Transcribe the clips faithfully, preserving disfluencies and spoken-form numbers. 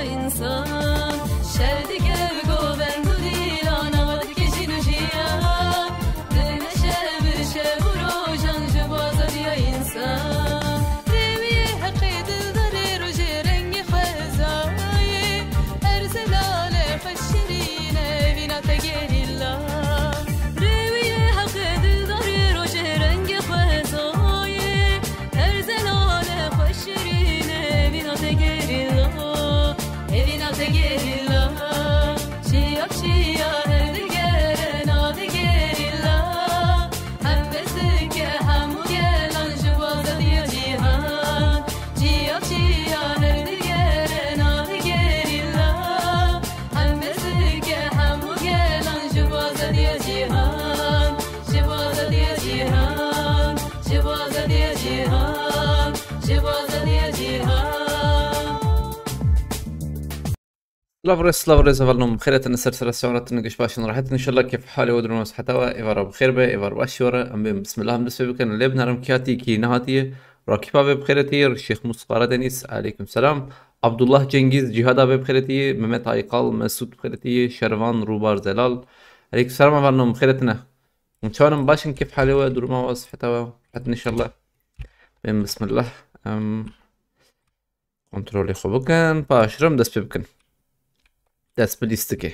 Însan şer dike govend û dîlan, ava dike jîn û jiyan. Dimeşe bi şev û rojan ji bo azadiya însan. Rêwiyê heqê dildarê rojê rengê xwezayê. Her zelale xwe şirîne vîna te gerîla. Rêwiyê heqê dildarê rojê rengê xwezayê. Her zelale xwe şirîne vîna te gerîla. Evîna te gerîla, çiyak çiya her digere navê gerîla. Hem dest dike hemû gelan ji bo azadiya cîhan. Çiyak çiya her digere navê gerîla. Hem dest dike hemû gelan ji bo azadiya cîhan. Ji bo azadiya cîhan. Ji bo azadiya cîhan. Ji bo azadiya cîhan. Lav rêz, lav rêz, hevalno, bi xêr hatin, ser serê sewratin, giş başin, rahat in, inşallah kêf halê we, duruma siheta we, êvara bi xêr be, êvar baş were, em bên bismillah em dest pê bikin, lê binerim kî hatî, kî nehatiye, Rakîp avê bi xêr hatî, Şêx Mûs Karadeniz, aleyküm selam, Abdullah Cengiz, Cihad avê bi xêr hatî, Mehmet Aykal, Mesut bi xêr hatî, Şervan, Rûbar Zelal, aleyküm selam, hevalno, bi xêr hatine. Çawan in, baş in, kêf halê we, duruma we, siheta we, rahat in, inşallah. Bên bismillah. Em, Kontrolê xwe bikin, paş re em dest pê bikin. Dest bi lîstikê.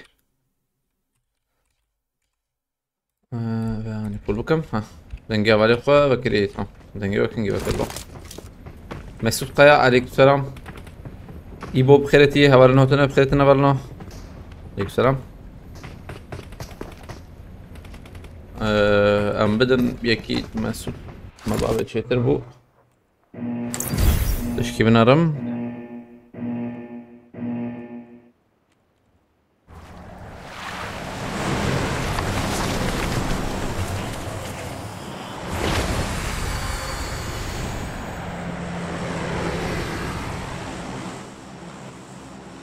Ee, ve hani pul bikim. Ha. Dengê hevalê xwe vekirî. Ha. Dengê wekingî vekir bak. Mesut Kaya, aleykümselam. Îbo bi xêr hatî, hevalên hotine bi xêr hatin, hevalno. Aleykümselam. Ee, em bidin yekî Mesut. Me bavê çêtir bû. Tişkî binerim.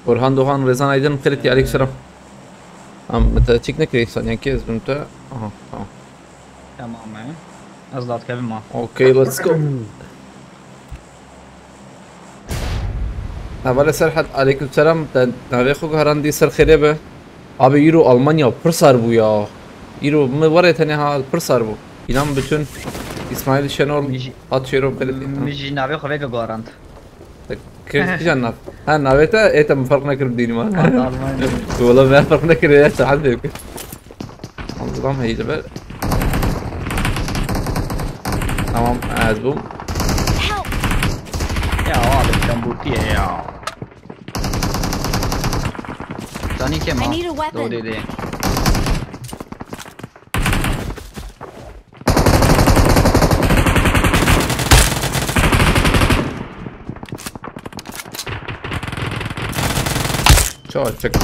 Orhan Doğan, Rezan Aydın, Ferit, aleykümselam. Am, te çik nekirî, saniyekê ez bim te. Aha, tamam. Tamam, e. Ez dadkevim ha. Okay, let's go. Hevalê Serhat, aleykümselam. Te navê xwe guherandî, ser xêrê be. Abi, îro Almanya pir sar bû ya. Îro mi were tenê ha pir sar bû. İnan bütün, İsmail Şenol, Ji- At Şêro Ferit. Min jî navê xwe veke guherand. Kir kîjan nav? Ha, navê te, ê te min ferq nekir bi dînî me. Almanya. Wala me ferq nekir, ya saet vê kir. Tamam, heydi be. Tamam, ez bûm. Help! Ya abi, sen bu diye ya. Canî kêm ha. I need a weapon. Doğru dedi. Çawa çek.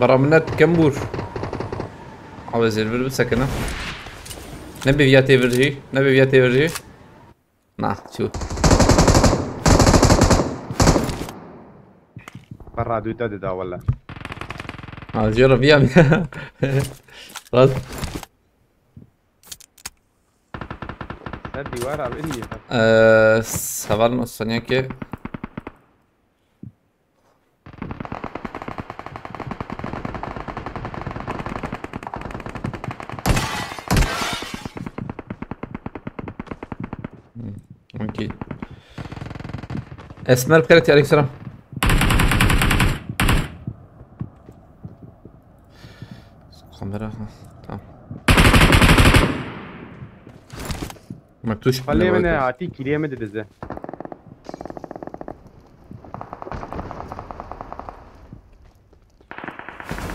Bara minnet kembûr. Abi zêr bir bisekine. Ne bi viya tê vir jî, ne bi viya tê vir jî. Na, çû. Berra dû te dida wele. Ha, jê re viya mi. Rast. Ser dîwara binî. Ee, seval saniyekê. Hmm, okey. Esmer Karaçi, aleykümselam. Kamera, ha, tamam. Bak, tuş. Palê min e, hatî kîlê min didize.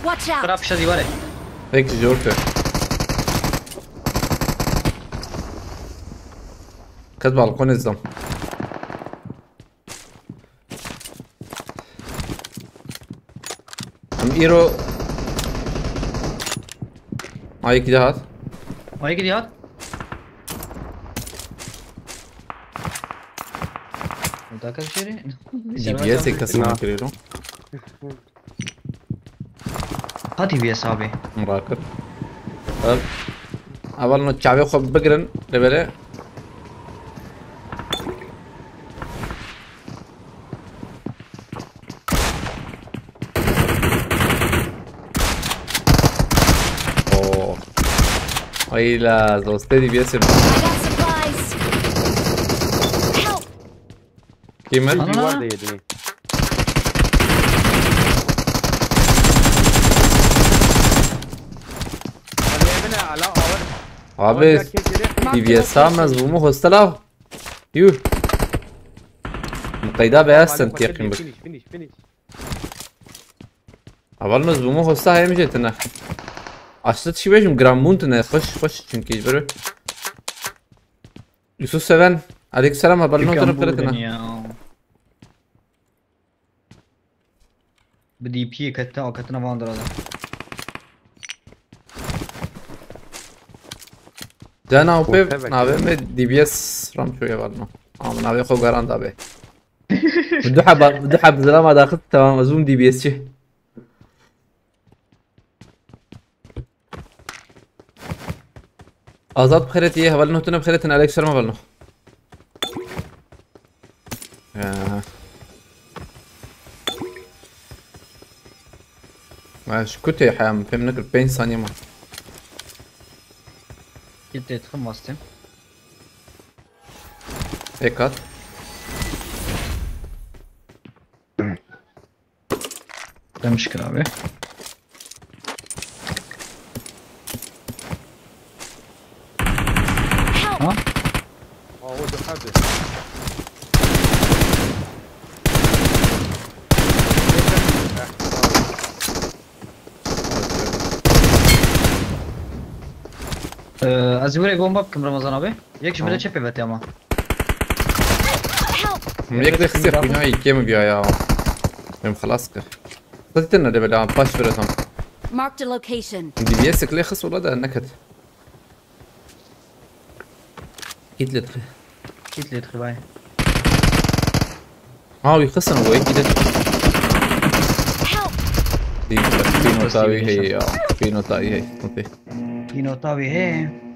Watch out! Xirab pişta dîwarê. Pek zor ki. Kes balkonê zam. Em îro. Ay, yekî dihat. Ay, yekî dihat. Daka şerê. D B S ê kesî Na. Nakirêro. Ha, D B S abi. Rakip. Ev. Hevalno çavê xwe bigirin, lê belê. Oo. Ay la, dostê D B S'im. I got supplies. Help! Kî me? Ana. Var da yedi. Hadi evine ala ağır. Abi, Ancak keçeli. D B S ha mezbumu hostel av. Yuh. Muqeyda be, sen Paket teqim bik. Finish, finish, finish. Heval mezbumu hosta hem jetine. Açtı tişi bejim, gram buntine, hoş, hoş çünkü böyle. Yusuf Seven, aleykümselam, heval notunu kırıtına. Ya. Bi D P ketin, o ketin avan durada. Dena o pev, navê me D B S Ramçoya var mı? Ama navê xo garanda be. Du heba, du heb zilama daxit, tamam, ez bûm D B S çi. Azad bi xêretî, hevalino tune bi xêretin, aleyküm selam hevalino. Ya. Ma ji ku tê heya min pê min nekir, pênc saniye ma. Git têtixim vastê. Êk hat. Demiş kir abi. Help! Ha? Aho de hadi. Ee, ez buraya bomba bikim Ramazan abi. Yek ji bire çepê vete ama. Help! Min yek de xise xwîna yekê min biya ya. Em xelas kir. Xwedî te nede bela paş vire tam. Marked a location. D B S lê xis wala de neket. Kit lê dixi. Kit lê dixi vay. Ha, wî xisin bo yekî de. Help! Dî, pînota wî heye ya. Pînota wî heye. Okey. Pînota wî heye.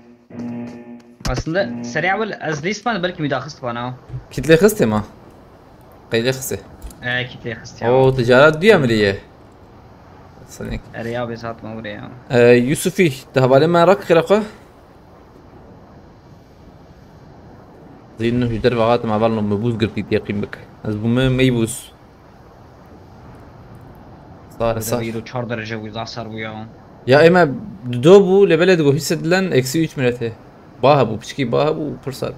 Aslında serê ewil ez lîst man belkî wî daxist bana. Kit lê xistê ma? Qey lê xistê? E, kit lê xistê. O, ticaret duya mirî ye. Senek. Erê ya, bê saat ma buraya. E, Yusufî, te hevalê me rak xêra xwe? Zîn ji derve hatim, heval no me bûz girtî teqîm bik. Ez bûme meybûz. Sar, sar. Îro çar derece bû, zaf sar bû ya. Ya ê me dido bû, lê belê digo hîsedilen eksi üç miletê. Ba hebû, piçkî ba hebû, pir sar.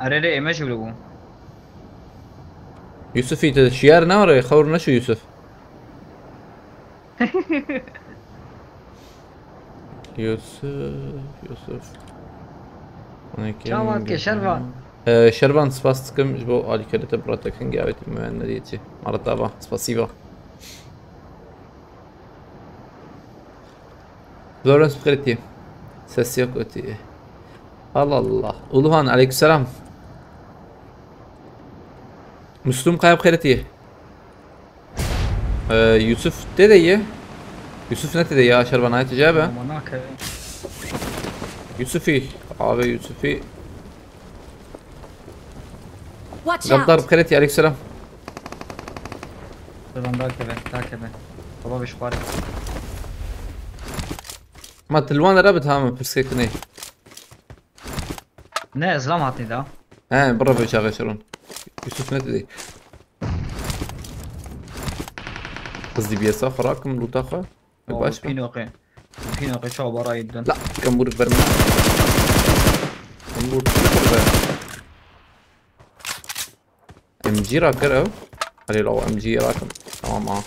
Erê rê, ê me jî wilo bû. Yusufî, te şiyar ne re, xewr neşû Yusuf. Yusuf, Yusuf. Çawa ke Şervan? Ee, Şervan, spas dikim ji bo alîkariyê te, bira te kengî avêtî me nedîtî. Maratava, spasiba. Florence Pretty. Ses yok ötüye. Allah Allah. Uluhan, aleykümselam. Müslüm Kaya Pretty. Ee, Yusuf te de ye. Yusuf ne te de ya, Şervan ayet cevap. Ama nake. Yusufi. Abi Yusufi. Watch Gaddar out! Xêretî, aleykümselam. Selam, dakeve, dakeve. Baba bir şuparı. Ma tilwan ra bi tamam, pirsek ne? Ne, ez lam hatî da. He, bira be çaxê şeron. Yusuf ne dedi? Kız D B S'e xwe rakim, loot'a xwe. Baş mı? Pînoqê. Pînoqê çawa barayê din. La, kembur verme. Kembur, kembur ver. M G rakir ev. Hadi la, M G rakim. Tamam ha.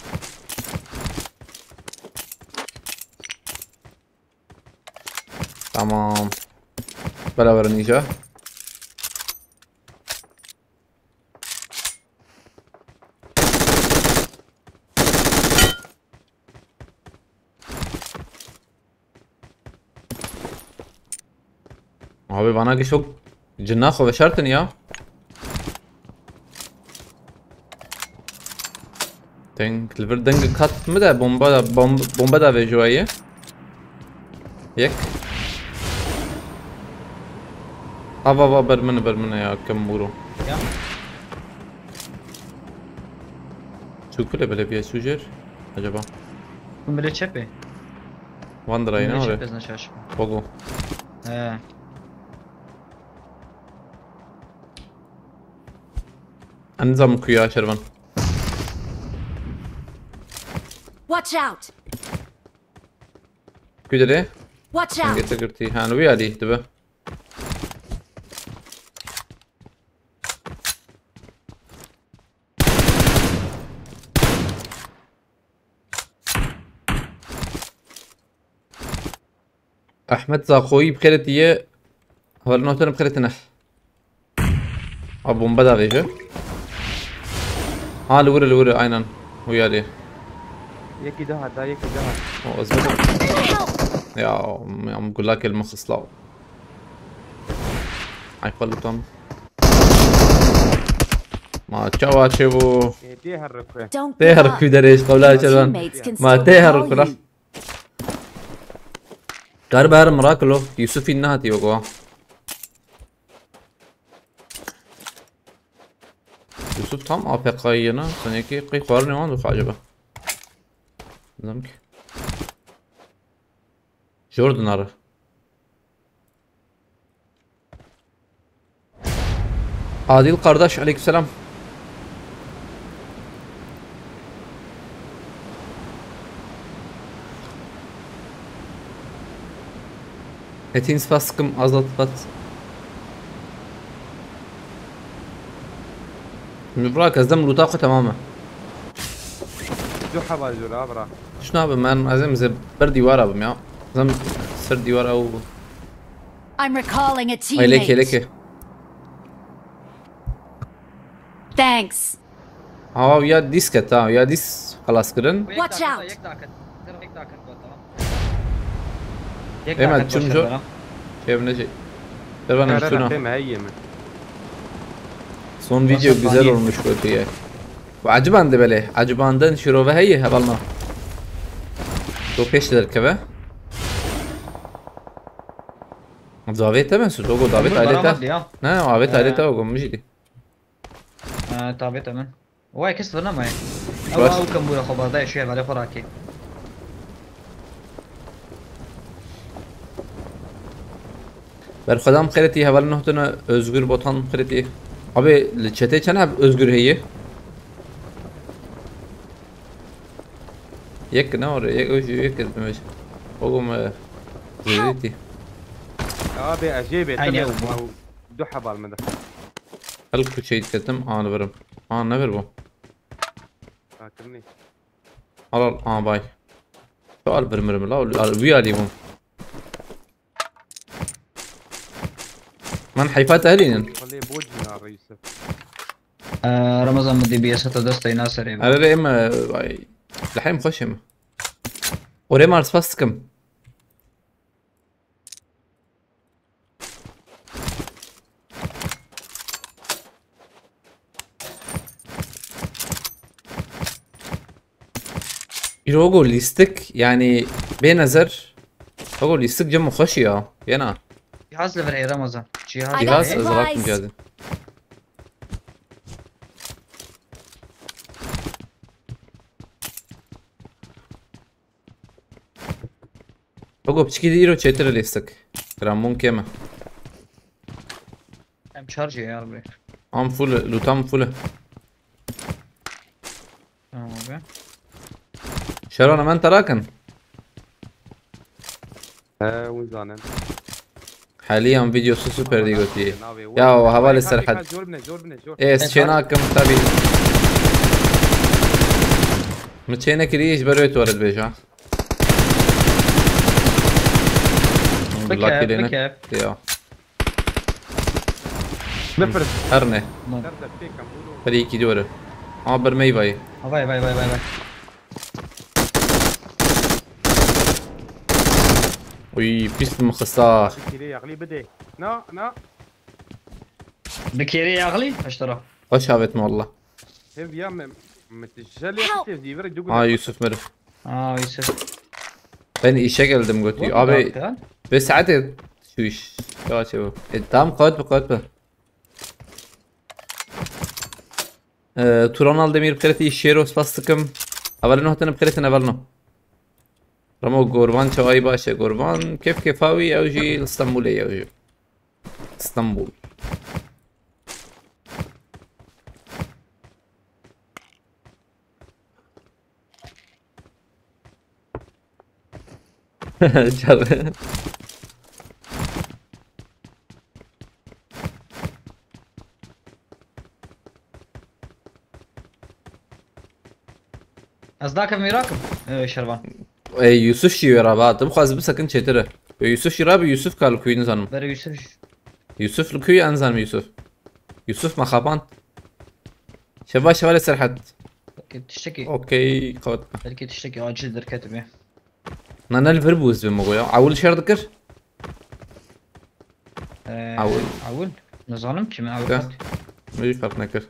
Tamam. Bela verin iyice. Abi bana ki çok cina xwe veşartin ya. Deng, li vir deng kat mi de bomba da, bom-, bomba da ve juayê. Yek. Ava va ber min, ber min ya, kem mûro. Ya. Çû kule bile viya çû jêr acaba? Hûn bile çepê. Van dirayî ne ore? Çepê zina şaş. Bogo. He. Em nizam ku ya şervan. Watch out! Ku dire? Watch out! Getir girtî. Ha, wî alî dibe. Ahmet Zaxoyî bi xêrê tî ye. Hevalin oterim bi xêrê tine. A bombe da vêje. Ha, li wir, li wir, aynen. Wî alî. Yekî daha da, yekî daha. O, ez bide. Ya, em gulak el mixisla. Ay, xwe lutam. Ma çawa çêbû? Ê, dê her rikwe. Don't Tê give her up. Ku derê ji qewla Your çerwan. Teammates can Ma still tê her recall rikwe. You. Kar ber mirakilo. Yusufî nehatî wek wa. Yusuf tam A F K'yê ne? Senekî qey xwarinê wan dixwe acaba? Nizam ki. Jor dinare. Adil kardeş, aleykümselam. Metin spas dikim, Azad spas. Min bira ez dem luta xwe temam e. Du heba jûr, ha, bira. Şuna bi men, ez ê ber dîwara bim ya. Ez ê ser dîwara û I'm recalling a Ay, leke, teammate. Leke. Thanks. Ha, ya dîs ket ha, ya dîs xelas kirin. Watch out. Yek daha ket. Yek daha ket, tamam. Yek daha Hemen ket, çim boş ver jor. Bana. Şey, ne şey. Ver bana Kara üstüne. Rakte mi, heyye mi? Son video güzel olmuş kötüye. Bu acibande bele. Acibanden şirove heye hevalna. Do pêş derkeve. Davê te ben su, dogo davê te alê te. Ne, avê te alê te ogo mijî. Ha, davê te ben. Vay kes vana mı? Ewa u kambura xo bazda şu hevalê xo rakê. Berxwedam xêretî heval nuh tune Özgür Botan xêretî. Abi li çetê çend heb Özgür heye? Yek ne ore, yek öjü yek ez demej. Oğlum e, ziriti. Abi ecêbe Aynı tabii bu. Du hebal mı da? El kuçeyi ketim anı verim. Aa ne ver bu? Hakimni. Al al aa bay. Şu al bir mirim la al bu ya limon. من حيفات أهلين. Xelê bo cîna Yusuf. Ee, Ramazan, min D B S heta destê naserê. Erê, em, ay, lehim xweş em. Orê mar spas dikim. Îro go lîstik, yanî bê nezer. Go lîstik cem xweş ya. Yena. Cihaz li vir ê Ramazan. Cihaz. I got Cihaz ez rakim supplies. Cihazê. Go piçkî de îro çêtir lîstik. Gramon keme. Em charge ya abi. Am full, lootam full. Tamam abi. Şerona men tarakin. He, wî zanin. Haliyan videosu super diye gotiye. Ya o havale serhat. Zor bine, zor bine, zor. Es çenakim tabi. Mi çênekirî ji ber wê tu were dibêja. Bikep, bikep. Ya. Bifir. Her ne. Tamam. Her de pêkem bû. Her iki dore. Ama bir meyvayı. Vay, vay, vay, vay, vay. Uy, pis mi xisa. Bikiri yağlı bide. Na, na. Bikiri yağlı, aştara. Hoş havet mi Allah. Hev ya me, me tijeli Help! Tevdi ver dugu. Ha, Yusuf Merif. Aa, Yusuf. Ben işe geldim götü. Abi, ve saate Çûş. Çawa çê bû? E, tamam, qewet bi, qewet bi. E, Turan Aldemir bi xêretî, Şêro, spas dikim. Hevalino hatine bi xêretî, hevalino. Ramo Gorvan çawayî baş e, Gorvan. Kêf kêfa wî, ew jî li Stenbolê ye, ew jî. Stenbol. Çav. Ez nakim mîrakim, e, Şervan. Ey, Yusuf jî wê rabe, tu bixwazî bisekin çêtir e. Ê, Yusuf jî rabe, Yusuf ka li kuyî nizanim. Berê Yusuf jî. Yusuf li kuyî, ez nizanim Yusuf. Yusuf me xapand. Şeva, şeva lê Serhet. Belkî tiştekî, Okey, qewet. Belkî tiştekî acil derketibe. Na ne li vir bû, ez bê me goya. Ewil şer dikir? Ee, Ewil. Ewil? Nizanim ki min ewil Ka? hat. Min jî ferq nekir.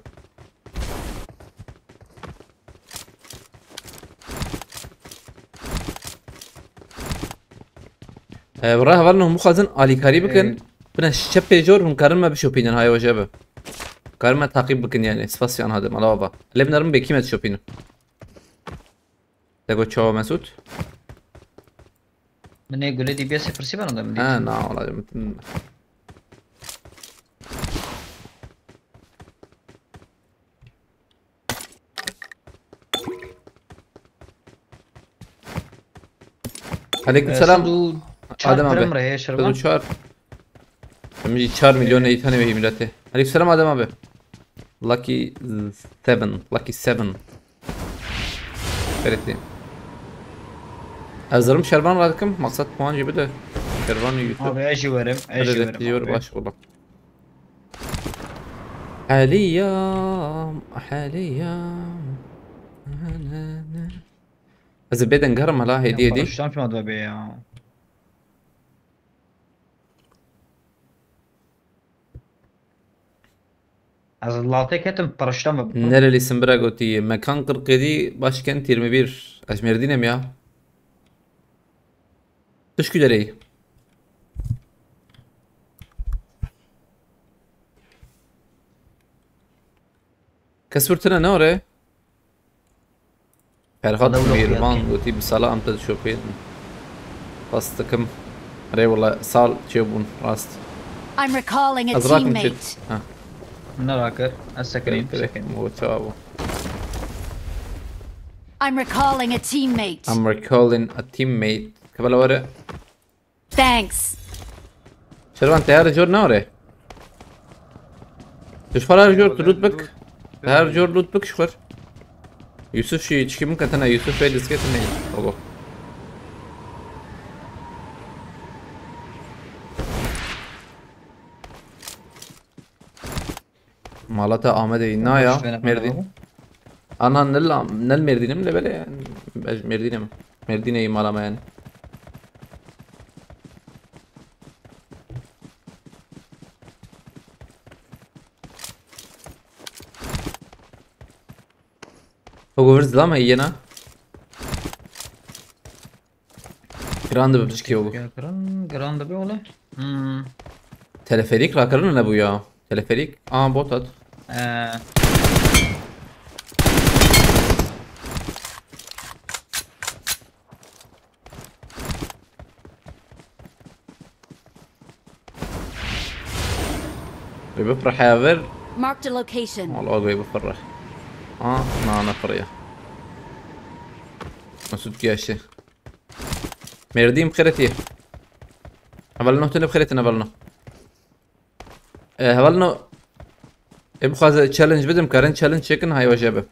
Ee, bi re hevalno hûn bixwazin alîkarî bikin. Ee. Bine şepê jor hûn karin me bişopînin, hay weje bi. Karin me taqîb bikin yani. Spas yan hadim. Ala baba. Lê binerim bêkî me dişopînin. Te got çawa Mesut? Min ê gulê D B S pirsî beno de min Ha, dîtin. Na, wala, min. Aleyküm Ee, selam. Sed û çar Adem abi. Prim re heye Şervan. Sed û çar. Min jî çar milyon Ee. Neytanê wehî milletê. Aleyküm selam Adem abi. Lucky seven, Lucky seven. Feritî. Ez zirim Şervan radikim, maksat puan jî bide. Şervan YouTube. Abi ez jî werim, ez jî Hadi werim destî abi. Baş ola. Heliyam, heliyam. Ez ê bêdeng herim hela hêdî Ya, hêdî. Paraşütan kim adı be ya? Ez latê ketim, paraşütan ve. Nerelisin bira gotî? Mekan Kırkedi, başkent yirmi bir. Ez Mêrdîn im ya. Tişkü dereyî. Kes wir tine ne ore? Ferhat Adem yok Mîrvan ya. Gotî bi sala em te dişopînin. Rast dikim. Rê wala sal çêbûn rast. I'm recalling a Ez rakim çêt. Teammate. Ha. Ne rakir? Ez sekineyim, Direkt, direkt sekineyim. O çawa bû. I'm recalling a teammate. I'm recalling a teammate. Kebela were. Thanks. Şervan, te her cor ne ore? Tu ji xwe her cor tu loot bik. Te her cor loot bik ji xwe. Yusuf şî çikî min ketine, Yusuf bê disketine. Ogo. Mala te Amedê yî na ya, Boş ver, Mêrdîn. Ana nil, nil Mêrdîn im lê belê yani. Ez Mêrdîn im. Mêrdînê yî mala me yani. Ogo vir zila me yena. Giran dibe piçkî ogo. Ya, giran, giran dibe ola. Hmm. Teleferîk rakirin ne bû ya? Teleferîk? Aa, bot hat. Ee. Wê bifirhe vir. Marked a location. Wala wê bifirhe. Ha, na, nefiriye. Mesut Kiyaşi. Mêrdîn bi xêretî. Hevalno tune bi xêretî hevalno. E, hevalno. E, bixwaze challenge bidim, karin challenge çekin, hay weje bi.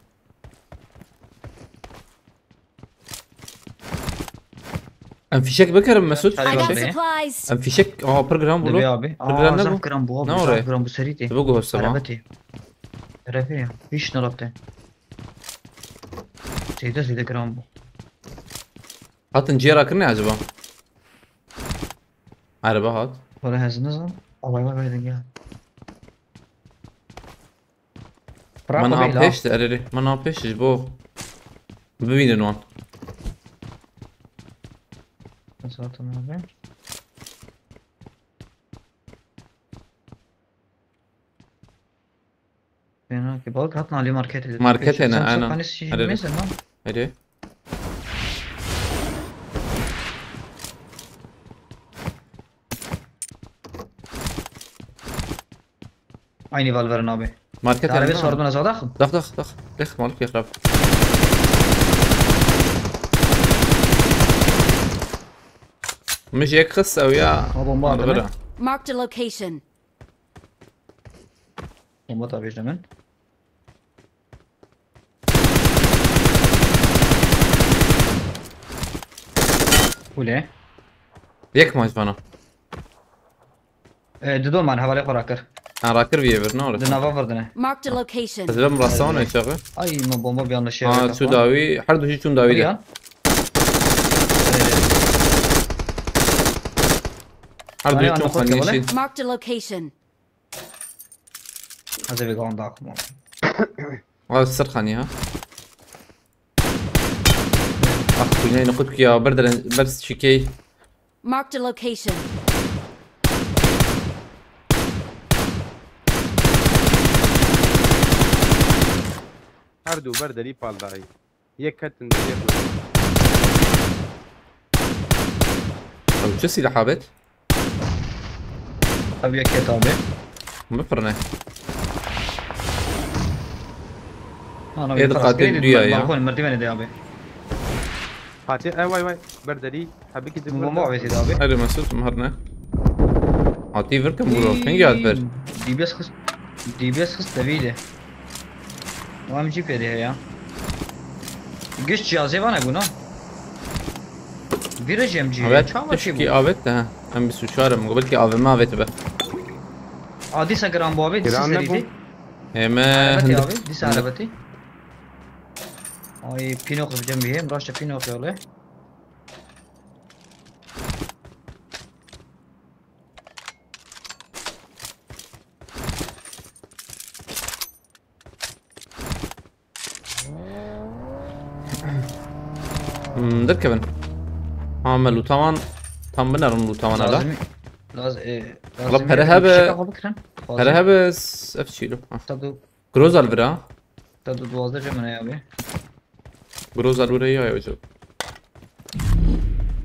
Em fîşek bikirin Mesut. I got Hadi be. Supplies. Em fîşek, aa, pir giran bû. Dibe abi. Pir giran ne bû? Zaf giran bû abi. Ne ore? Zaf giran bû serî tê. Tu bû gosta ma. Arebe tê. Arebe ya. Hiç ne rapte. Zêde zêde giran bû. Hatin ciyê rakirinê acaba? Araba hat. Wala ez nizam. Alay me berdin ya. Bırak Min o a beyla. Pêş de, erê, erê. Min a pêş ji bo bibînin wan. Zaten abi. Fena ki, bak, hatta Ali markete. Markete ne, Sen aynen. Sokanis Öyle. Mezin lan. Hadi. Aynı Valver'in abi. Market Arabe yanında mı? sordun az daxil. Dax, dax, dax. Lêx, malik lêx rab. Min ji yek xist ew ya. Ha, bomba Arbe atene. ra. Marked a location. Bomba tabii işte min. Kule. Yek maç bana. E, dido man, havale xora kir. Ha, rakir bir bir, ne olur. Dinava vurdine. Marked a location. Ez ben rasta ona çağı. Ay, ma bomba bir yanlış şey. Ha, şu davi, her duşu çun davi de. Yan. Her Ay, duşu çun anladım, xaniye okey, şey. Marked a location. Hazır bir ganda akma. Abi sır xaniye ha. Ah, dünyayı nokut ki ya, bir de bers çikey. Marked a location. Her du ber derî pal dayî. Yek ketin derî yek Abi çi silah abet? Tabii ya ket abi. Bifirne. Ana Êd bir qatil kaskeydi, düya ben ya. Balkon merdiveni de abi. Hatiye, e, vay, vay. Ber derî. Hebikî di Bomba abi dedi abi. Hadi Mesut, mihirne. Hatî vir kim vurur? Hangi hat ver? D B S xist. D B S xist devî de. O M G pê de ya. Güç cihazı var ne buna? Viraj M G. Evet, Çava şey tişkî bu. Abet de ha. Em bir suçarım. Belki A V M Abet be. Adi sa gram bu abi. Giran ne bu? Seriydi. Eme. Arabeti Hindi. Abi. Disa arabeti. Ay, pino kıracağım bir hem. Raşta pino kırıyor. Hmm, derkevin. Ha, me lûtawan tam binerin lûtawan ala. Lazım. Lazım. E, Valla pere hebe- Şaka kabul kıran. Pere hebe s-, ev çîlo. Ha. Tadı. Groza li vir a. Tadı duazda cemene abi. Groza li vir a ya hocam.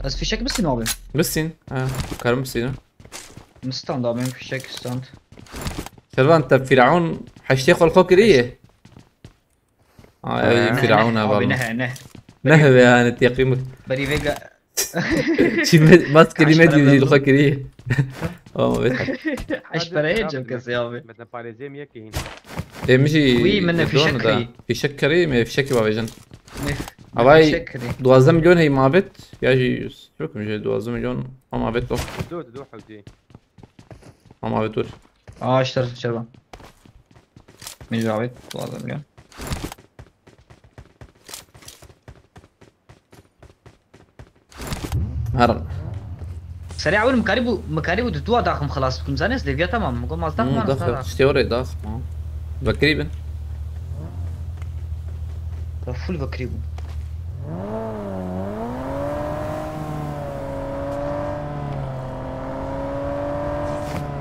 Az fişek misin abi? Bisîn. Ha, karim bisîn. Stand abi, fişek stand. Şervan te Firaun heştê xwe li xwe kiriye. Ay, Ne, Firaun ne, ha abi valla. Ne ne. Ne hebe yani teqîmik. Beri vega. Çi me-, mas kelîme Kaç para diyor verdin? Xwe kiriye. Ama evet. Aş parayı çok kesi abi. Mesela parêzê min yekê hîn. Em jî Wî min ne Firaun fişek da. kiriye. Fişek kiriye mi? Fişek bavêjin. Ne? Avay Fişek kiriye. Duwazdeh milyon hey mabet. Ya jî çok mu şey duwazdeh milyon ama mabet o. Dido, dido hewdî. Ama mabet dur. Aa, işte Şervan. Mecbur abi. Duazda milyon. Herin. Serê ewil mikarî bû, mikarî bû di dua daxim xilas bikim. Zanî ez devya tamam. Migo mazda Hmm, xumar dax, işte oraya dax. Ha. Vekirî bin. Da full vekirî bû.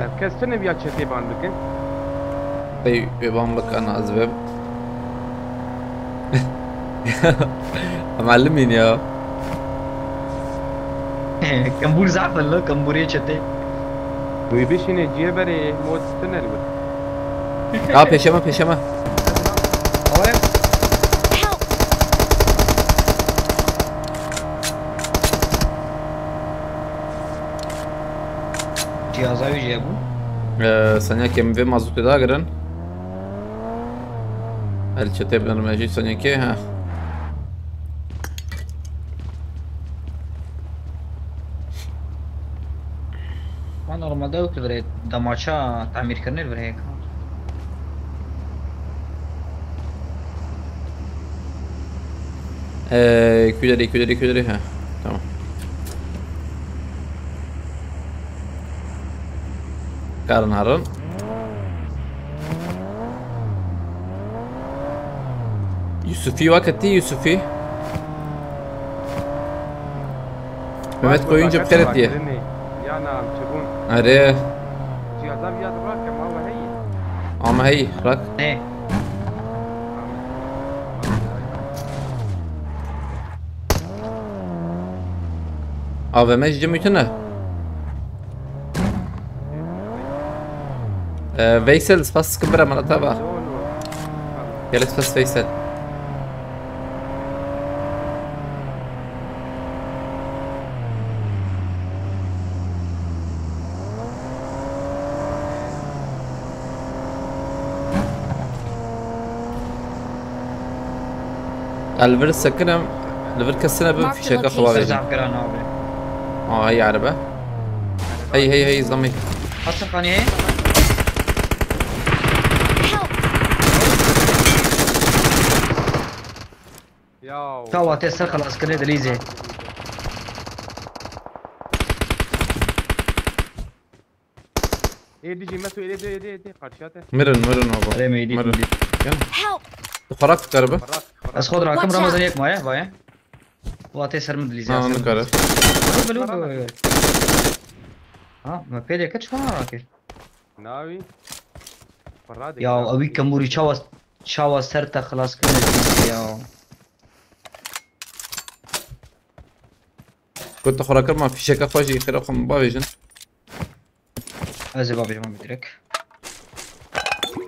Ev kes tune viya çetê ban bikin. Ey, beban bak ana azbem. Malimîn ya. Kembûr zaf in lo, kembûrê çetê. Wî bişîne cihê berê mod tune li wir. Ha, peşeme, peşeme. Awaya. Help! Cihaza wî jî hebû. Ee, sanya kem vê mazotê dagirin. El çetê binerim jî sanya kê, ha. Ma normalde ew ki virê demaça tamîrkirinê li vir heye. Ee, küleri, küleri, küleri, ha. Tamam. Karin Harun. Yusufî weketî Yusufî. Mehmet Koyuncu bi xêr diye. Ya na çi bûn? Erê. Cihaza viya di rak kem awe heye. Ama hey, rak. Ne? A V M ji cemî tune. Ee, Veysel, spas dikim bira, mala te ba. Gelek spas Veysel. Ez li vir sekinim, li vir kesine bin. Marked fîşeke xwe location. Bavêjin. Zaf giran abi. Aa, hey erebe. Hey, hey, hey, zamî. Hasan Xanî hey. Help! Ya. Kawa te ser xelas kirine dilîzê. Ê dijî me tu êdê, êdê, êdê, êdê, qarşiya te. Mirin, mirin baba. Erê, me êdî, mirin. Help! Tu xerak dikaribe? Xerak, xerak. Ez xwe dirakim. Watch out. Ramazan yek maye, vaye. Wa tê ser min dilîzê. Na, nikare. Dur, dur, dur. Ha, me pê de kir, çima nakir? Navî. Xwe radek. Ya, ya, ewî kemûrî çawa, çawa ser te xilas kirine dilîzê ya. Got te xwe rakir, ma fîşeke xwe jî xêra xwe min bavêjin. Ez ê bavêjim, em direk.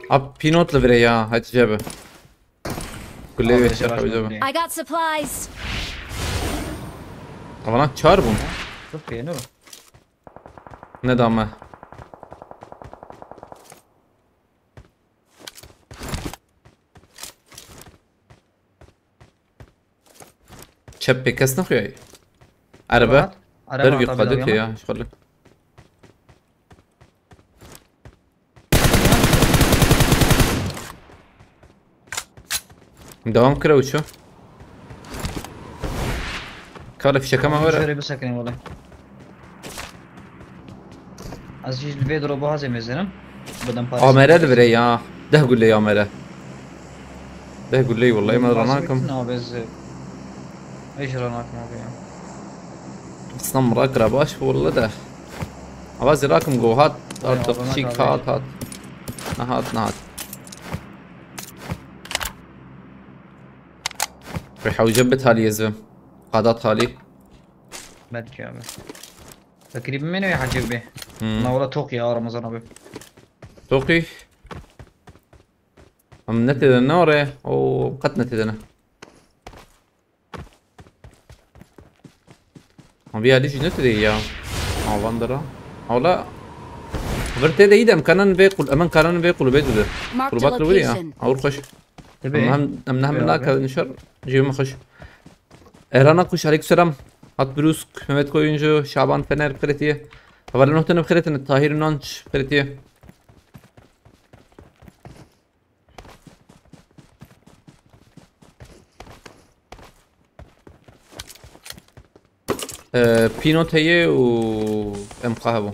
Ap pînot li virê ya, hetice bi. Kulê wê çer xewice bi. I got supplies. Avana çar bûn. Çok iyi, ne o? Ne da me. Çep pê kes nexuyayî. Erebe. Rahat. Erebe. Ber vî hata qadê bile tê ya, ya, ji xwe li. Devam kire uçu. Kale fişeke me were. Şöyle bir sakın olay. Ez jî li vê dropê hazê mêzenim. Bidim parê. Amere li virê ya. Deh gule ya mere. Deh gule wallahî me ranakim. Abi ez. Ej ranakim abi ya. Aslında rak ra baş walla de. Ava zirakim go hat. Artık şik hat hat. Nehat nehat. Ve hewce bit halî ez vim. Qadat halî. Belki abi. Tekrîbî min wê hecî bê. Hmm. Na wala toqî ya Ramazan abi. Toqî. Em ne têde ne orê? O qet ne têde ne. Abi ya dijî ne têde ya. Avan dara. Ola. Vir têde î de em kanan vê qul, em kanan vê qulubê dide. Marked a location. Qulubat li wir ya. Awur xweş. Tabii. Em hem, em ne hem nakevin şer. Jî min xweş. Erhan Akkuş, aleykümselam. Hat Brûsk, Mehmet Koyuncu, Şaban Fener, bi xêr hatiye. Hevalên Nûh tene bi xêr hatine, Tahir Nanç, bi xêr hatiye. Ee, Pînot heye û M K hebû.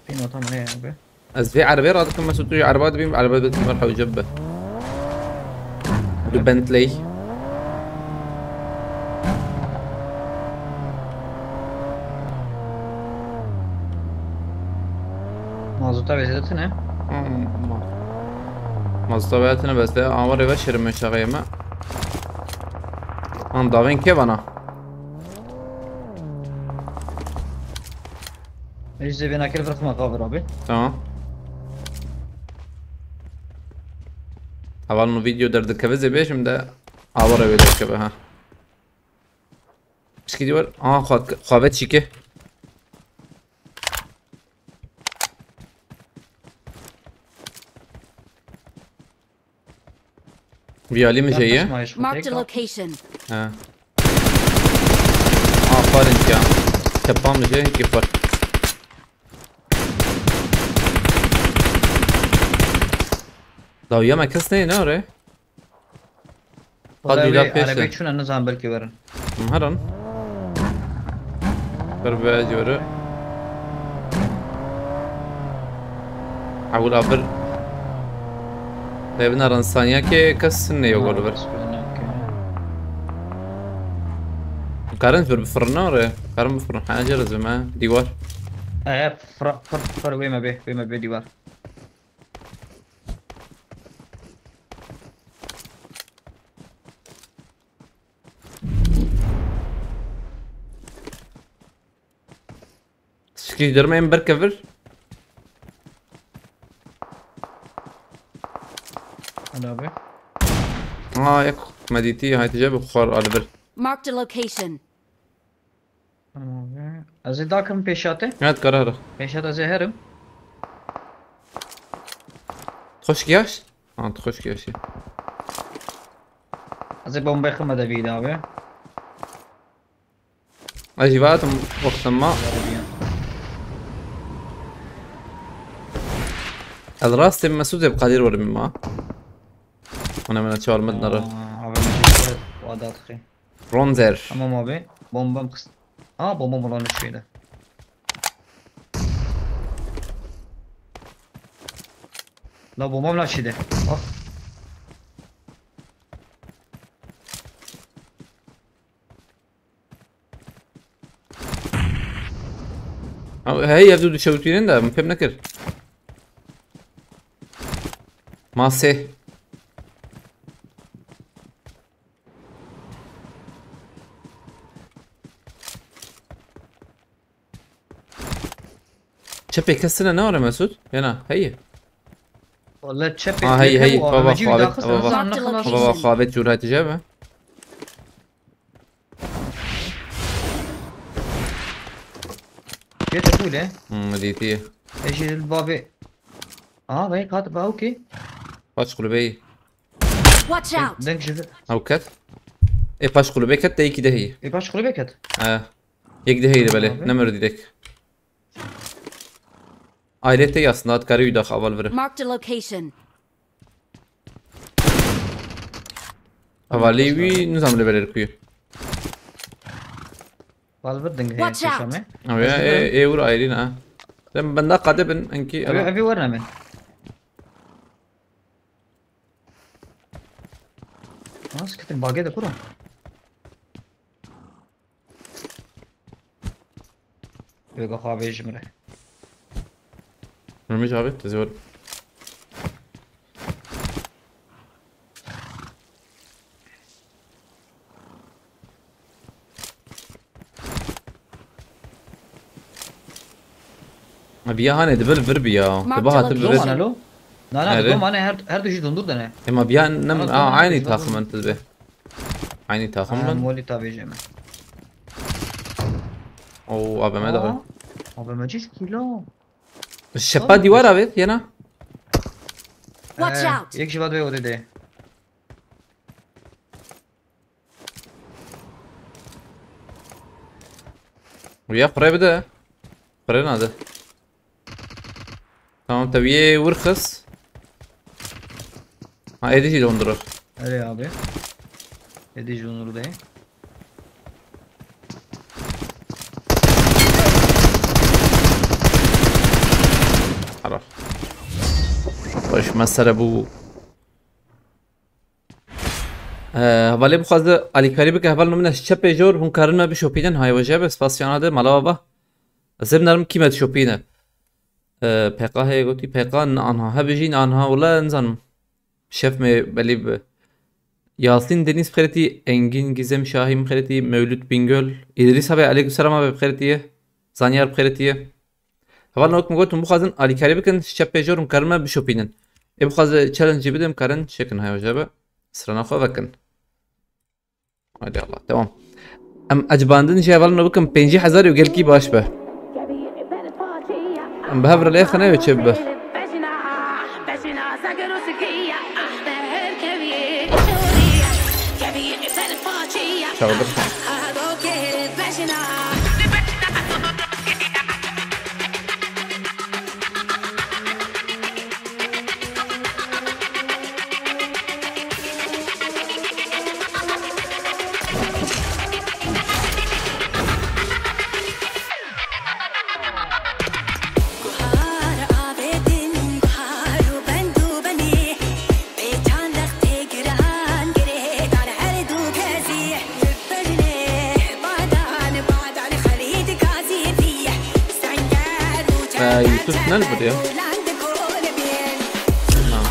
Pînota min heye abi. Ez vê erebê radikim, Mesut, tu jî ereba dibî, ereba dibî, mer hewce bibe. Du Bentley. Mazota vê zêde tune? Hmm, ma-, mazota vê tune, bes de awarê ve şirin meşaxeyê me. An davên kê vana? Ej zê vê nakir vir xima qavir abi. Tamam. Heval no video derdikeve zê bêjim de awara wê derkeve ha. Pişkî dî war. Aha xwa-, xwavet çîke. Vî alî min jê ye. Marked a location. He. Aferin ya. Tepa min jê, hikî xwar. Dawiya me kes neyê, ne orê? Wala wê erebê çûne, nizan belkî werin. Em herin. Bir be cûre. Ewla bir. Te bina ran saniya ke kes ne yok olur. Karin bir fırına oraya. Karin bir fırın. Ha, cerez mi? Divar. E, fır, fır, fır, wê me be, wê me be divar. Çi dermeyên berkevir. Hadi abi. Ha, yek me dîtî, haytije bi xwar alibir. Marked a location. Tamam abi. Ez ê dakim pêşate. Evet, karar. Pêşat ez ê herim. Xoş giyaş? Ha, tu xoş giyaş. Ez ê bombe xime de bî abi. Ez jî vatim wexta ma. El rastê Mesûdê bi Qadîr werim ma. Ona mena çar mit nere. Aa, abi, Mesûd, o adat xê. Ronzer. Tamam abi. Bombam kıs. Aa, bombam olan şey de. La bombam la şeyde. Bak. Abi, hey, ev du dişewtînin de min fêm nekir. Masê. Çepê kes tine ne were Mesut? Yana, heye. Vallahi çepê Ha, hey, direkt hey, hep o baba, A V M C xabet, daxist baba, nizam baba, naxin baba, xabet cûr hatice be. Gete bûle. Hmm, dîtî. Ejil babi. Aa, vay kat ba okey. Paş kulübeyi. Watch out! Denk jide. Ew ket. Ê paş kulübe ket de yekî de heye. Ê paş kulübe ket. He. Yek de heye de belê. Abi. Ne mero dîrek. Aile te aslında, dikarî wî dax aval vire. Marked a location. Avalî wî nizam li berê kuyu. Bal bir ding heye. Watch out! Şame. Ew ya, ê, ê wir ayrî ne. Dem benda qade bin enki. Evi, evi var ne min? Nasıl kitin bage de kuro? Vêga xwe bêjim re. Rûmî çavi, tizî were. Biya hanê dibe li vir biya. Dibe hati bi vir. Domane lo? Na, na, domane her, her du jî dondur dene. Ema biya nem, a, aynı takım ben tizbe. Aynı takım ben. Molly tabi jeme. Oo, A V M de var. A V M çiş kilo. Şepa dîwar avêt yena. Watch out! Yek ji va divê odê de. Rüya qurê bide. Qurê nade. Tamam, te wiyê wir xist. Ha, êdî jî dondurur. Erê abi. Êdî jî dondurur de. Xerab. Baş mesele bu. Hevalê bixwaze alîkarî bike, heval min e ji çepê jor, hûn karin me bişopînin, hay weje be, spasiyana de, mala baba. Ez ê binarim kî me dişopîne. P K heye gotî, P K ne anha, hebijî ne anha, wele nizanim. Şef me belî bi. Yasîn Deniz bixêretî, Engîn Gizem Şahîn bixêretî, Mewlût Bingöl, Îdrîs abi, aleykum selam abi, bixêretî ye. Zanyar bixêretî ye. Hevalno, wek min got, hûn bixwazin alîkarî bikin, ji çepê jor hûn karin me bişopînin. Ê bixwaze challenge jî bidim, karin çêkin, hay weje be. Sirana xwe vekin. Haydi Allah, devam. Em ecibandin jî hevalno bikin, pêncî hezar û gelkî baş be. Em bi hev re lê xine wê çê bibe. Çağdır. Ee, Yusuf nerede ya? Tamam.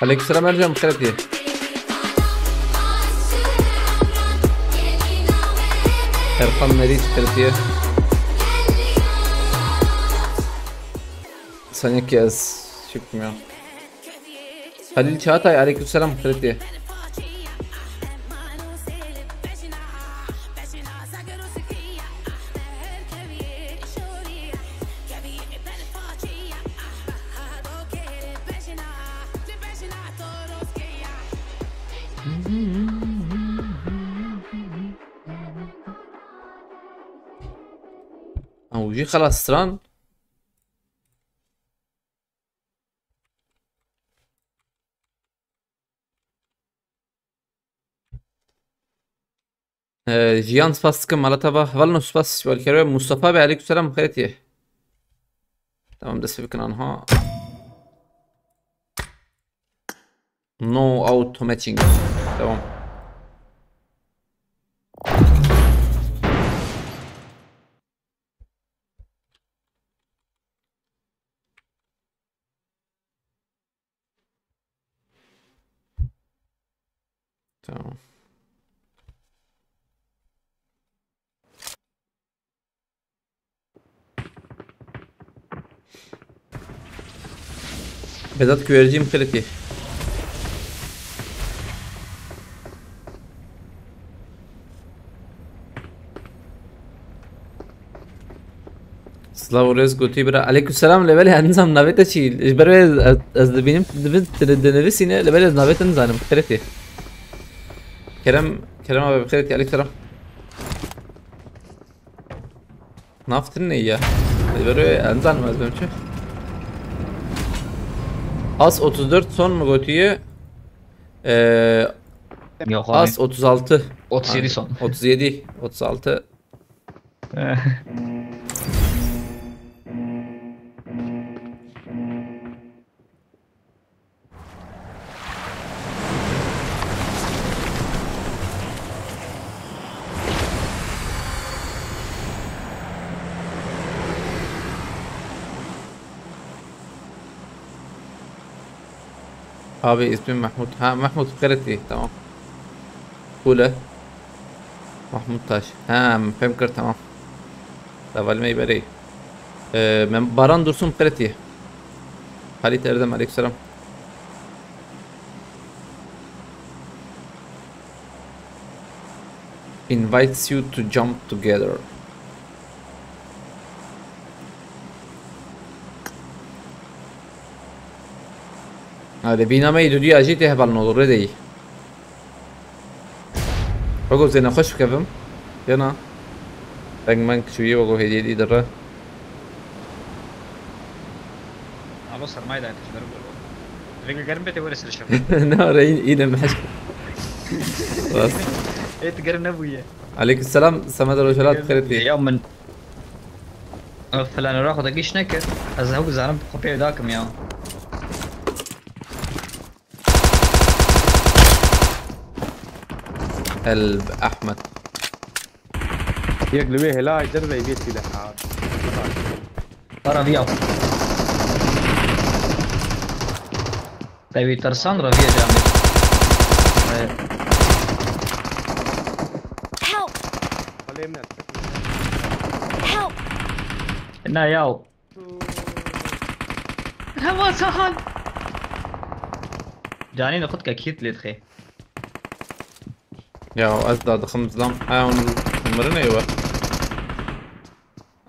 Aleykümselam Ercan, xêr diye. Erkan Meriç, xêr diye. Sanki ez çıkmıyor. Halil Çağatay, aleykümselam, xêr diye. Ew jî xelas stran. Ee, Jiyan, spas dikim, mala te va. Hevalno, spas ji we li kerê. Mustafa Bey, aleykümselam, xêr diye. Tamam, dest pê bikin anha. No auto matching. Tamam. Tamam. Vedat Güvercin, xêr diye. Silav û rêz gotî bira. Aleykümselam, lê belê ez nizam navê te çi? Ji ber wê ez, ez dibînim, dibi-, di-, dinivîsîne, lê belê ez navê te nizanim. Xêr diye. Kerem, Kerem abi, xêr diye. Aleykümselam. Nav tune ye. Li ber wê ez nizanim ez bim çi. As otuz dört son mu gotiye? Ee, Yok abi. As otuz altı. Otuz yedi son. Otuz yedi, otuz altı. Abi, ismim Mahmut. Ha, Mahmut, xêr diye, tamam. Kule. Mahmut Taş. Ha, fêm kir, tamam. Deval me berê. Ee, Mem-, Baran Dursun, xêr diye. Halit Erdem, aleykümselam. Invites you to jump together. Ha, de bîna me yî duduya jî tê hevalno, rê deyî. Wego zêne xweş bikevim. Yana. Reng meng çûyî wego hêdiyê dî dire. Alo, sermayê dayê te ji ber bû. Rêga germ bê tê were ser şev. Ne, re yî-, yîne meşk. Rast. Ê, tu germ nebûye. Aleykümselam, Semed Rojhelat, xêr diye. Ya min. Ev planora xwe de giş nekir. Ez hew zanim xwe pê dakim ya. El Ahmed. Yek li wê hêlayê derve bê sîleh hat. Para viya. Te wî tirsan reviye camê. Help! Help! Na yaw. Hema sahal. Canî de xwe dike kît lê dixê. Ya ez da dixim zilam. Ha, hûn mirinê we.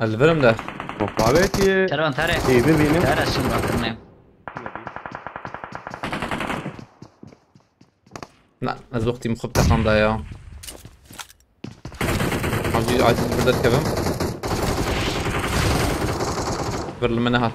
Ez li vir im de. Mukaveti. Teran, tare. Ê, bibînim. Tare, şim rakirine. Na, ez wextî min xwe bi teqan da ya. Hacî, aciz, vir derkevim. Vir li min nehat.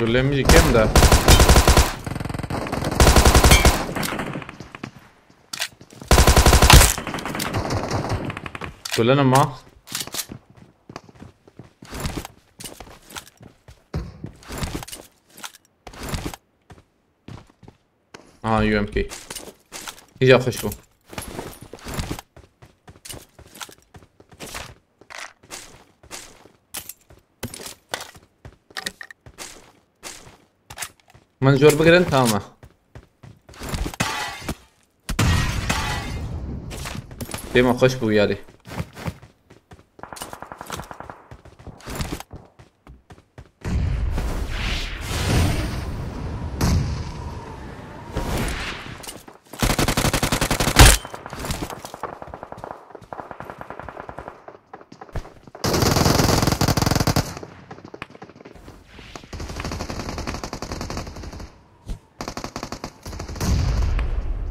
Gulê min jî kêm de. Gulê min ma. Aha, U M P. Îca xweş bû. Min jor bigirin, tamam e. Dêma xweş bû yarî.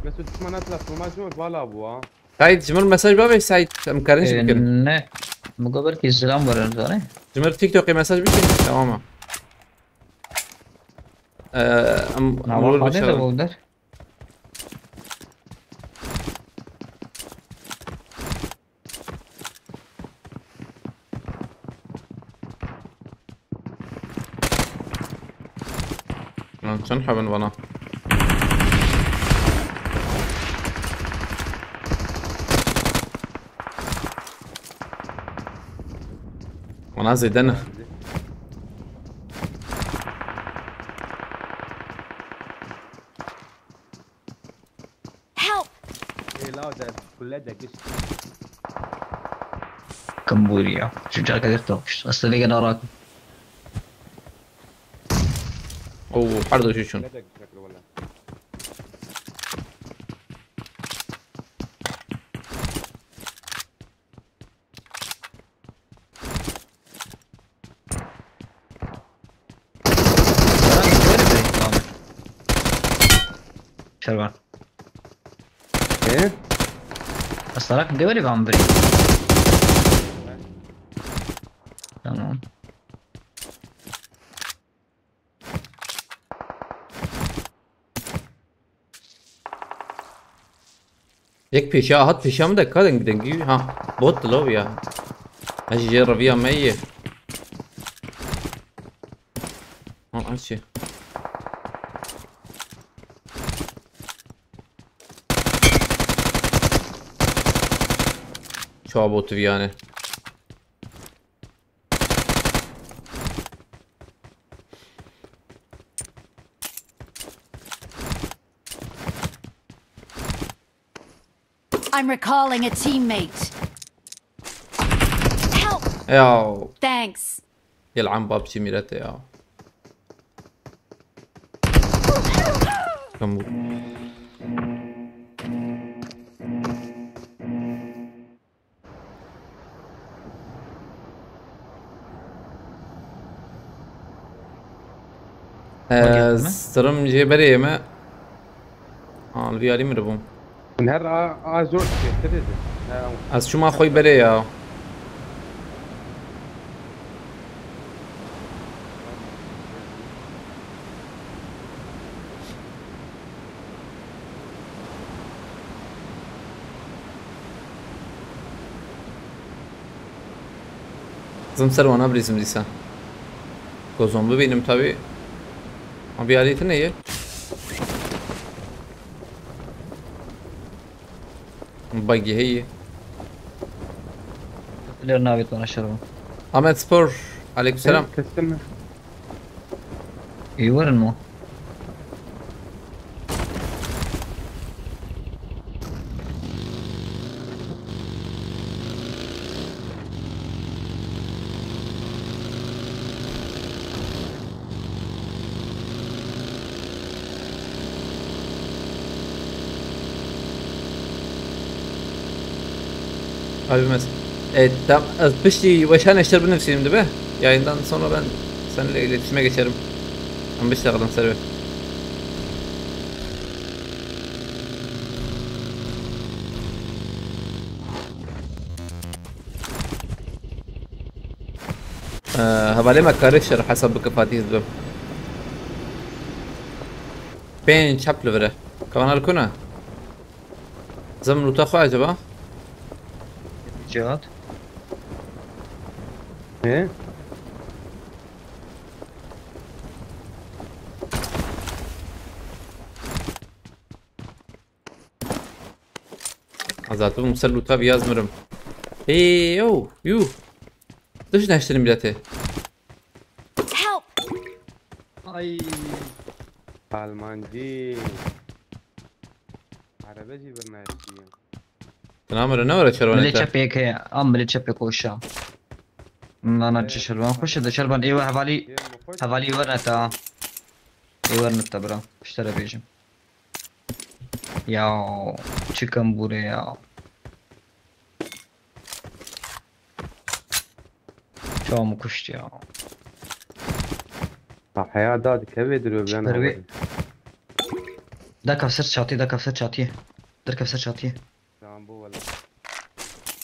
Mesut, düşman atlas, bu maç mı? Valla bu ha. Said, ji min mesaj bavê Said, em karin jî bikirin. Ne. Min got belkî zilam werin, zanî? Ji min TikTokê mesaj bikin, tamam e. Ee, em, em Ama rol hadi de başarın. Older. Lan çend hebin bana? Bana zêde ne? Help! Ê, law de, kule de giş. Kamburiya. Şu caka da topmuş. Aslında gene rak. Oo, pardon, şu şun. Kule de giş, wala. Şervan. Ee? Aslında devrê van biri. Tamam. Yek pêşiya hat, pêşiya min de ka deng dengî, ha, bot dilo ya. Ha, jê reviya me ye. Ha, aç ye. Çawa bot viyane. I'm recalling a teammate. Help! Ya. Thanks. Yel'an babci mirete ya. Kamu. Ee, sırım jê berê me. Ha, li vî alî min bûm. Her a, a zor çêtir edi. Ha. Ez çûma xwe berê ya. Zim ser wana birîzim dîsa. Kozon bibînim tabi. Ama bir aleti ne ye? Bagi heye. Lêr navê te şervan. Ahmet Spor, aleykümselam. Teslim mi? Ê werin mo. Abi mes. E, tam, ez piştî weşan eşter binivîsînim dibe. Yayından sonra ben seninle iletişime geçerim. Ben bir şey takıldım server. Ee, hevalê me karê şer hesab bike Fatih dibim. Pênc hep li vire. Kanal kuna? Zim luta xwe acaba? Cihat. He? Azat bûm ser luta biyaz mirim. Hey yo, yuh. Dış neştirin bileti. Help! Ay. Almancî. Erebe jî bir neştiye. Namere ne were çerwene Milê te? çepê yek heye. Am milê çepê koşa. Nana ci şerban xweş e de şerban êwe hevalî hevalî werne ta. Ê werne ta bira. Piştere bêjim. Ya çi kembûre ya. Çawa min kuşt ya. Ha heya da dikeve diro ben Çiper wê. abi. Da kevser çatî, da kevser çatî. Der kevser çatî. Tamam bu valla.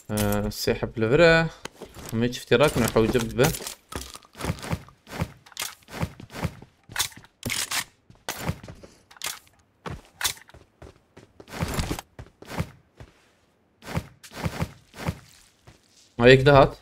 Ee, sê heb li vir e. Hemê çiftî rakin û hewce bibe. Ha, yek de hat.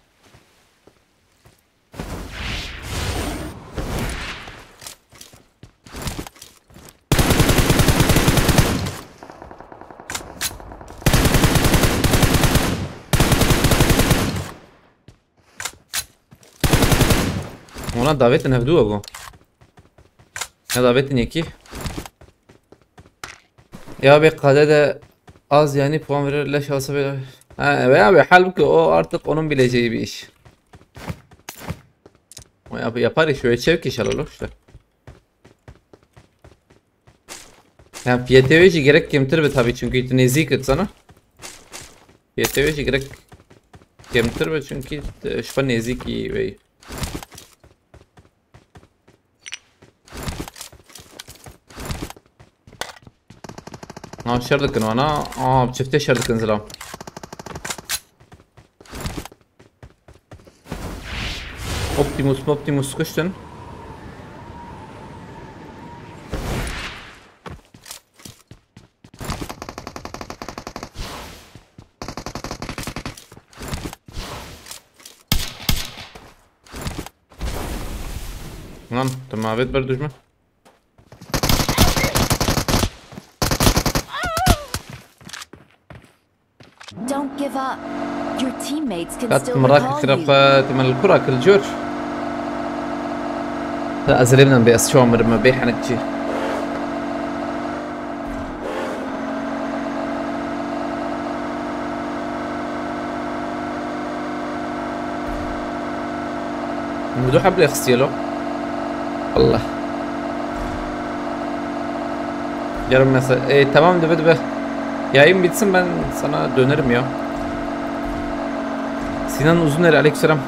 Ona davetin hevdu bu. Ya davetin yekî. Ya be kade de az yani puan verir leş alsa böyle. Ha, veya bir halbuki o artık onun bileceği bir iş. O yap yapar iş öyle çevik iş alır işte. Yani P T V jî gerek kêmtir be tabii çünkü tu nêzîk it sana. P T V jî gerek kêmtir be çünkü e, şfa nêzîk î wey. Ha şer dikin wana. Aa çifte şer dikin zilam. Optimus, Optimus kuştun. Lan, tu mavêt ber dujmin. Don't give up. Your teammates can Kat still mrak recall kira you. xwe temel kura kil cor. Ta ez lê bidan bê ez çawa mirim me bê henek cî. Mudu hebre xistiye lo. Allah. Yarın mesela. E, tamam dibe dibe. Yayın bitsin ben sana dönerim ya. Sinan Uzuner aleykümselam.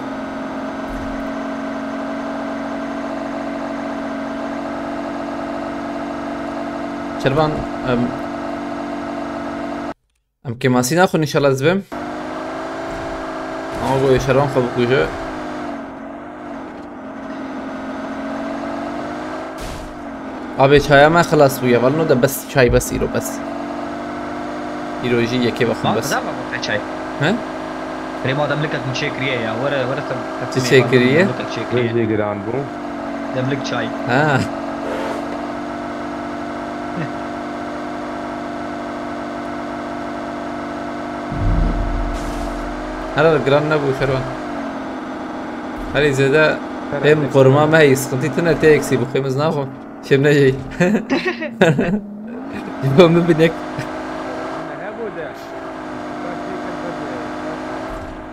Şervan em, em kêmasî naxwin inşallah ez bim. Ama bu şervan xwe bikuje. Abi çaya me xilas bûye. Valino de bes çay bes îro bes. Îro jî yekê vexwin Ma bes. qeza ma xwe çay. He? Rê ma demlikek min çêkiriye ya. Were were te. Çi çêkiriye? Demlikek çêkiriye. Vejê giran bû. Demlik çay. Ha. Herhalde giran nebû şervan. Herî zêde hem koruma me heyî sıkıntı tine te eksî bu xêmiz naxo. Şem ne şey. Yıkıldı binek. Hebû de.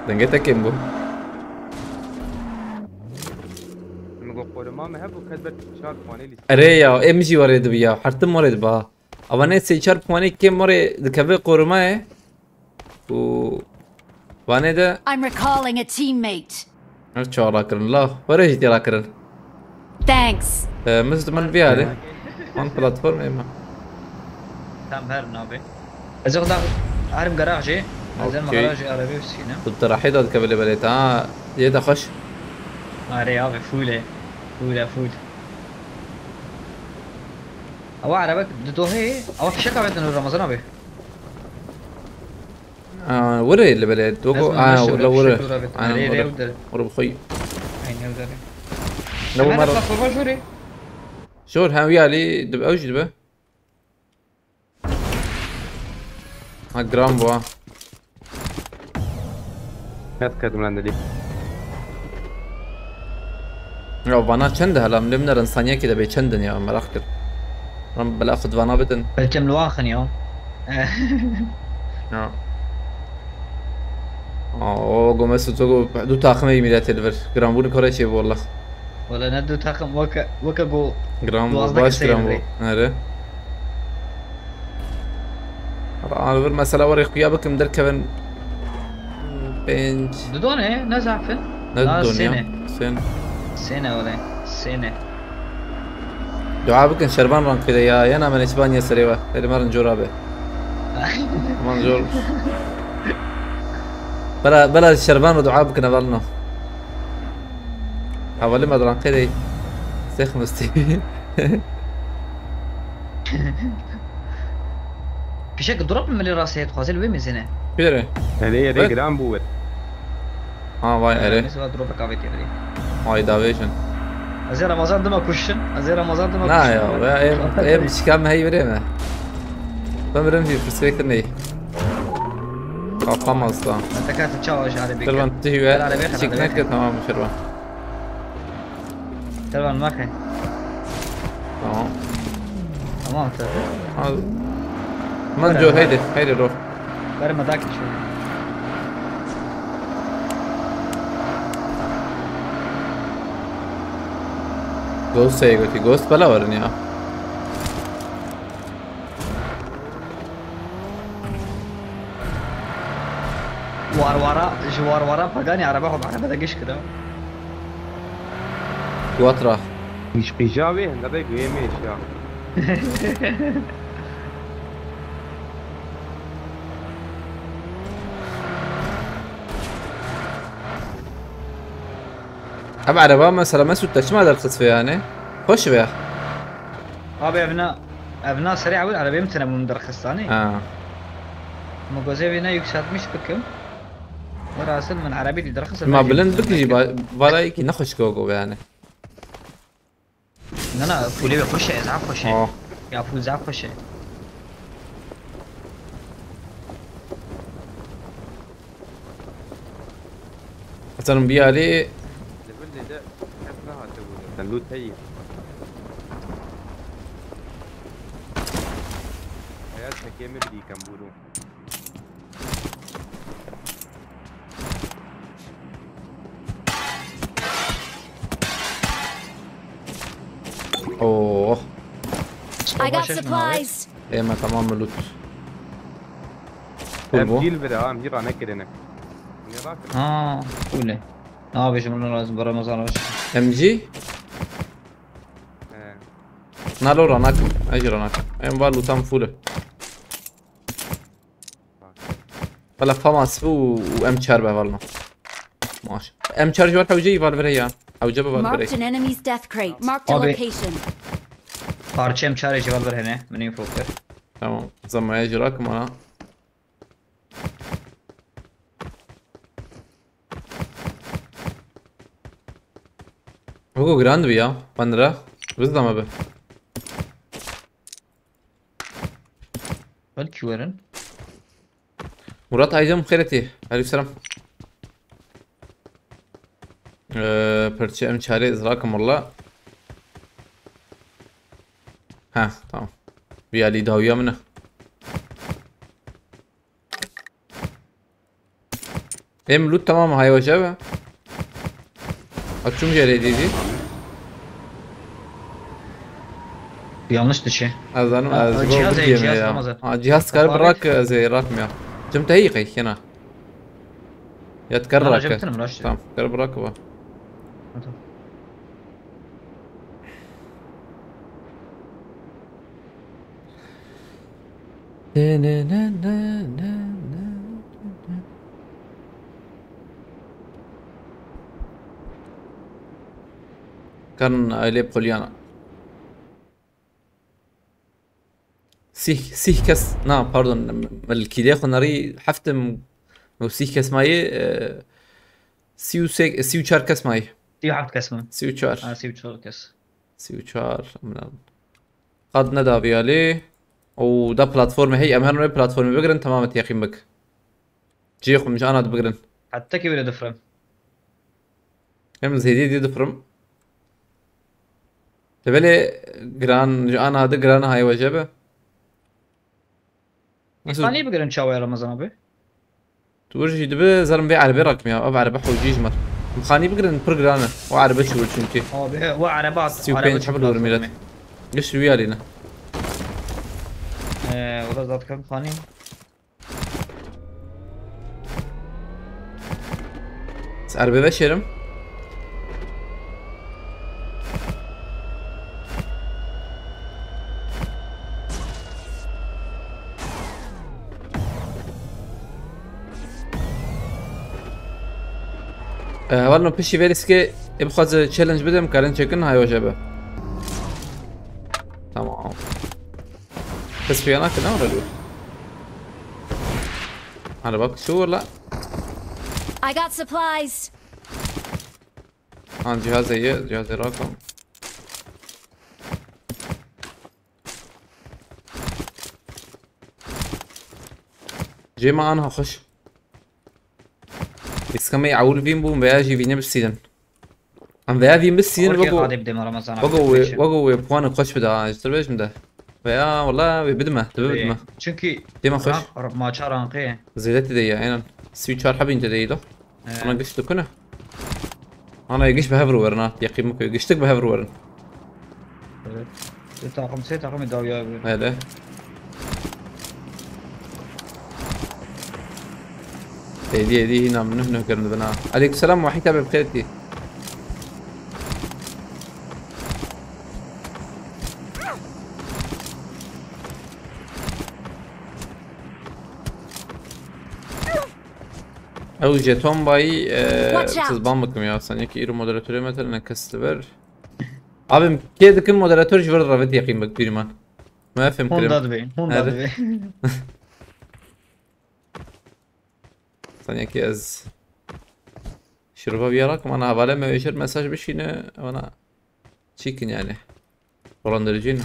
Denge tekim bu. Min got koruma me hebû, kes ber çar puanê lîst. Erê ya, em jî warê dibi ya. Her tim warê dibi ha. Avanê sê çar puanê kêm warê dikeve korumayê. Û vanê de I'm recalling a teammate. her çawa rakirin la. Warê jî tê rakirin. Thanks. Ee, Mizd min vî alê. Wan platform êma. Tam her nabe. Ez o da harim garajê. Ez en Okey. garajê arabê sîne. Tu te rahê da dikeve lê belê ta. Yê de xweş. Are abi full e. Full e full. Ewa arabek di dohê. Ewa fişek avetin Ramazan abi. Aa, were li belê. Dogo. Lazım Aa, anlaşılır, la bir were. şey dur abi. Aynen Nereye were. Revdir? Were bixoy. Aynı evde. Ne bu Hemen mara. Platforma juri. Jor hem wî alî dib ew jî dibe. Ha giran bu ha. Ket ket min delî. Ya bana çend hela min lê min erin saniyekê de bê çend in ya merak kir. Em bila xwe divana bidin. Belki em li wan xin ya. Ya. Aa, o Gomez tu go du taxim ey milletê li vir. Giranbûn kore çê bu wallah. Wala ne du taxim weke weke go. Giran bu, Duwazdeh baş keseyê giran bu. li vir. Nere? Aa, li vir mesela warê xuya bikim derkevin. Pênc. Dudone ne zafin. Ne Na dudone ya? Sêne. Sêne. Sêne wala. Sêne. Dua bikin şervan rankê de ya, yena me neçiban ya serê we. Hêdî me rincor abe. Aman zor. Bela, bela şervan re dua bikin evalno. Hevalî me rankê de. Sêx mistî. Fişek drop mi li rastê dixwaze li wê mêzine? Pêre. Erê erê Evet. giran bû wir. Ha vay erê. Mesela drop kavê tê birî. Vay davêjin. Ez ê Ramazan dima kuştin. Ez ê Ramazan dima Na kuştin. ya, ya em, em şikam hey birê me. Ben birim bir fırsat ney. Kafam hasta. Tekate çawa ji arabê. Şervan tihî Gel arabaya ve kadar çek arabaya. Neke tamam Şervan. Şervan makhe. Tamam. Tamam tabii. Al. Man jo heydi, heydi ro. Ver me dak şu. Ghost seyê gotî. Ghost bela werin ya. Warwara, ji warwara paganî araba xwe bi araba de giş kida. Quatra. Îşqîja wê hende be guhê mêşa. Ev araba mesela Mesut te çima derxist vê yani? Hoş be. Abi evna, evna serê ewil arabê min tine bûm derxistanê. Ha. Min gozê wê ne yükseltmiş bikim. Velhasil min arabê dî derxist. Ma bilind bikî jî ba-, valayekî ne xweşik o yani. Na na, pulê wê xweş e, zaf xweş e. Oh. Ya pul zaf xweş e. Hasan bir alî Li vir lê de kes nehate bû. Sen lût heyî. Eya çekê min bidîkem bûrû. Oh. I got Savaş etme abi. supplies. Ême tamam mı loot. Full Ev bu. cîl vire ha, em cî ranekirine. Ne bak? Ha, öyle. Ne yapacağım bunu lazım, bu Ramazan hoş. M G? He. Nalo ranak. Ej ranak. Em var lootam full. Valla famas bu M çar be valma. Maş. M çar jor hewce ival vere ya. Hewce be val vere. Marked an enemy's death crate. Marked a Abi. Location. Parçam çare cevap ver hene. Benim fokur. Tamam. Zamaya jirak mana. Hugo grand bi ya. Bandra. Biz de mi be? Belki verin. Murat Aydın Xêretî. Aleykümselam. Ee, perçe em çare izrakim valla. Ha, tamam. Bir ali dawiya mı ne? Em loot tamam hayvaca be. Açım jere dedi. Yanlış dışı. Azanım Ha, az cihaz bu ey, diyeme cihaz ya. Ramazan. Ha, cihaz kar Kapağı bırak ez ey rakmıyor. Cım te iyi kay kena. Yat kar Lan bırak. hocam, bitirdim lan şu. Tamam, kar bırak bu. Hadi. Kan aile Polyana. Sih, sih kes, na, pardon, melkîlê xwe nerî heftim û sih kes mayê, e, sî û sê, sî û çar kes mayê. Sî û heft kes mi? Sî û çar. Ha, sî û çar kes. Sî û çar, min. Qad neda viyalê. Û da platformê hey, em her nû platformê bigirin, tamam et yaqîn bik. Cihê xwe min ji ana dibigirin. Hette ki bile difrim. Em zêdî dî difirim. Te belê giran, ji ana de giran hay we jebe. Nasıl? Xanî bigirin çawa Ramazan abi? Tu jî dibe zerim vê erebê rakim ya. Ev erebe hewcî ji me. Xanî bigirin pir giran e. O erebe çû çünkü. Abi, he, o erebe at. Sî û pênc heb li wir mîret. Giş wî alîne. Ee, o da zaten xanî. Ez erebê veşêrim. Ee, hevalno piştî vê lîskê ê bixwaze challenge bidim, karin çekin, hay hoca be. Tamam. Kes piyana ki ne var öyle? Hadi bak şu vur la. I got supplies. Han cihazı iyi, cihazı rakam. Cema anha xweş. Lîska me ewil vîn bûn veya jî vînê bisînin. Em veya vîn bisînin wego wego wê wego wê puanê xweş bide ha, ji tir bêjim de. Veya wala wê bidime, dibe bidime. Çünkü dêma xweş. Maça ranqê. Zêde tê de ya, aynen. Sî û çar hebîn tê de yî do. Ana giş dikune. Ana giş bi hev werin ha. Yeqîn bike. Giştik bi hev werin. Evet. Bir takım, şey takımı dalga yapıyor. Hele. Êdî, êdî hîna min nuh nuh kirin dibin ha. Aleykum selam, Wahîd abi, bi xêr tî. Ew jeton bayî, e, siz ban bikim ya. Sen yekî îro moderatörê me tene kes li ber. Abim, kê dikin moderatör ji vir revit yeqîn bik bîrman. Me fêm kirim. Honda dibe, Honda dibe. Sen yekî ez şirva viyara kim ana havale me êşir mesaj bişîne, bana çîkin yani. Dolandırıcı ne?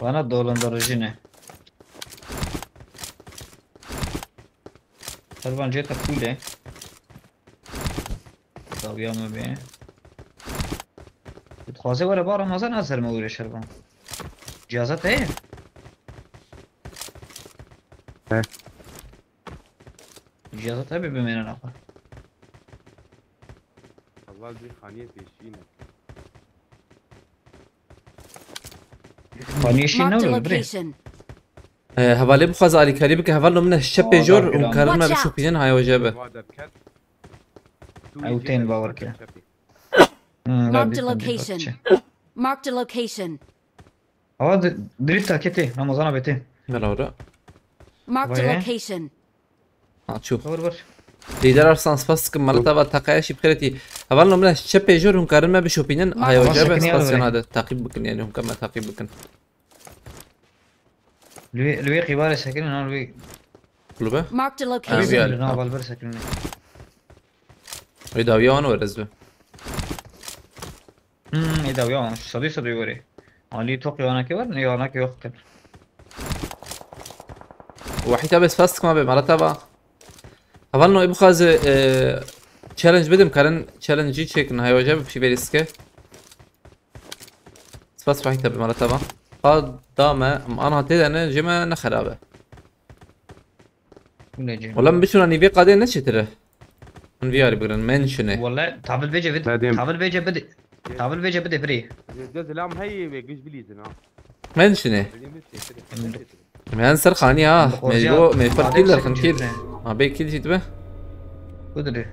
Bana dolandırıcı ne? Servan ceta full e. Dawiya me be. Dixwaze were ba Ramazan ez serme were şervan. Cihazat heye? He. Cihazat hebe bimêne naxwe. Heval bir xaniyê pêşî ne. Xaniyê şîn ne olur bre? Ee, hevalê bixwaze alîkarî bike, heval no min e şepê jor û karin me bişopînin, haya we jebe. Ew tên bawer ke. Hmm, Marked a location. Marked a location. Awa di-, dirît taketê, Ramazan abetê. Gel orada. Marked a location. Ha, çû. Vur, vur. Lider Arslan, spas dikim, mala te va taqaya şî bixêretî. Heval no min e çepê jor hûn karin me bişopînin, haya we jebe, spas jana de. Taqîb bikin, yani hûn ka me taqîb bikin. Li wê, li wê qîbarê sekinin, ha, li wê. Kulübe? Marked a location. Li nav balber sekinin. Wê dawiya wan were ez bi. Hmm, ê dawiya wan, sedî sedî were. Alî toq yanakê were, ne yanakê yok kin. Wahî tabi spas dikim abi, mala te va. Heval no ê bixwaze, e, challenge bidim, karin challenge'î çêkin, haya we jebe, pişî verî sike. Spas Wahî tabi, mala te va. Qad da me, em anha tê de ne, jê me ne xerabe. Wala min biçûna nîvê qadê ne çêtir e. Min vî yarî bigirin, mention e. Wala, tabil bêje bide. Tabil bêje bide. Tabil bêje bide birî. Zê zilam heyê wê giş bilîzin ha. Mention e. Em yan ser xanî ha. Me ji bo, me xwe kill derxin, kill. Ha, bê kill jî dibe. Kudri.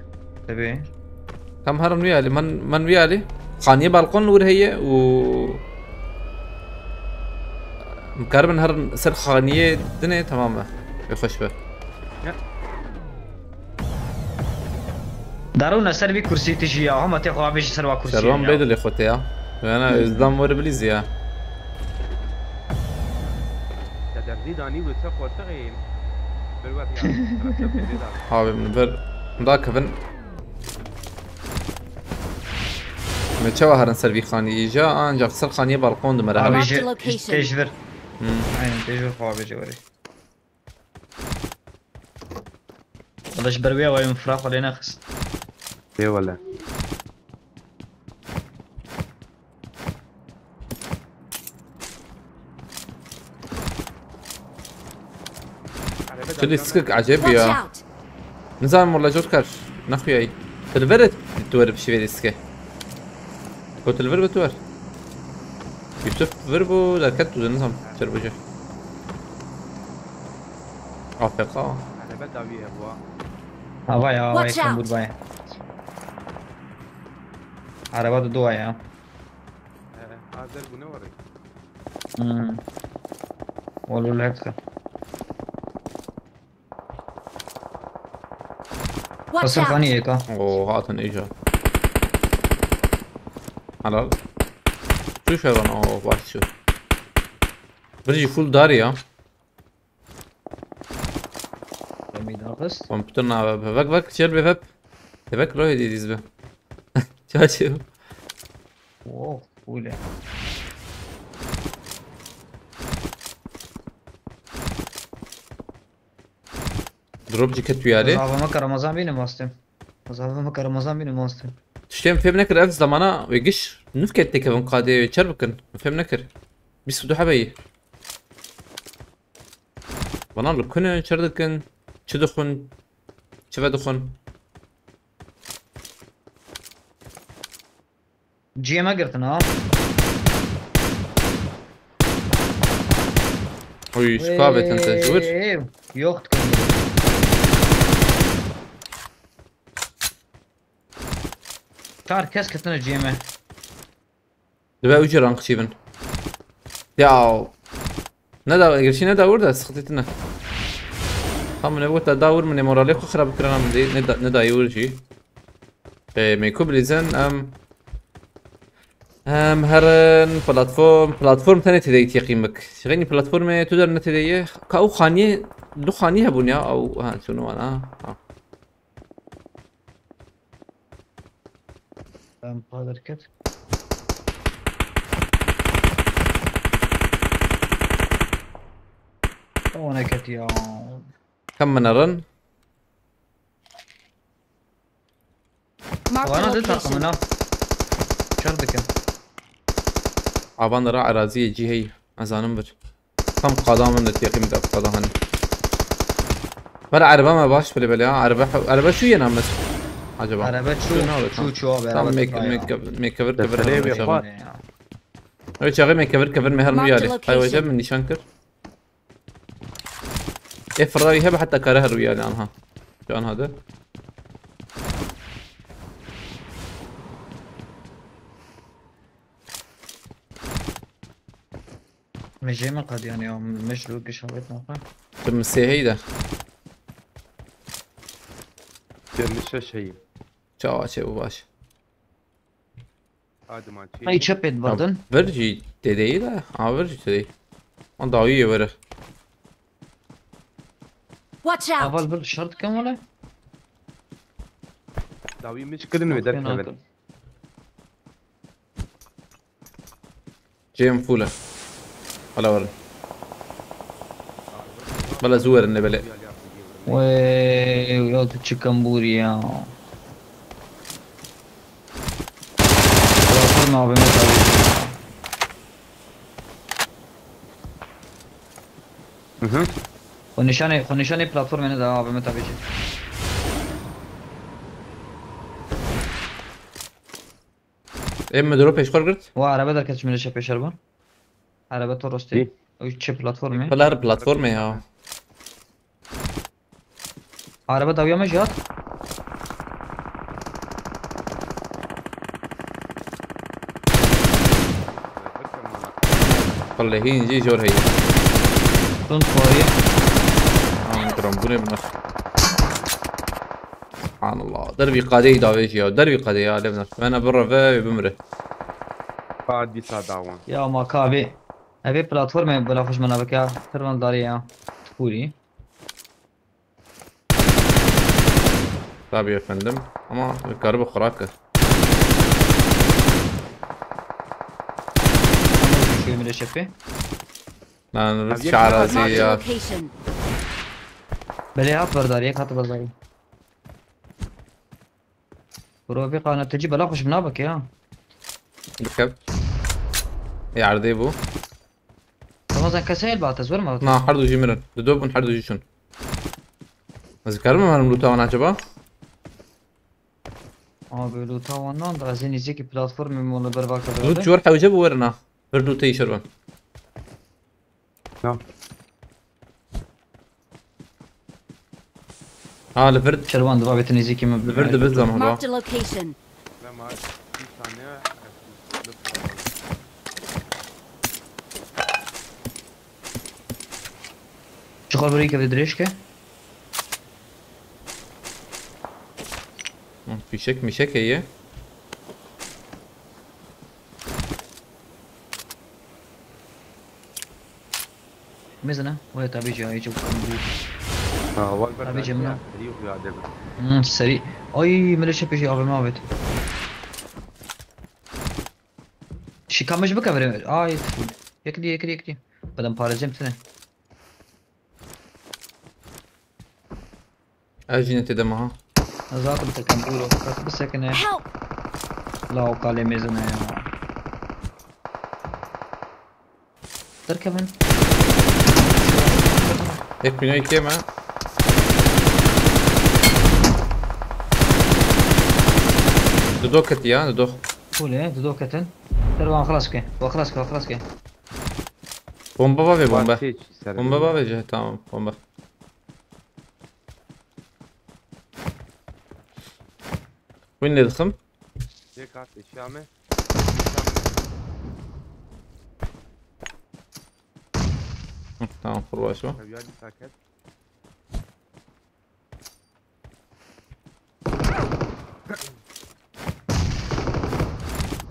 Tabii. Tam herin wî alî, min, min wî alî. Xaniyê balkon li wir heye û em karibin herin ser xaniyê dinê, tamam be. Wê xweş be. Darûna ser vî kursî tijî ya, hema tê xwe avêjî ser va kursî. Servan bê dilê xwe tê ya. Yani, hmm, özlem var bilîz ya. Te derdî danî wê çe qortixê. Bir wek ya. Abi, min bir da kevin. Me çawa herin ser vî xanî? Îja ancak ser xaniyê balkon dimere herin. Abi, ji, tê ji vir. Hmm. Aynen, tê ji vir xwe avêje were. Wala ji ber wê awayê min fira xwe lê nexist. Ê wele. Çi lîstikek ecêb Watch ya. Out! Nizanim wala cor kar. Nexuyayî. Tilver tu were pişî vê lîstike. Ko tilver bi tu wer. Yusuf vir bû derket tu nizam. Çer bû jê. A F K. Araba dawî hebûa. Ava ya, Watch vay out! Kambur vay. Araba da dua ya. He, hazır bu ne var? Hmm. Olur hepsi. Watch Basir out! Xanî yeka. Oo, hatin iyice. Helal. Şu şervan, oo, var şu. Bir full dar ya. Demî daxist. Kompüter na vep. Vek vek çer be vep. Vek rohe diye diz be. Çaçı. Oh, öyle. Drop ceket uyarı. Zava mı karamazan benim astım. Zava mı karamazan benim astım. Tiştê min fêm nekir ev zamana wê giş nifket têkevin qadê wê çer bikin. Min fêm nekir. Bîst û du hebeyî. Bana li ku ne çer dikin? Çi dixwin? Çi vedixwin? Ciyê me girtin ha. Oy, şu kahvetin te ji wir. Wêy, yok dikim. Çar kes ketine ciyê me. Dibe ew jî rank çî bin. Ya. Ne da, gerçi ne da wir de sıkıntı ne. Tam ne bu da da wir min morali xwe xirab kirin am de ne da, ne da wir jî. E, me ku bilîzen em em herin platform, platform tenê têdeyî teqîm bik. Şixênî platformê tu der ne têdeyî. Ka ew xaniye, du xaniye hebûn ya. Ew, ha, şunu var ha. Ha. Ben padir ket. O ne ket ya. Kam min erin? Mark the Wana de location. Takımına. Çar dikin. Avan ra eraziyê cî heyî. Ez zanim bir. Tam qada min de têqî min de qada hani. Bela ereba me baş bile bile ya. Ereba, ereba şu yena mi? Acaba? Ereba şu, Şu ne olur şu, tam? Şu abi, Tam ereba mek, tıkla ya. Mek, mek kevir kevir Destele kevir bir kevir. Bak. Öyle çağı mek kevir kevir me her Mark the rüyali. Hay location. Hocam nişan kır. E fırravi hebe hatta kare her rüyali anha. Şu an hadi. Mejê me qediyane ya, mej lo giş havet naxwe. Tu misêheyî de. Yirmi şeş heyî. Çawa çê û baş. Hadi man çê. Ay çepê Tamam. Vardın. Vir jî têdeyî de, a vir jî têdeyî. An dawî yê were. Watch out! Aval bir şart kem wala. Dawî mişkilin ve derkevin. Cem full e. Hala var. Bela zu werin ne bele. Wey, ya tu çıkan buri ya. Platform A V M tabii. Hı hı. O nişanê, o nişanê platformê ne da A V M tabii ki. Em mi dropê ji xwe girt? Wa araba derket ji min re şepê şerban. Araba to rostê. Dî. O çi platformê? Pilar platformê ya. Araba dawiya me jî hat. Qillehîn jî jor heye. Tund xwarî. An gram bûne bine. Subhanallah. Dervî qadeyî davêjî ya. Dervî qadeyî ya. Levner. Vena bireve ve bimre. Ka dîsa dawan. Ya ma ka vê. Evê platformê bila xwe ji min re bike. Tirvan darê ya. Tixûrî. Tabii efendim. Ama karibe xurake. Şöyle mire şefi. Lan Abi, şarazî Marked a ya. Location. Belê hat berdarî, yek hat berdarî. Bro, vê qanetecî bela xwe ji min re bike ya. Bikev. Yardê bû. Ramazan, kesê el bate, zor mu? Na, her du jî mirin. Di do bûn, her du jî çûn. Ez karim herim loot wan acaba? Abi loot wan nan da ez ê nêzîkî platformê min li ber vaka. Loot ji wir hewce bi werina. Bir loot teyşer ben. Ya. Ha, li vir. Şervan, diva bêtin nêzîkî min. Li vir dibiz lem heba. Marked a location. Lema, bir saniye. Çiqas birî kevde dirêj ke? Hı, fişek mişek heye. Mezine, waya tabî jî, ayê çabuk. Ha, wal ber Tabî cemna. Serî yok ya, de. Hmm, serî. Ay, mele çepê jî A V M avêt. Şikamij bike vire. Ay, yekdi, yekdi, yekdi. Badem parêzê tine. Ez jî ne tê dema ha. Zaten te kembûro. Kat bisekine. Help! La o kalê mêzine ya. Derkevin. Yek bîna yekê me. Dido ketiya, dido. Kule, dido ketin. Ser van xilas ke. Va xilas ke, va xilas ke. Bomba va ve bomba. Bomba va ve, tamam, bomba. Win lê dixim. Yek hat eşya me. Hı, tamam, kurbaş o. Ev ya dîsa ket.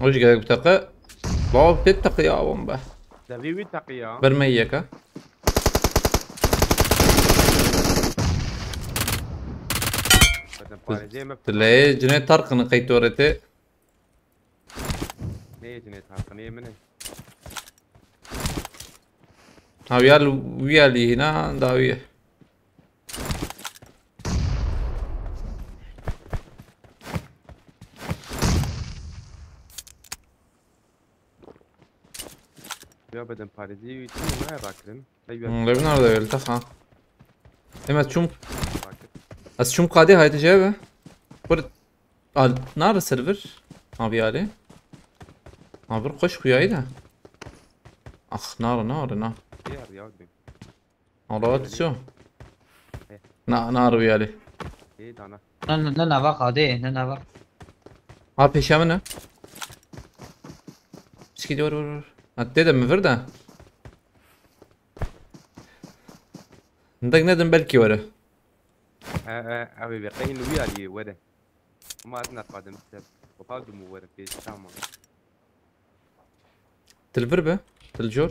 O jî gerek bi teqe. Baw pê teqe ya bomba. Devî wî teqe ya. Bir me yeka. Zaten parêzê me. Dilê cinê tarqını qeytorete. Ne yê cinê tarqını yê min e. Ha, wî ya li, wî ya lî hîna dawî ye. Ya beden parêzî wî tune nayê rakirin. Hey, Hmm, levin arada öyle tak ha. Em ez çûm, rakir. Ez çûm qadê hayte cebe. Kur al nar server. Abi ali. Abi xweş xuyayî de. Ah, nar, nar, nar. Diğer ya. Alo, tu ço? He. Na, nar wî alî. Ê, dana. Ne, ne, ne nava qadê, ne nava. Ha, pêşe min e. Pişkî de were, were, were. Ha, tê de min vir de. Hindek nedim belkî were. He, he, ew ê qehîn wî alî were. Ama ez neqadim ser. Bixal dum were pêş, tamam. Til vir be, til cor.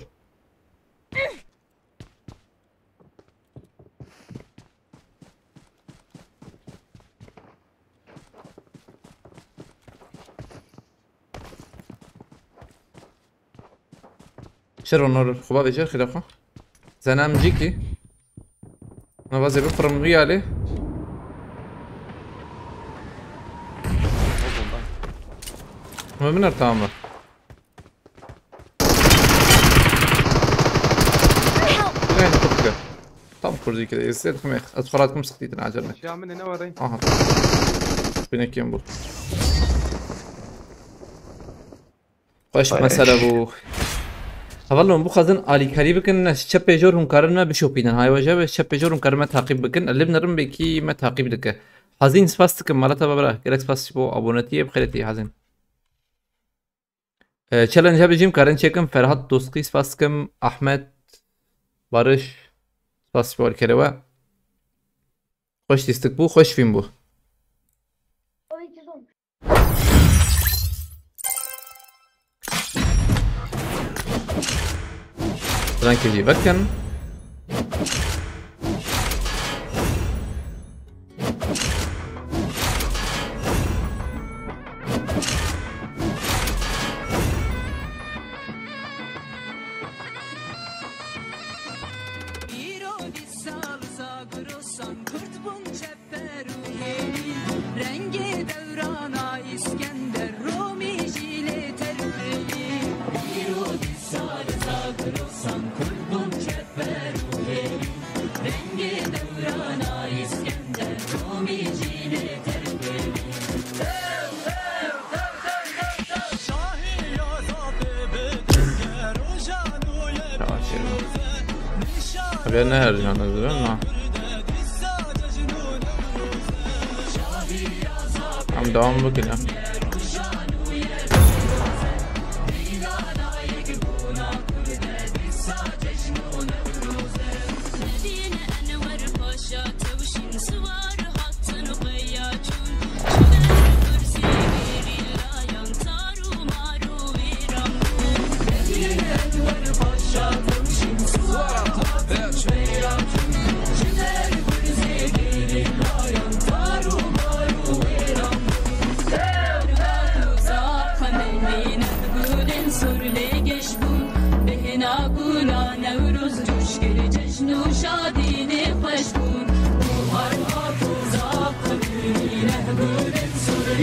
Şero nor xuba vecer xira xo. Zenem ciki. Navazê bi fırın riyali. Ama bunlar tamam mı? Yine aynı topka. Tam kurdu ikide. Ezir xumê. Ez xalat kum sıktı idin acelme. Şamine ne var? Aha. Binek yem bu. Xweş mesele bû. Hevalno, hûn bixwazin alîkarî bikin, ne çepê jor hûn karin me bişopînin. Hay weje be çepê jor hûn karin me taqîb bikin. Li binirin bêkî me taqîb dike. Hazîn spas dikim, mala te bibra. Gelek spas ji bo abonetiyê, bi xêrê tê Hazîn. Ee, challenge hebe jî em karin çêkin. Ferhat Dostkî spas dikim. Ahmet Barış spas ji bo alîkarê we. Xweş lîstik bû, xweş fîlm bû. Rengê jî vekin. Îro dîsa li Zagrosan Kurd bûn çeper û hêvî. Rengê dewrana Îskender Romî jî lê terfeyî. Îro dîsa li Zagrosan Kurd bûn çeper Ve ne her can hazır ama. Tamam, devam bakın ya.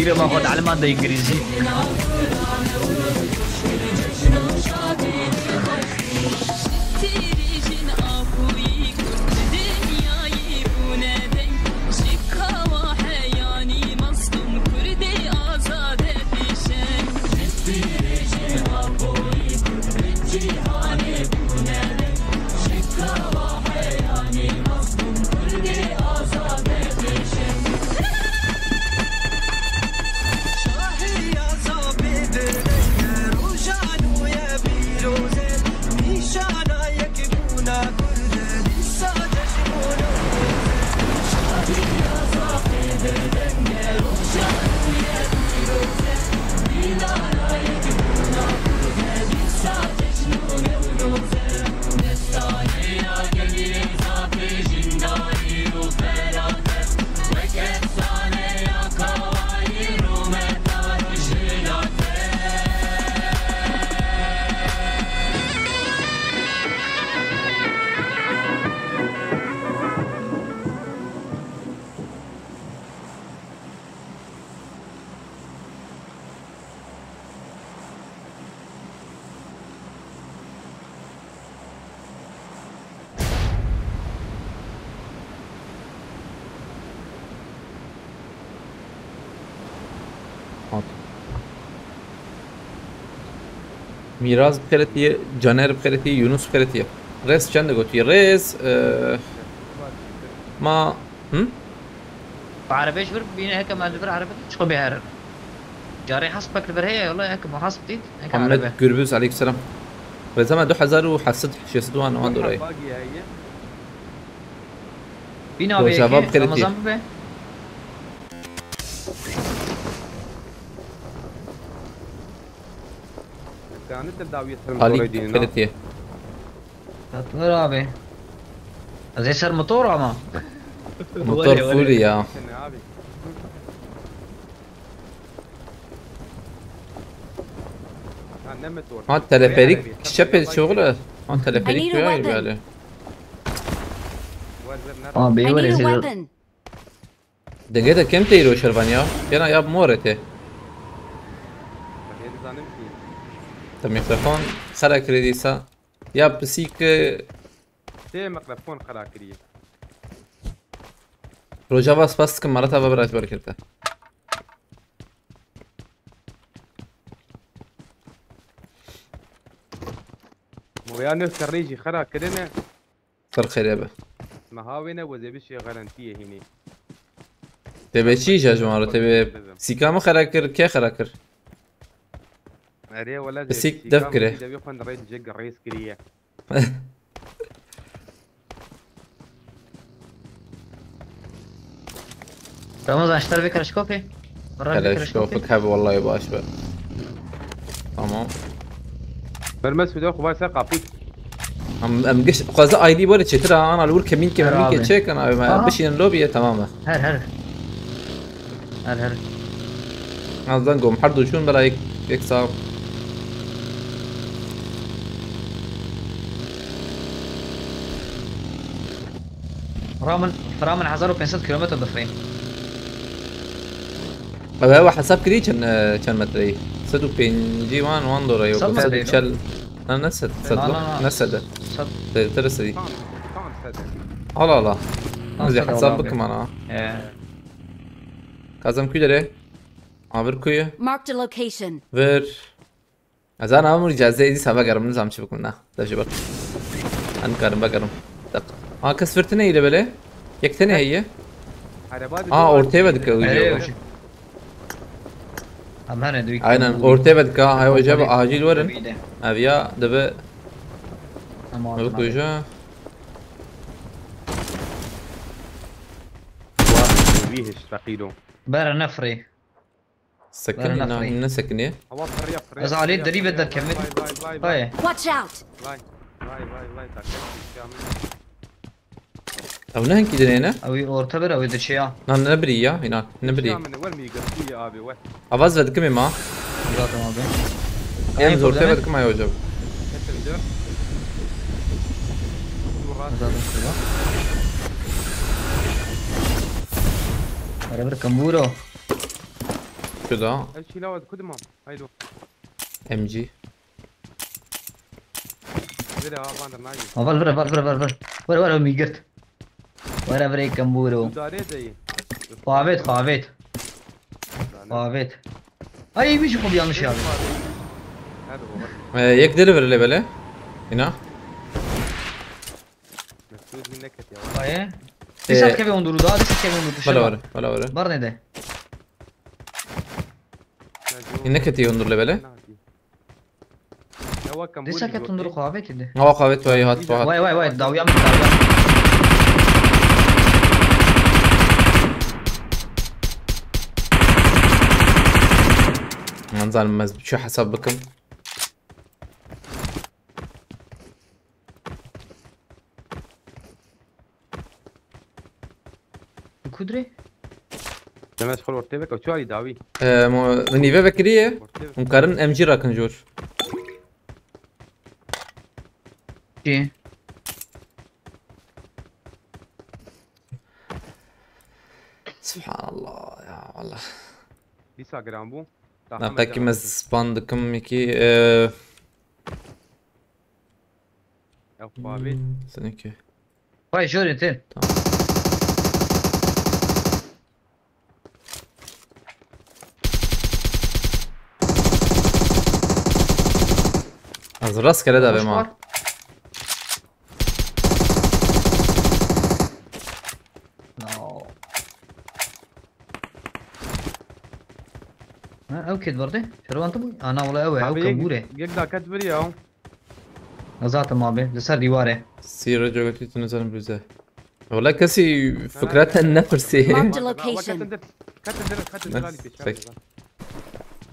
Îro me xwe dielime de îngilîzî. Hat. Mîraz bi xêrê tî, Caner bi xêrê tî, Yunus bi xêrê tî. Rêz çend gotiye? Rêz, e, ma, hı? Bi erebê ji vir bîne, heke me li vir erebe dît, çixwe bê herin. Carê hesp pek li vir heye, wele heke me hesp dît, heke Muhammed erebe. Gürbüz, aleykümselam. Rêza me du hezar û heft sed, şeş sed wan, wan dorayê. Bîna Rojava bê yekê, bi xêrê tî. Ramazan bibe. Kanî te dawiye ser Halî motorê dînin, ha? Feritî. Tatlı abi. Ez ê ser motor ama. Motor Wale, wale. Full ya. Sen abi. Ha, ne motor? Ha, teleferik. Buraya arabaya, kişe tabii, pek yabancı. Çoğulu. Ha, teleferik. I need a buraya weapon. Böyle. Ver, ver, nerede? Abi, I need a öyle weapon. Dengê te kêm tê îro şervan ya. Yena ya bi morê tê. Hêdî zanim ki. Te mîkrofon xera kirê dîsa. Ya pisîk. Tê mîkrofon xera kiriye. Rojava spas dikim, malata ve biraz berkete. Moya nû serrê jî xera kirine. Ser xêrê be. Meha wê ne wezê bişê garantiyê hînî. Tê be çî je ji wan re, tê be sîka min xera kir, kê xera kir? Erê wele Pisîk sîka dev min kire. Jî devê xwe nirê dije girêz kiriye. Ramazan, ji te re vê Kaleşkofê. Kaleşkofê. Kaleşkofik hebe, wallahî baş be. Tamam. Vermez video xwe ser kaput. Em, em giş, xweze I D böyle çêtir ha, ana li wir kemîn ke, kemîn ke çêkin abi, me bişînin lobby'ye, tamam e. Her, her. Her, her. Azdan gom, her du şûn bela yek, yek sax. Fira min, fira min hezar û pênc sed kilometre difirê. Ew, ew hesab kirî çend, e, çend metre ye? Sed û pêncî wan, wan dora yok. Sed metre. Sed û çel. Na, ne sed, sed. Na, na, na. Ne sed? Sed. Te, te sed. Tam, tam sed. Ala, ala. Tam sed, hesab bikim ana. He. Kazım Küdere. Avir kuyu. Marked a location. Ver. Ez ana amur cazde edî sava garim, nizam çi bikim na. Da ji bak. An karim bagarim. Dak. Ha, kes vir tine île bele. Yek tene heye. Araba dide. Aa, ortaya ve dike, Erê, ucu. Em hene duyuk. Aynen, ortaya ve dike. Hay, hoca, acil verin. Ev ya, debe. Tamam, abi. Hoca. Vî hiç feqîro. Bere nefrê. Sekin, Bere nefrê. Ne sekinê? Hava firriya, firriya, Ez alê firriya, derî ve firriya. Derkevin. Vay, vay, vay, vay. Hay. Watch out! Vay, vay, vay, vay, takip edeceğim. Ew ne hinkî dinê ne? Ew ê orta bir, ew ê diçe ya. Na, ne birî ya, îna, ne birî. Şamine, wer mi girtiye abi, wer. Avaz ve dikimê ma. Zaten abi. Em zor teve dikim ay hocam. Ketim de. Zaten şurada. Ara bir kamburo. Şurada. Ev çila ve kudim am. Haydi. M G. Vire ha, van der nayê. Aval vire, val vire, val vire. Vire, vire, mi girt. Vire, vire, kamburo. Dare de. Xavêt, xavêt. Dane. Xavêt. Ay, bir şey oldu yanlış abi. Hadi baba. Ee, yek deri verile bele. Îna. Mesut min neket ya. Ay. Ee, Disa keve onduru da, disa keve onduru. Bala var, bala var. Bar ne de? Neketî hundur levele. Disa ket hundur xavêtî de. Awa xavêt vay hat, hat. Vay, vay, vay, dawya min, dawya min. Nizanim ez çi hesab bikim. Kudre? Demet xol ortê vek, o çi alî dawî? Ee, mo-, min nîve vekiriye. Ortê vek. Hûn karin M G rakin jor. Kî? Subhanallah ya Allah. Dîsa giran bû. Naqekî me span dikim ki, ee, Ew xwe avêt. Hmm, senekê. Vay, jorê tên. Tamam. Ez rastgele davê ma. Boş var. No. Ha, ew kê dibirde? Şervan tu bû? Ana, wala ew e, ew kembûr e. Yek daket bir ya. Zaten abi, li ser dîwar e. Sîre cogotî tu nizanim bize. Wala kesî fikra te nepirsê. Marked a location.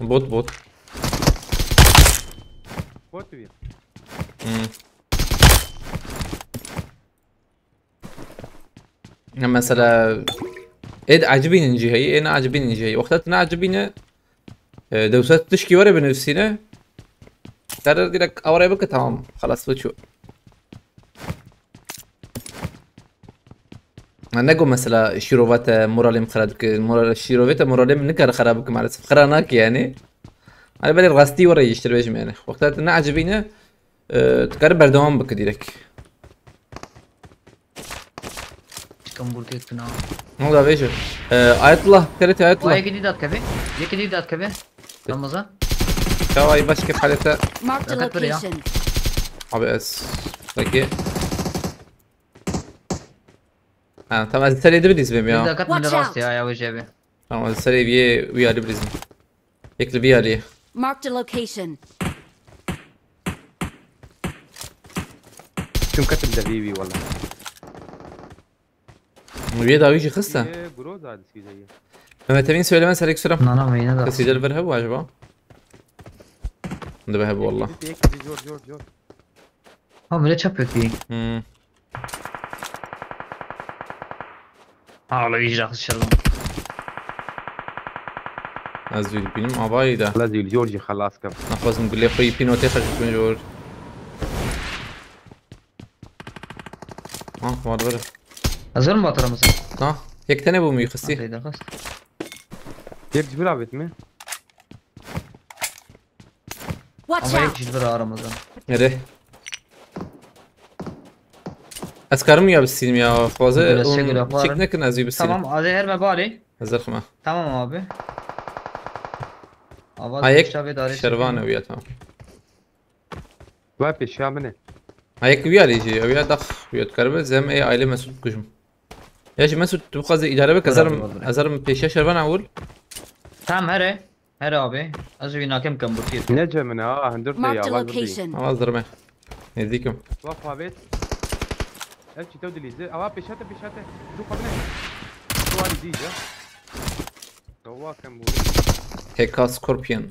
Bot, bot. Bot bir. Hmm. Ya mesela, ê di ecibînin jî heye, ê neecibînin jî heye. Wexta tu neecibîne, e, dewsa tu tişkî were binivîsîne, karar direkt awre bike, tamam, xelas, bu çû. Ha, nego mesela şîrova te moralê min xera dike, moral, şîrovê te moralê min nikare xera bike maalesef. Xera nake yani. Hani belê rastî were yî ji te bêjim yani. Wexta tu neecibîne, e, tu kare berdewam bike direkt. Çıkın burada ettin ha. Ne oldu abi, Ece? Ee, Ayetullah, dikkat et Ayetullah. Yekî dî datkeve. Yekî dî datkeve. Ramazan. Çawayî başke palete. Marked a location. Abi ez. Peki. Ha, tamam, ez serê de bilîz bim ya. Bir dakika, Watch out. Ya, ya, Ece abi. Tamam, ez serê bir, bir yerde bilîz bim. Yek li vî alî. Marked a location. Çim ketim de vî vî wala. Vî dawî jî xiste. Groza dişkî. Mehmet Emin söyleme, aleyküm selam. Nana, meyne de. Kesî del ver hebu acaba? Dibe hebu wala. Jor, jor, jor. Ha, böyle çap yok iyi. Hmm. Hala icra şervan. Ez zû bînim avayî de. La zû jor jî xelas kem. Naxwazim gulê xwe yî pînotê xeş bikin jor. Ha, var var. Hazır mı batırımız? Ha, yek tane bu mu yıkısı? Yek cibir avêt mi? Watch out! Ama yek ji bir aramızda. Nereye? Ez karim ya bisînim ya, xwaze. Çek nekin ez ê bisînim. Tamam, hadi her me bari. Hazır xwe. Tamam abi. Avaz. Ha, yek şervan ew ya, tamam. Vay pêşiya min e. Ha, yek wî alî jî, ew ya dax wî dikaribe, ez em ê ailê Mesûd bikujim. Ya jî Mesûd, tu bixwazî îdare bike, ez Bira, herim, bira, bira. Ez herim pêşiya şervana ewil. Tamam, here. Here abi. Ez wî nakem kem bikir. Ne cemine ha, hundur te Marked ya, a var bidî. Location. Ama zirme. Nêzdîk im. Waf avêt. Ev çî tew dilîze. Ava pêşate, pêşate. Du xwe bine. Du alî dîce. Dawa kem bû. H K Scorpion.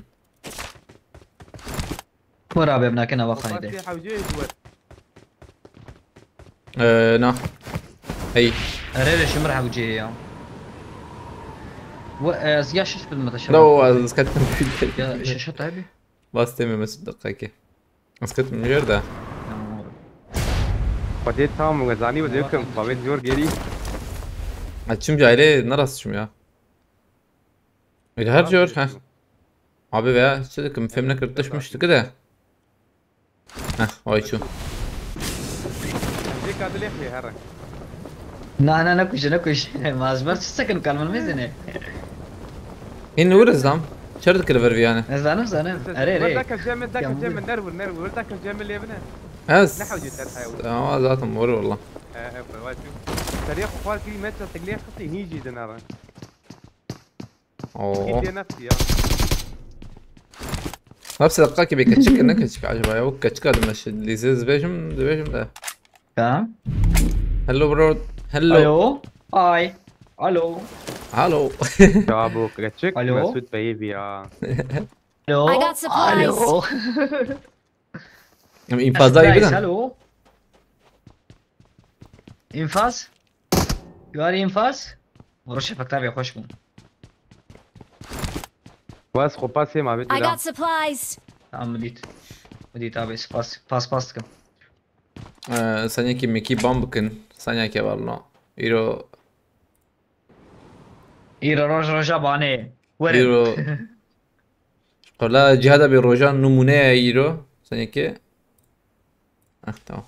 Were abi, em nakin ava xanî de. Xwestê hewceyê ji we. Ee, na. Hey. Erê, erê, ji mir hewceyê ya. We, e, ez ya şiş bidim te şebat. No, ez ketim Ya, şeşe tabi. Bas teme Mesut dakika ki. Ez ketim jêr de. Tamam abi. Xwedê tam we zanî we Tamam, dêkim, tamam. Xwedê zor gerî. Ha, çim cahilê, ne rast çim ya. Öyle her Tamam, cor, ha. Abi veya çi dikim, fem nekir, tişmiş dike de. Heh, ay çû. Vê kadilê xê here. Na, na, nekuje, nekuje. Ma ji ber çi sekin kal min mêzine. Hîn li wir zam. Çer dikir ver viyane. Ez zanim, zanim. Erê, erê. Werdeke cem, werdeke cem, nervur, nervur. Werdeke cem lê bine. Ez. Ne hewce ter hayal. Ama zaten var valla. He, he, var çû. Seriye xwar kiri, metra teglê xisi, hîn jî dinara. Oo. Kî tê nefsî ya. Nefsî deqakê bê keçik ne keçik acaba ya? Wek keçik adim ez lîzê dibêjim, dibêjim de. Ya. Hello bro. Hello. Alo. Hi. Alo. Hello. Ya bu keçik Alo. Mesut Bey ya. Alo. I got supplies. Alo. Em infazda iyi Surprise, bilin. Alo. İnfaz? You are infaz? Vuruşa fakta bir hoş mu? Bas xwe pasê ma bê I got supplies. Tamam, min dît. Min dît abi, spas, pas, pas dikim. Ee, sen yekî mekî ban bikin. Sen yekî var no. Îro Îro roj roja banê. Werin. Îro. Qula cihada bir roja numune ya îro. Sen yekî. Ah, tamam.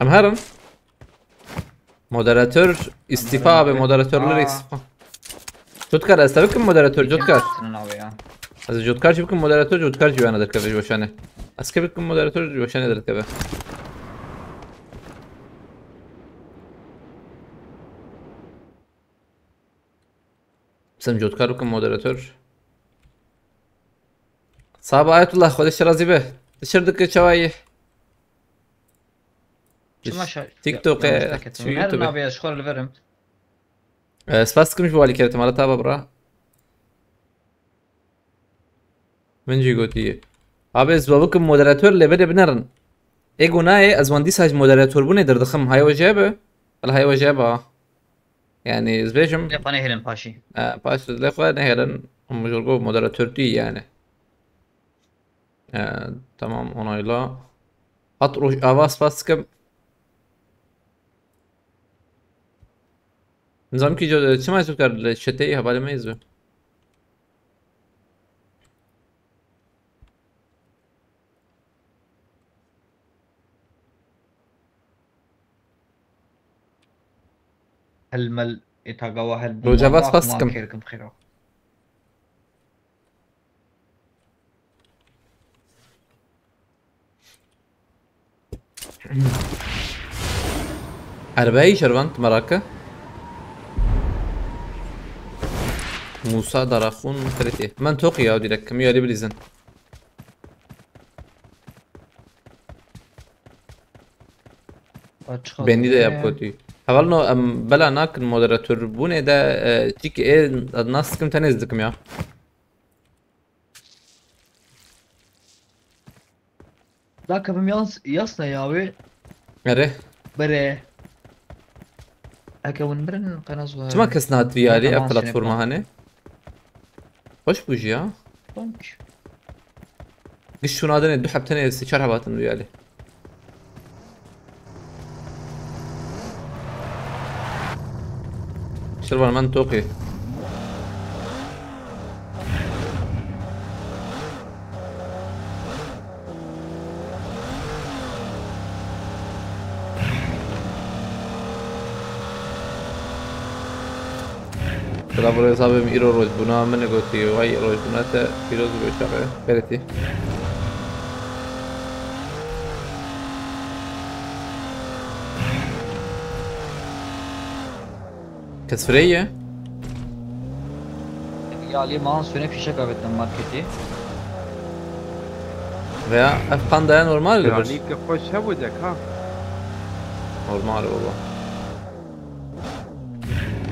Em herin. Moderatör istifa abi, moderatörler Aa. istifa. Cotkar, ez te bikim moderatör, Cotkar. Senin abi ya. Ez Cotkar jî bikim moderatör, Cotkar jî wena derkeve ji weşanê. Ez ke bikim moderatör, ji weşanê derkeve. Bisem Cotkar bikim moderatör. Sağ ol Ayetullah, Xwedê ji te razî be. Dişir dike çawayî. Çima şa-, TikTok'e, ya, yanlış dakika. Şu Her YouTube'e. Nabe ya, ji xwe li verim. Ee, spas dikim ji bo alîkariya te, mala te ava bira. Min jî gotiye. Abi, ez we bikim moderatör, lê berê binerin. Ê gonayê, ez wan dîsa ji moderatorbûnê derdixim. Hay we jê be? Wela hay we jê be. Yani, ez bêjim. Lê xwe nehêlin paşî. E, paş lê xwe nehêlin. Hûn ji bo moderatör tî yani. E, tamam, onayla. Hat Rojava, spas dikim. Nizam ki co-, çima ez kar li çeteyê hevalê me ez be. Helmel ê tagawa hel Rojava, spas dikim. Kêr kim xêro. Erbeyî şervan, tu merake. Musa Daraxûn xeletê. Men toqî ya direkt, kim yalî bilîzin. Açık Benî de oldu. Yap kotî. Hevalno em bela nakin moderatör bûnê de, e, çîkî ê nas dikim tenê ez dikim ya. Dakika, bim yas-, yasna ya wê. Erê. Bere. Eke hûn mirin, qenaz we. Çima kes nehat vî alî, ev platforma hene? Xweş bû jî ya. Donk. Giş şûna dinê du heb tenê sê çar heb hatin vî alî. Şirvan, men toqî. Selamun aleyküm abim, îro rojbûna min gotî, way rojbûna te pîroz be çaxê. Beretî. Kes firê ye? Ya alî man suyuna fîşek avêtin marketî. Veya ev pandaya normal e. Yanî ki xweş hebû de ka. Normal e baba.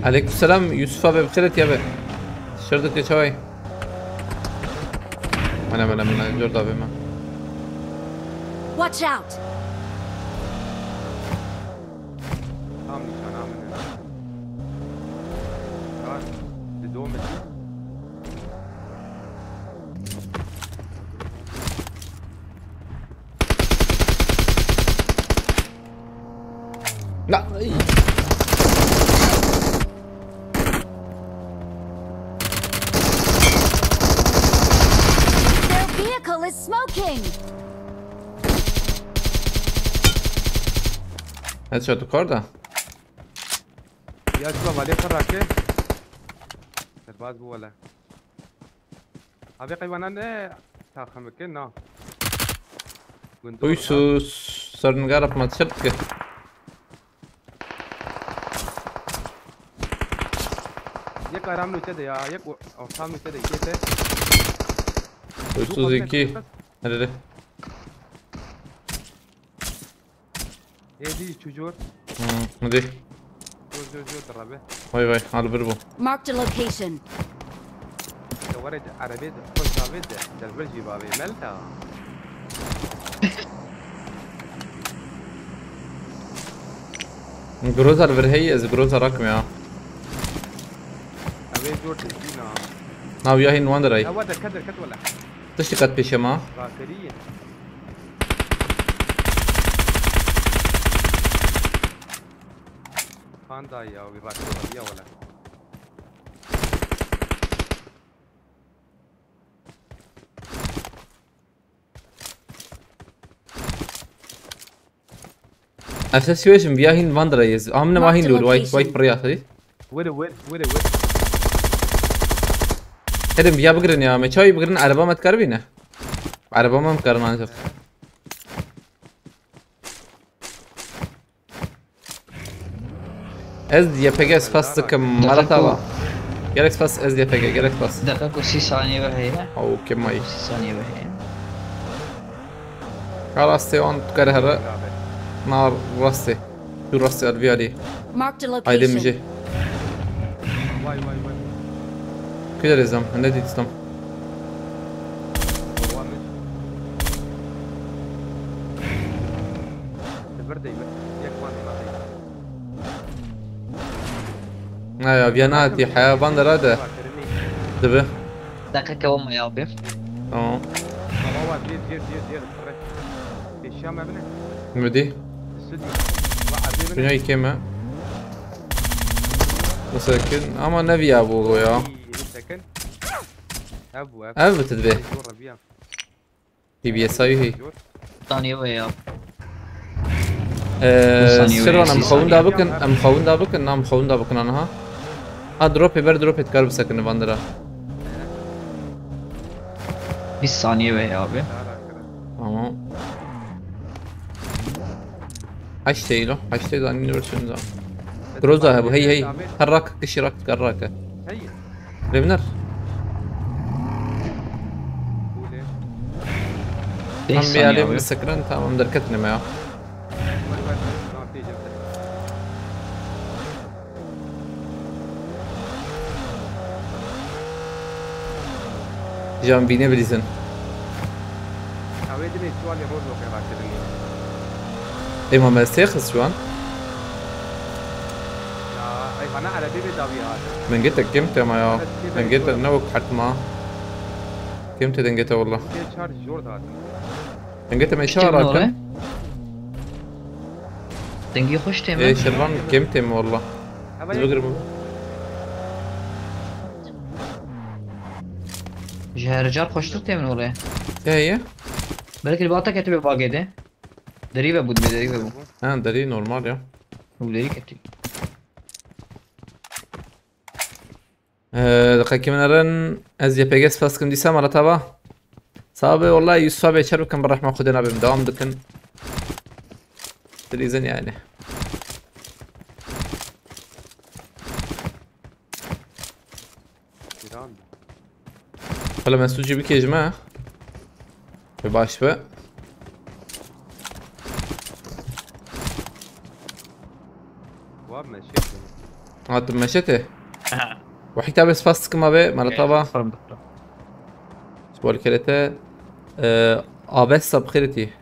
Aleykümselam Yusuf abi, bi xêr hatiye be. Şer dike çaway. Mene, mene, mene, cor davê me. Watch out! Tam nîşana min e. Kar, di do min. Na. Their vehicle is smoking! Headshot kar da. Ya şu valê xwe rake. Serbaz bû wele. Abi qeywana ne taxim ke na. Gundor. Huysuz, sernigara ma çirk. Yek aram nûte de ya, yek o-, ortam nûte de kete. Huysuz iki. Hadi de. Êdî çû cor. Hmm, hadi. Cor, cor, cor, dirabe. Vay vay, hal bir bu. Marked a location. Te were de, erebe de, xweş avê de, dervir jî bavê, melta. Groza li vir heye, ez groza rakim ya. Ew ê cor tê, dîna. Nav ya hîn wan diray. Ewa derket, derket wele. Tiştî qet pêşe ma. Rakirî. Panda ya, wî rakirî ya wele. Ez siwêşim, viya hîn van dirayê. Amine ma hîn lûr, way, way priya xî. Were, were, were, were. Hedim, viya bigirin ya, me çawî bigirin, ereba me dikaribîne. Ereba me bikarin ancak. Ez Y P G spas dikim, Merhaba. Gerek spas, ez Y P G, gerek spas. Deqe ku sî saniye ve heye. Aw, kemay. Sî saniye ve heye. Ka rastê wan dikare here. Na rastê. Tu rastê alviyalî. Marked a location. Haydi mijê. Vay, vay, vay. Kuyder ezam, ne dîtistam. Li vir de yek van de. Na ya, viya nehatiye, heya van de rade. Dibe. Deqeke o me ya bir. Tamam. Baba, diğer, diğer, diğer, diğer. Eşya me bine. Mudi. Süt. Dünya iki mi? Bu sakin. Ama ne viya bu ya? Sakin. Ev bu, ev. Ev bitirdi. Zor bir ya. P B S ayuhi. Saniye ve ya. Eee, Saniye Sirvan, ve em siz xewin da saniye. Bikin, em xewin da bikin, nam xewin da bikin anaha. Ha, drop ber, drop kar bisekine van dira. Bîst saniye ve ya abi. Tamam. Heştê lo, heştê zanî ne biçim zan. Groza hebû, hey, hey. Her rak, kişi rak, kar rak. Hey. Revner. Beş Tam bir saniye alem abi. Bir sekren, tamam, derketine me ya. Jan bîne bilîzin. Ew ê dinê çiwanê rol weke rakirinî. Ê, ma me sê xist wan? Ya, ey, bana erebê bê dawî hat. Min gete kim tema ya? Min gete ne wek hertima. Kim te dengete walla. Kê çar jor da hatin. Min gete me çar hatin. Dengî xweş tê me. Ê, Şervan kim tê me walla. Biz bigirim. Ji her car xweştir tê min orê. Heye. Belkî li bata ketibe bagê de. Derî ve bû, dibe derî ve bû. Ha, derî normal ya. Û derî ketî. Ee, deqekî min erin, ez Y P G spas kim dîsa mala tava. Sabe, wallahi Yusuf abi çer bikin, bi rehma Xwedê nabim, devam dikin. Dilîzin yani. Îran. Hala Mesûd jî bikê ji me. Wê baş be. Wa meşe. Hatim meşete. Wahî tabe spas dikim abi, mala tava. Spas dikim. Spor kerete. Ee, Avesta bi xêr tî.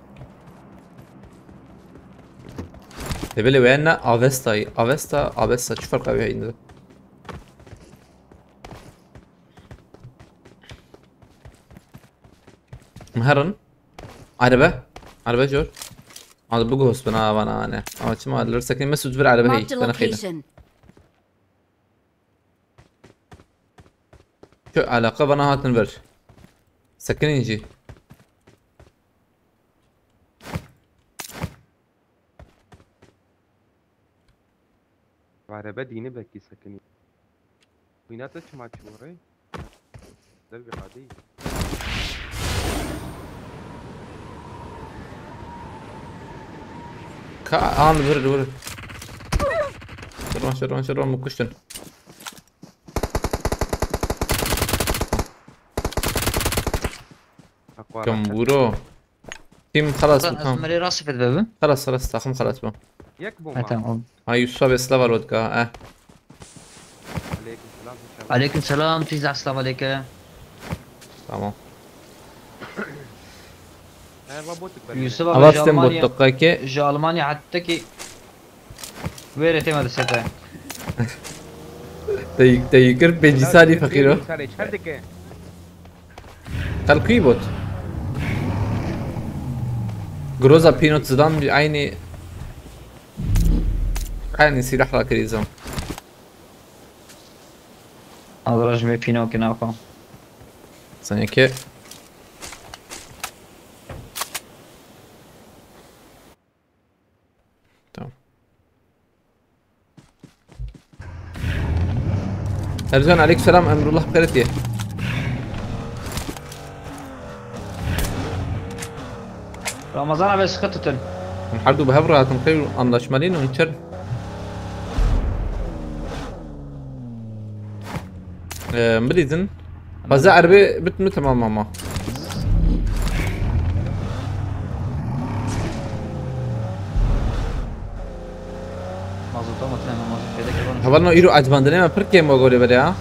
Lê belê wê ne Avestayî. Avesta, Avesta çi ferqa wê heyî? Meherin. Arebe. Arebe jor. Hadi bu ghost bana vana ne. Ama çima alır sekin Mesut bir arebe hey. Marked a location. Şu alaka bana hatın ver. Sekin inci. Arebe dîni belkî sekinî. Wîna te çima çi rê? Dergî qadî. Ka, an vur, vur. Şervan, şervan, şervan, mu kuştin. Kam vuro. Tim xelas bû, tamam. Merê rastî fed bibim. Xelas, xelas, taxim xelas bû. Yek bû. Ha, tamam. Ha, Yusuf abi, selav alodka, eh. Aleyküm selam, hoş geldin. Aleyküm selam, tu zaf selav aleyke. Tamam. He, va botuk ben. Yusuf abi, Avast ji Almanya, botuk, kake. Ji Almanya hatta ki Wêrê tême di sete. Te, te yî kir pêncî salî feqîro. Pêncî salî, çer dike? Qelkî bot. Groza pîno zidan bir aynı, aynı silah la krizam. Azra ji me pîno ki naxo. Sanki. Tamam. Ercan, aleyküm selam, Emrullah Peretiye. Ramazan abi, sıkı tutun. Hûn her du bi hev re hatin, xeyr anlaşmalî ne, hûn çer. Ee, bilîzin. Fazla erbe bit mi tamam ama. Mazota mı tren, mazot peyda ki bana. Hevalno îro ecmandine me pir kêm o golê bere ya.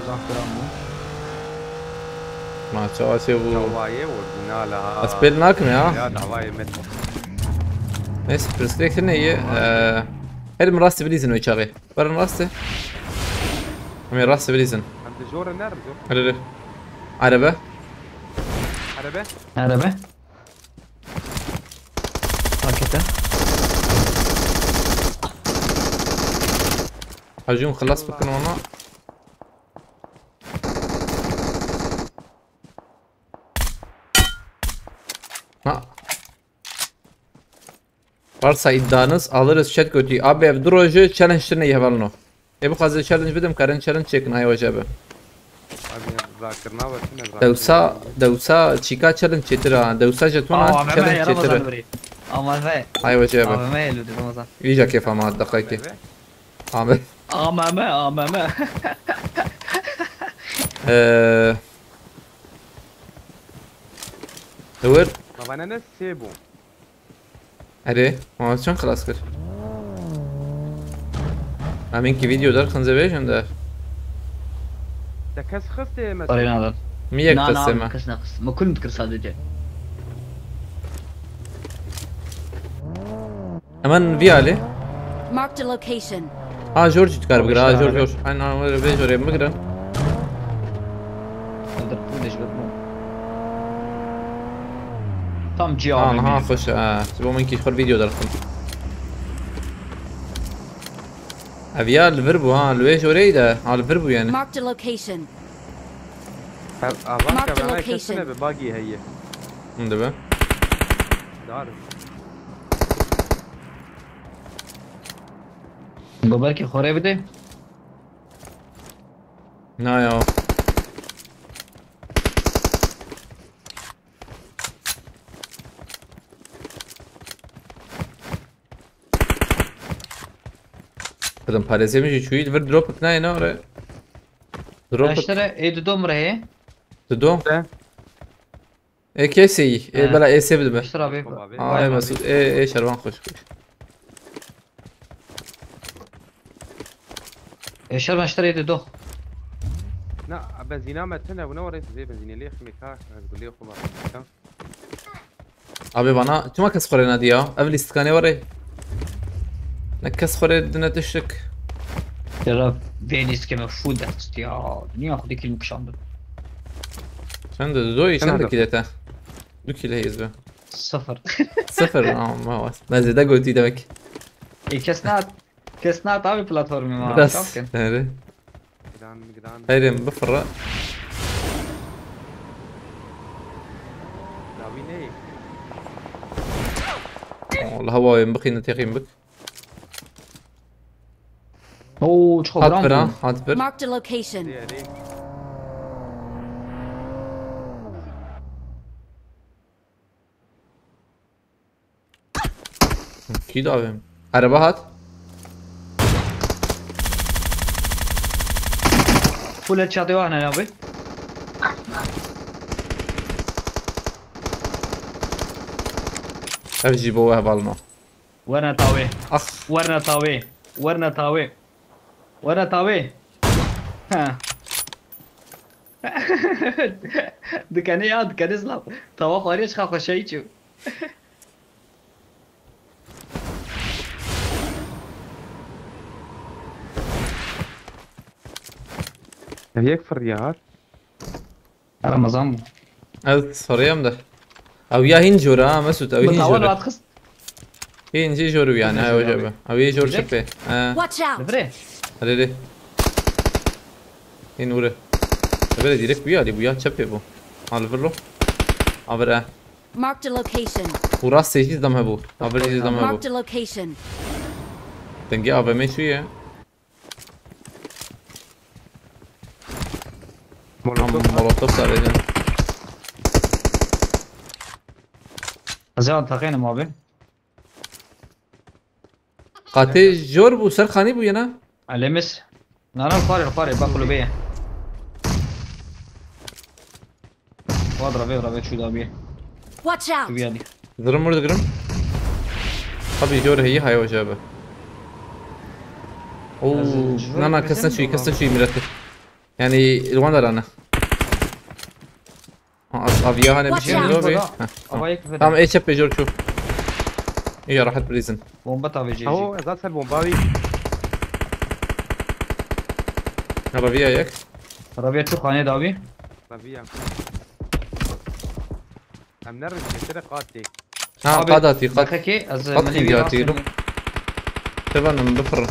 Zaf giran bû. Ma çawa çê bû? Dawayê orijinal ha. Ez pêl nakim ya. Ya dawayê me. Neyse, pirsgirêk tune ye. Eee, her min rastî bilîzin wê çaxê. Berin rastî. Em ê rastî bilîzin. Em di jor in, nerim jor. Hadi, hadi. Arebe. Arebe. Arebe. Hakikaten. Hacı, hûn xilas bikin ona. Ha. Varsa iddianız alırız chat götü. Abi ev du rojê challenge tune hevalno. Ê bixwaze challenge bidim, karin challenge çêkin, ay wece bi. Abi, rakirina ve tune, rakirina. Dewsa, dewsa çîka challenge çêtir ha. Dewsa jetona challenge çêtir. Ama ve. Ay wece bi. Ama ve lüdü Ramazan. Vîja kêfa ma deqayke. Abi. A M M, A M M. Ee. Hewir. Baba ne ne sê bû. Erê, ma çend xilas kir? Em hinkî vîdeo der, xinzê vêjin der. Te kes xistê me? Parayı nadın. Mi yek xistê me? Kes ne xist. Me kul dikir sadece. Hemen vî alî. Marked a location. Ha, jor jî dikar bigire, ha, jor, jor. Aynen, aynen, vê jorê bigirin. Tam cî. Ha, abi ha, xweş, ha. Ji bo min kî xwe vîdeo derxim. Ev ya li vir bû ha, li wê joreyê de ha, li vir bû yani. Marked a location. Ev avan Marked a kevana location. Kesine bi bagî heye. Hûn dibe. Dar. Goberkê xorê bide. Na ya. Dedim parêzê min jî çûyî, li vir dropik nayê nare. Dropik. Eştere ê didom re heye. Dido. E keseyî. E He. Bela ê sê bidibe. Eşter abi. Aa, ê Mesut. Ê, ê şervan xweş xweş. Eşter ben eşter ê dido. Na, benzîna me tune bûne warê zê benzînê lê ximê ka ez gulê xwe ba. Abi bana çima kes xwere nadiya? Ev lîstikanê were. Ne kes xwere dine tiştik. Yara vê lîstikê me full dest ya. Niye xwedî kîl kişandim? Çend de doyê çend Kenara. De kîle te? Du kîle hêz be. Sıfır. Sıfır ama was. Ne zêde gotî demek. E kes ne at. Kes ne at abi platformu ma. Biraz. Çapkın. Nere? Gidan gidan. Hayır bifırra. Dawî neyê. Allah hawayê bixîne têxîn bik. Oo çok Hat gram bir ha, bu. Hat bir. Marked a location. Diğeri. Kî davêm? Araba hat. Full headshot ya ne abi? Ev jî bo we hevalno. Werna tawe. Ax. Werna tawe. Werna tawe. Werna tawe. Ha. Dikene ya, dikene zlam. Tawa xwariye çiqa xweşayî çû. Ev yek fırriyar. Ramazan bu. Ez sarıyam da. Ew ya hîn jor ha Mesut, ew hîn Bi tawa jor. Rahat xist. Hîn jî jor yani, Hîn ha jor hoca abi. be. Ew hîn jor Direkt. Çepê. Ha. Watch out! Livre. Hadi de. Hîn vure. Böyle direkt bu ya, bu ya Çepê bu. Al vurlo. Aver ha. Marked a location. Bu rast seyirci dam hebu. Aver seyirci dam hebu. Marked a location. Denge A V M şu ya. Tam Molotof. Molotof sadece. Haziran takayım abi. Qatê jor bu, ser xanî bu yena. Alemis. Nana xware xware bak kulübeye. Wadra ve rabe çu da bir. Watch out! Bir yani. Dirim vur digirim. Tabii jor heyi hay hoca abi. Oo, Ez jor na na kesin kesne çuy, mi kesne çuy mireti. Yani ilwan darana. Ha, az aviya hane bir Watch şey out. yok be. Burada. Ha, Havaya ha. küfür. Tamam, e çep be jor çu. İyi rahat bir izin. Bomba tabi C C. Aho ez ser bomba wî. Raviya yek. Rabe çu xane davi. Tabii ya. Em ne rişte tere qatê. Ha, Abi, qada ti qat. Dakika az Qat mani ki bir ya rast tiro. mı? Tevanım bifırın. Lê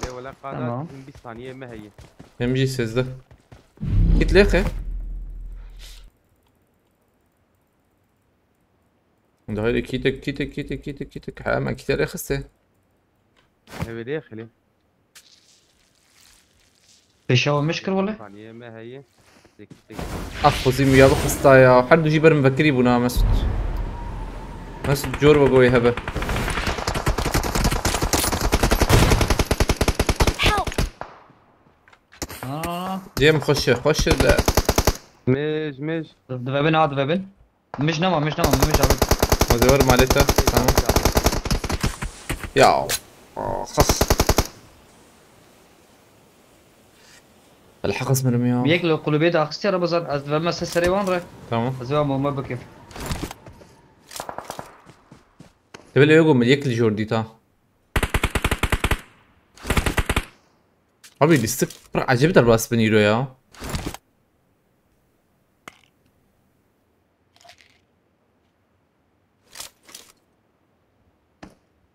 wele qada Tamam. Bizim bir saniye me heye. M G sezde. Kit lêxe. Dahil kitek kitek kitek kitek kitek. Ha, me kitere xiste. Hevê lê xilê. Peşava mişkir wala. Saniye me heye. Tek tek. Ax xwezî min ya bixista ya. Her du jî ber min vekirî bûna Mesut. Mesut cor ve goyê hebe. Help! Aa, Cem xweş e, xweş e de. Mêj mêj. Divebin ha divebin. Mij nema, mij nema, mij abi. Xwezî wer malê te. Tamam. Ya. Ah, xas. Elheq ez mirim ya. Yek li kulübê de axistî araba zat ez divebime ser serê wan re. Tamam. Ez wan bomba bikim. Tebelê wê got min yek li jor dîta. Abi lîstik pir ecêb derbas bin îro ya.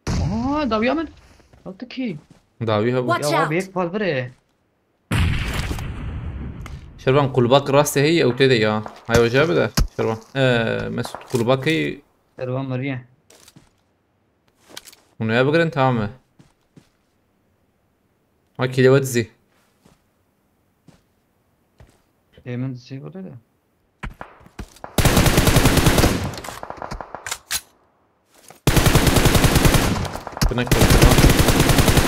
Aa, dawiya min. Ew tu kî? Dawî hebû. Watch Ya wa out. bi yek pal birê. Şervan, kulbak rastê heye ew tê de ya. Hay oca bide. Şervan. Ee, Mesut, kulbak heye. Şervan meriye. Bunu ya bigirin, tamam mı? Ha, kile we dizî. Ê min dizî burada da. Connect oldu.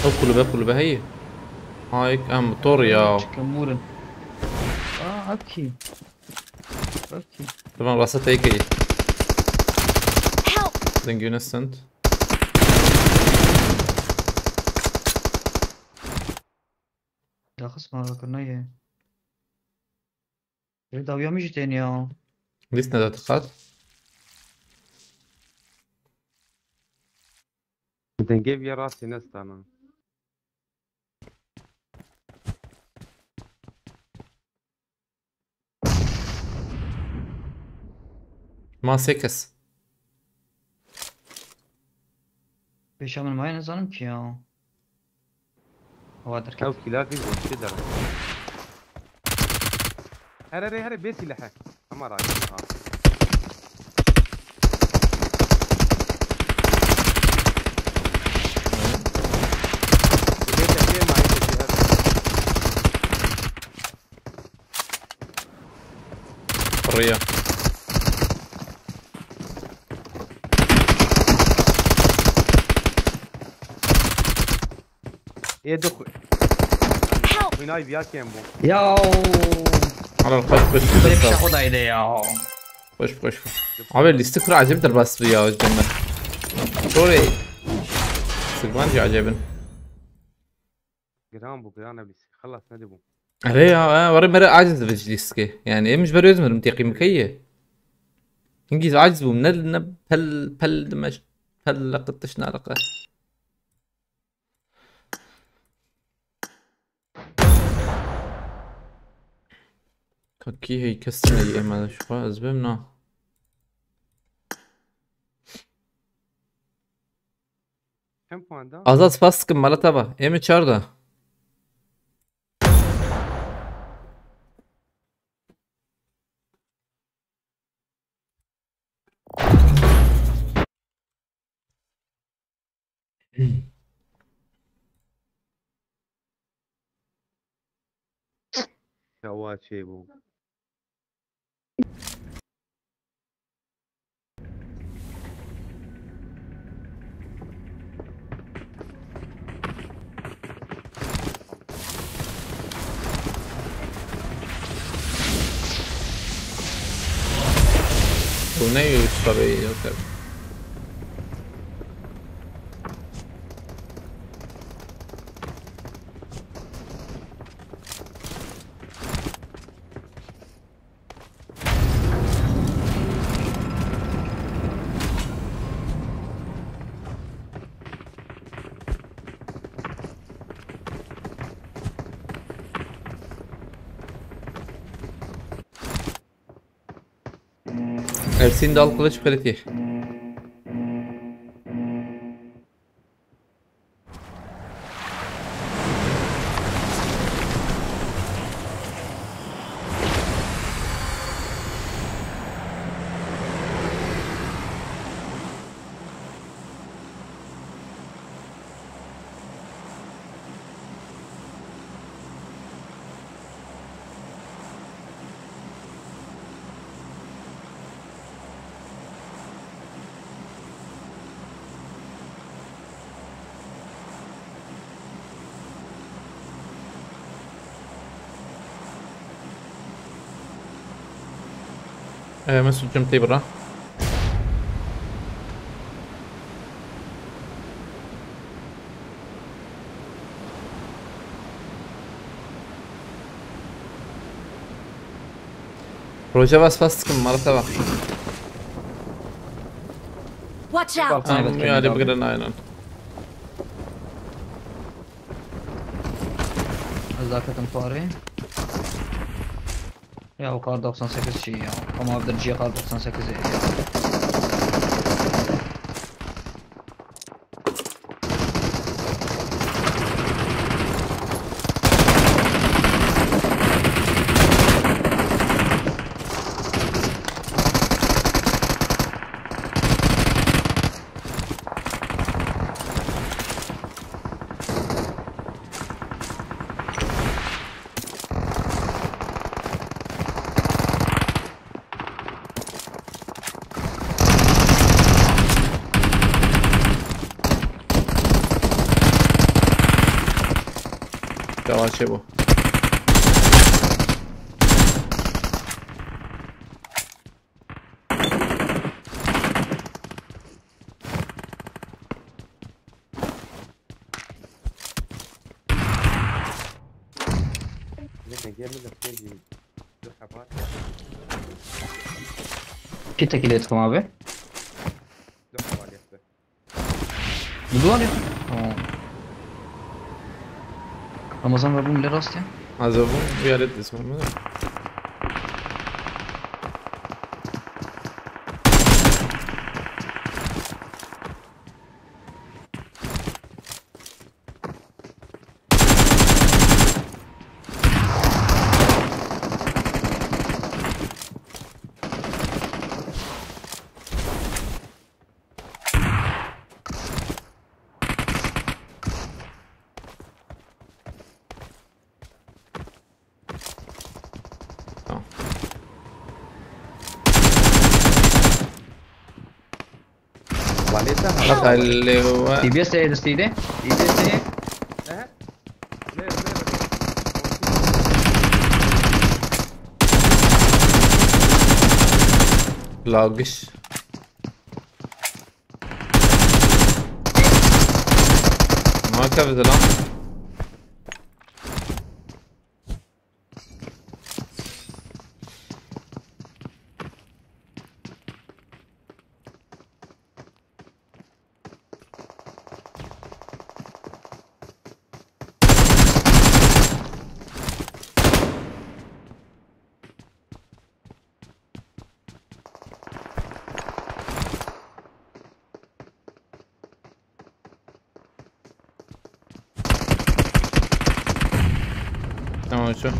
O kulübe, kulübe heye. Ay, em motor ya. Çıkamıyorum. Aa, okey. Okey. Tamam, rasa take it. Help! Dengê Innocent. Ya kısma bakın ne ye. Bir dawiya mı jiten ya. List ne dikkat. Dengê vî rastî nestana. Ma sekiz. Pêşa min maye nizanim ki ya. Hava derket. Ew kîlakî goştê dere. Here rê here bê sîlehe. Ama rakî ha. Bê tekê mayê tekê her. Buraya. Ê dixwe. Help! Xwînay viya kêm bû. Ya. Alal, koş, koş, koş, Böyle bir koş. şey odaydı ya. Koş, koş, koş. Abi, lîstik pir acayip derbas bû ya, özbende. Sorry. Sıkman ki acayip. Giran bû, giran e bîsî. Xelas nedibû. Erê ya, e, were mere aciz bi lîstikê. Yani, em ji ber özmerim teqîm bikeye. Hingî aciz bûm. Ne, ne pel, pel dimeş, pel leqitiş naleqe. Kakî hey kes ne yeme şu ez bim na. Çend puan da? Azad, spas dikim, mala te va. Ê min çar da. Çawa çêbû? Bu ne yüz tabii yok tabii. Ersin Dal Kılıç Kredi. Ee, Mesut'cum tê bira. Rojava spas dikim, mala te va. Watch out! Tamam, Em, evet, yani tamam. bigirin aynen. Nezaketim parê. Ya o Kar doksan sekiz şeyi ya. Ama abi de G Kar doksan sekiz ya. Yavaş bu. Kî tekî lê dikim abi? Du hevaliyet be. Bu duvar ya. Tamam. Ramazan ve bu bile rast ya. Also, wo wäre das mal? Tamam. Valeta ha. Bak, alo. D B S de destiydi. D B S de. He? Lagiş. Ma kevde lan. Tamam, şu.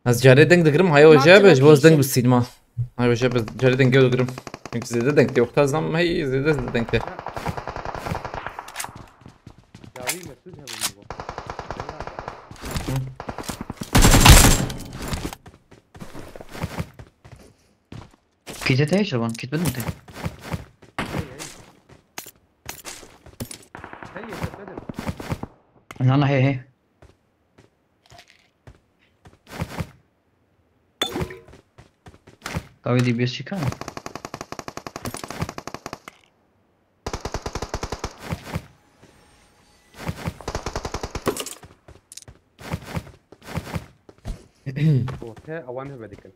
Ez carê deng digirim, haya Marked hoca a be, ji bo ez deng location. Bistînim ha. Haya hoca be, carê dengê digirim. Çünkü zêde deng tê, wexta ez nam hey zêde deng tê. Hı. Kit te heye şaban, kit bidin te. Na, na, hey, hey. Tabii D B S çıkar. Ortaya awan hebe dikin.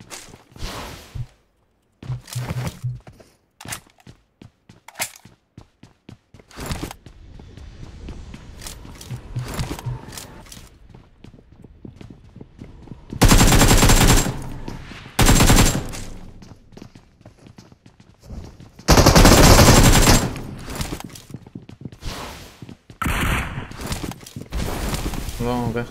Tamam abi.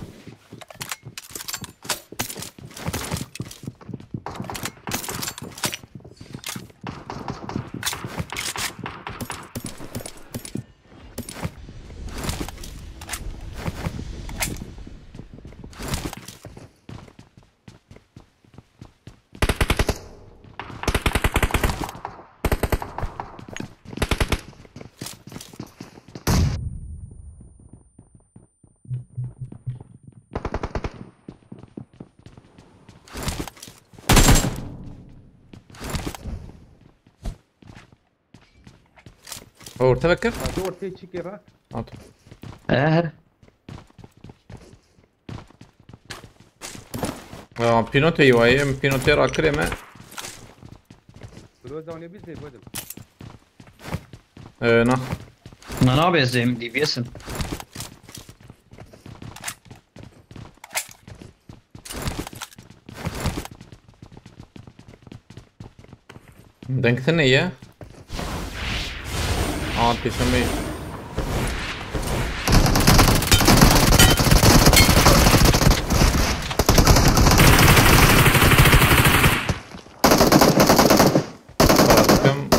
Orta vekir. Ha, dur, ortaya çık ya. At. Ehe. Ya, pînoteyî wayê, em pînoteyê rakirê me. Ee, na. Na, na, bezeyim, D B S'im. Deng tine ye. Aa, pêşemê. Para dikim.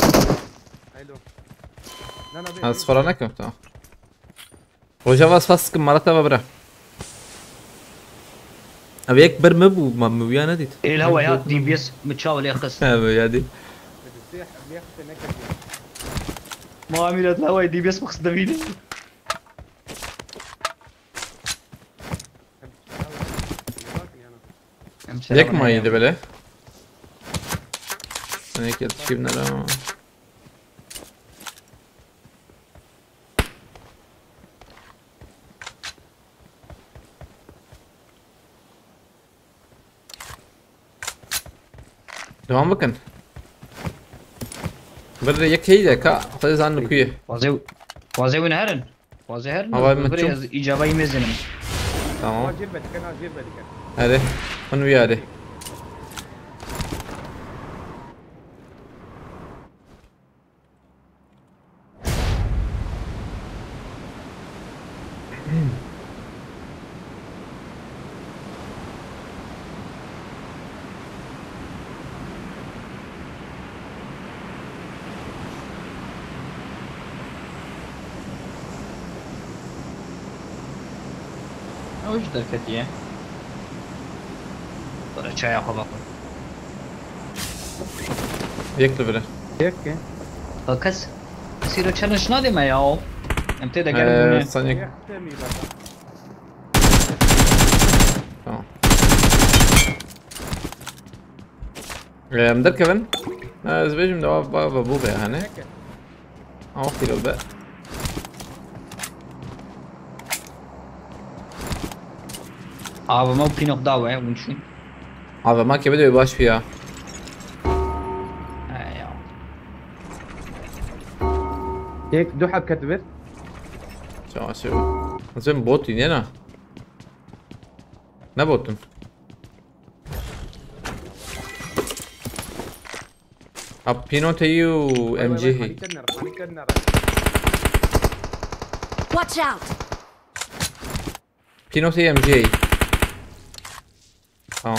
Hello. Na, na, Ez bê, xora nekim, tamam. Rojava spas kim, mala te ve bira. Ev yek bir mi bû, ma mi wiya nedît. Êl hewa ya D B S mi çaw lê xist. He, mi wiya dît. Ma amîret hewa D B S mi xist devî. Yek ma yedi bile. Sen yek yetişkin nere ama. Devam bikin. Bir de yek heyde ka, xwedê zan li ku ye. Wazê, wazê win herin. Wazê herin. Hava ez min birê çûm. Ez îcaba yî mezinim. Tamam. Jêr vedikin, ha, jêr vedikin. Erê. Min wî erê. Ew jî derketiye. Were çaya xwe vexwe. Yek li vir e. Yek e. Ka kes sîro challenge nadê me ya. Em tê de gerin Ee, bûne. Sen yek. Tamam. Ee, em derkevin. Ha, ez bêjim de va, va, va, bû be, hani. Aferin be. Abi, ma pînok da we, hûn çûn. Abi, ma kevin de baş piya. He ya. Yek, du heb ket bir. Çawa şey bu? Sen bot ne lan? Ne botun? Abi, Pinot heyî û Vay, vay, M G vay, heyî. Hani kenara, hani kenara. Watch out! Pinot heyî, M G heyî. Tamam.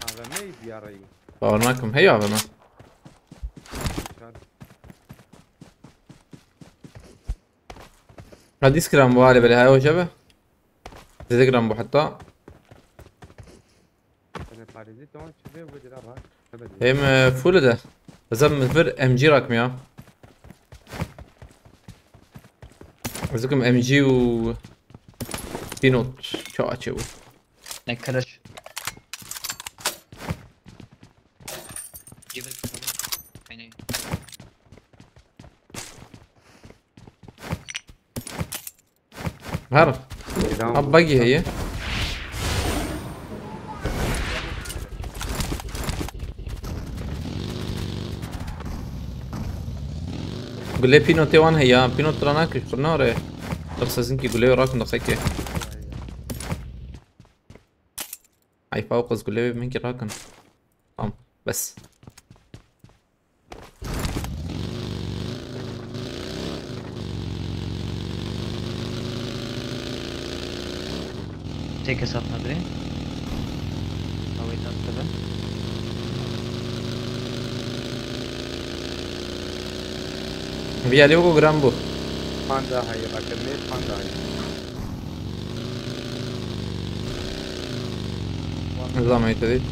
A V M'yî diyareyî. Bawer nakim. Hey A V M. Çar. Ha, dîs gram bû, hale belê, hay hoca be. Zêde gram bû heta. Sene parêzî tamam çi bê, bu dira bak. Hem, e, full de. Zem vir M G rakım ya. Zikim M G û Pinot. Çawa çe bû. Ne keleş. Gibi. Aynı. Her. Abi buggy heye. Gule Pinotê wan heye. Pinot tira nakir, kurna re. Dixse zinkî gule rakin dixse ki. Ay, fawq ez gule min ki rakin. Tamam, bes. Tek hesap nadire. Awê nas kevin. Vî alî weko giran bû. Panda heye, bakın ne panda heye. Zahmet edin.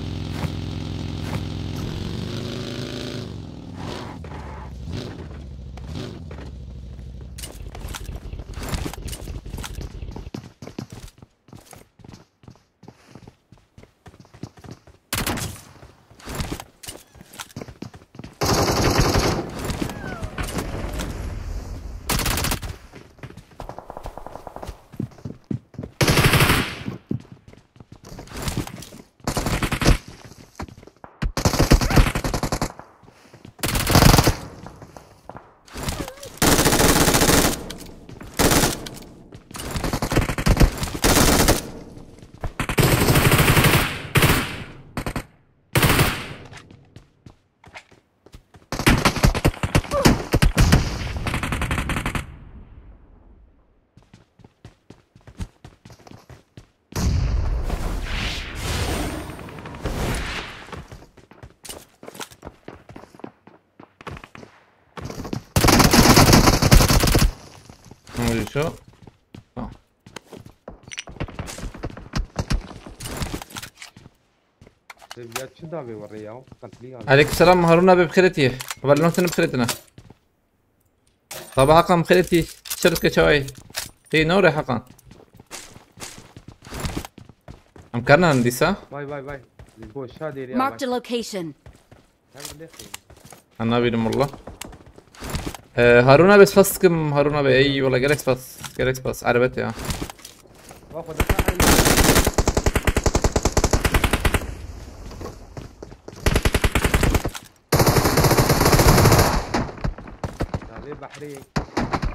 Şu. Tamam. Seviye çi davê were ya? Qetlî ya. Aleykümselam Harun abi, bi xêr tî. Xeber lan seni bi xêr tîne. Baba Hakan, bi xêr tî. Çi dike çawayî? Tî ne were Hakan? Em karnan dîsa? Vay vay vay. Goşa dêrî ya. Marked a location. Hev lê xeyr. Em nabînim walla. Ee, Harun abi, spas dikim Harun abi. Ey walla, gelek spas. Gelek spas. Erbet ya. Wa xwe dixwe eyn. Davê behrê.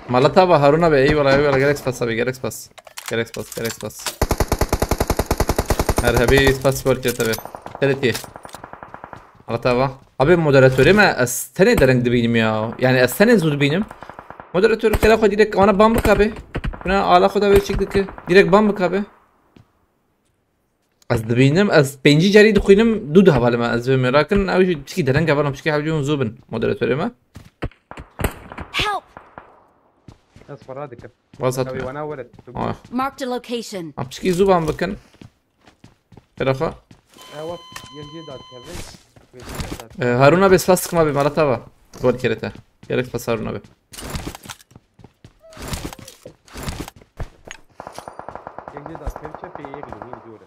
Mala tava Harun abi, eyvallah eyvallah, gelek spas abi, gelek spas. Gelek spas, gelek spas. Her hebî spas, spor çê tabi. Xêr tî. Mala tava. Abi moderatörê me, ez tenê dereng dibînim ya. Yani ez tenê zû dibînim. Moderatör kela xwe direkt wana ban bikabe. Buna ala xwe da çik dike. Direkt ban bikabe. Ez dibînim, ez pêncî carî dixwînim, dû di hevalê me ez vê mêra kin, ew jî pişkî dereng hevalin, pişkî hewcûn zû bin, moderatörê me. Help! Ez xwe radikim. Waz Ew ê hatme. wana were. Ah, Marked a location. ha, pişkî zû ban bikin. Xêra xwe. Ewa yek jê da kevin. Ee, Harun abi, spas dikim abi, mala tava. Gol kerete. Gerek spas Harun abi. Yek jê da kev çepê, yek li wîn jor e.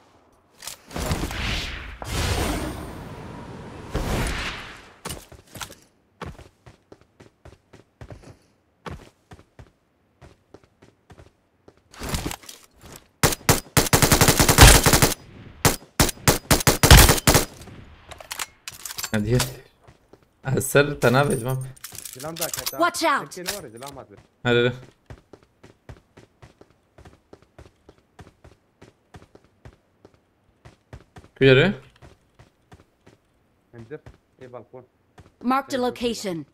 Hadi. Ez ser tena vecmam. Zilam da keta. Watch out! Eke ne var zilam at. Hadi. Kuyarı. Hemdir. Ê balkon. Marked a location.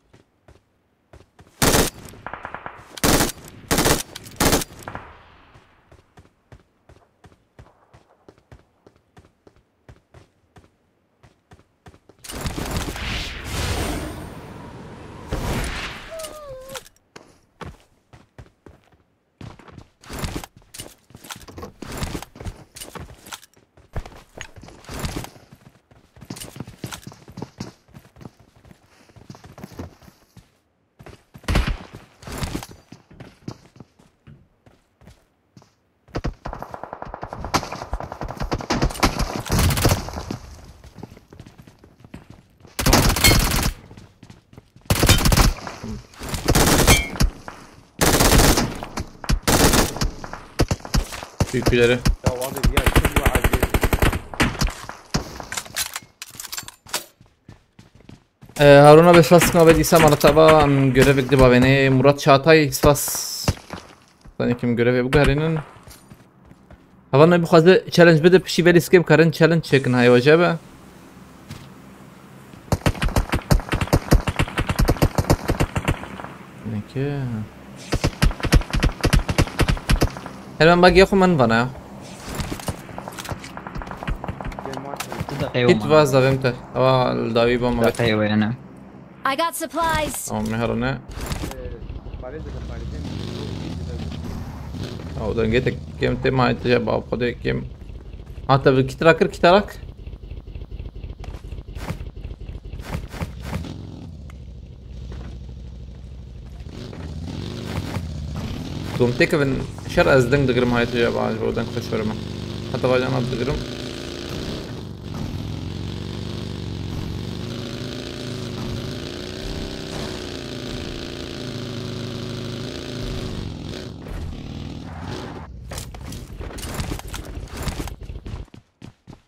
Büyükleri. Ya abi ya kim bu abi? Ee, Harun abi, spas dikim abi, dîsa mala tava, em, görevek dibavênê. Murat Çağatay, spas. Sanki görevê biguherînin. Heval ne bixwaze challenge bide pişî, belê skê bikarin challenge çêkin, hay wace be. Neke. Her ben bak, yaxu min vana ya. Tu deqeyê Hit wan. vaz davêm te. Ava li dawî bom. Deqeyê wê ne. I got supplies. Tamam, ne harune. Parêz dikin, parêzên. Aw, dengê te kêm tê, ma te ba xwedê kêm. Ha, te bi kî tira kir, kî tira kir? Tom têkevin şer, ez deng digirim, hayê tu ya ba, ji bo deng xwe şerime. Heta vacan digirim.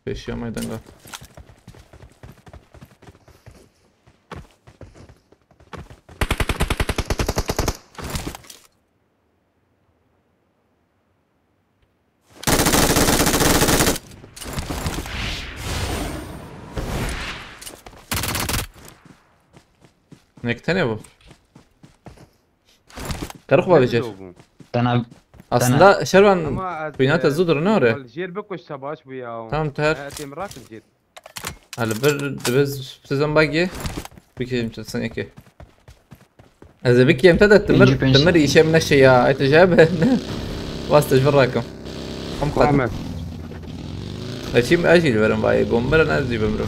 Pêşiya me denga. Nek tene bu. Karı xwe bavêje. Dana Aslında Şervan Ama ez, kuyna te e, zû durine ore. Jêr bikuş te baş bû ya. Tamam, ter. E, têm rakin jêr. Hali bir, bir sezon bagi. Bir kere sen iki. Ez ê bikêm te de timir, Birinci penç timir saniye. Îşe min neşe ya. Ay tu jebe ne. Was tu ji vir rakim. Em qat. Tamam. Eçim ez jî li verim vayê. Gom mirin ez jî bimirim.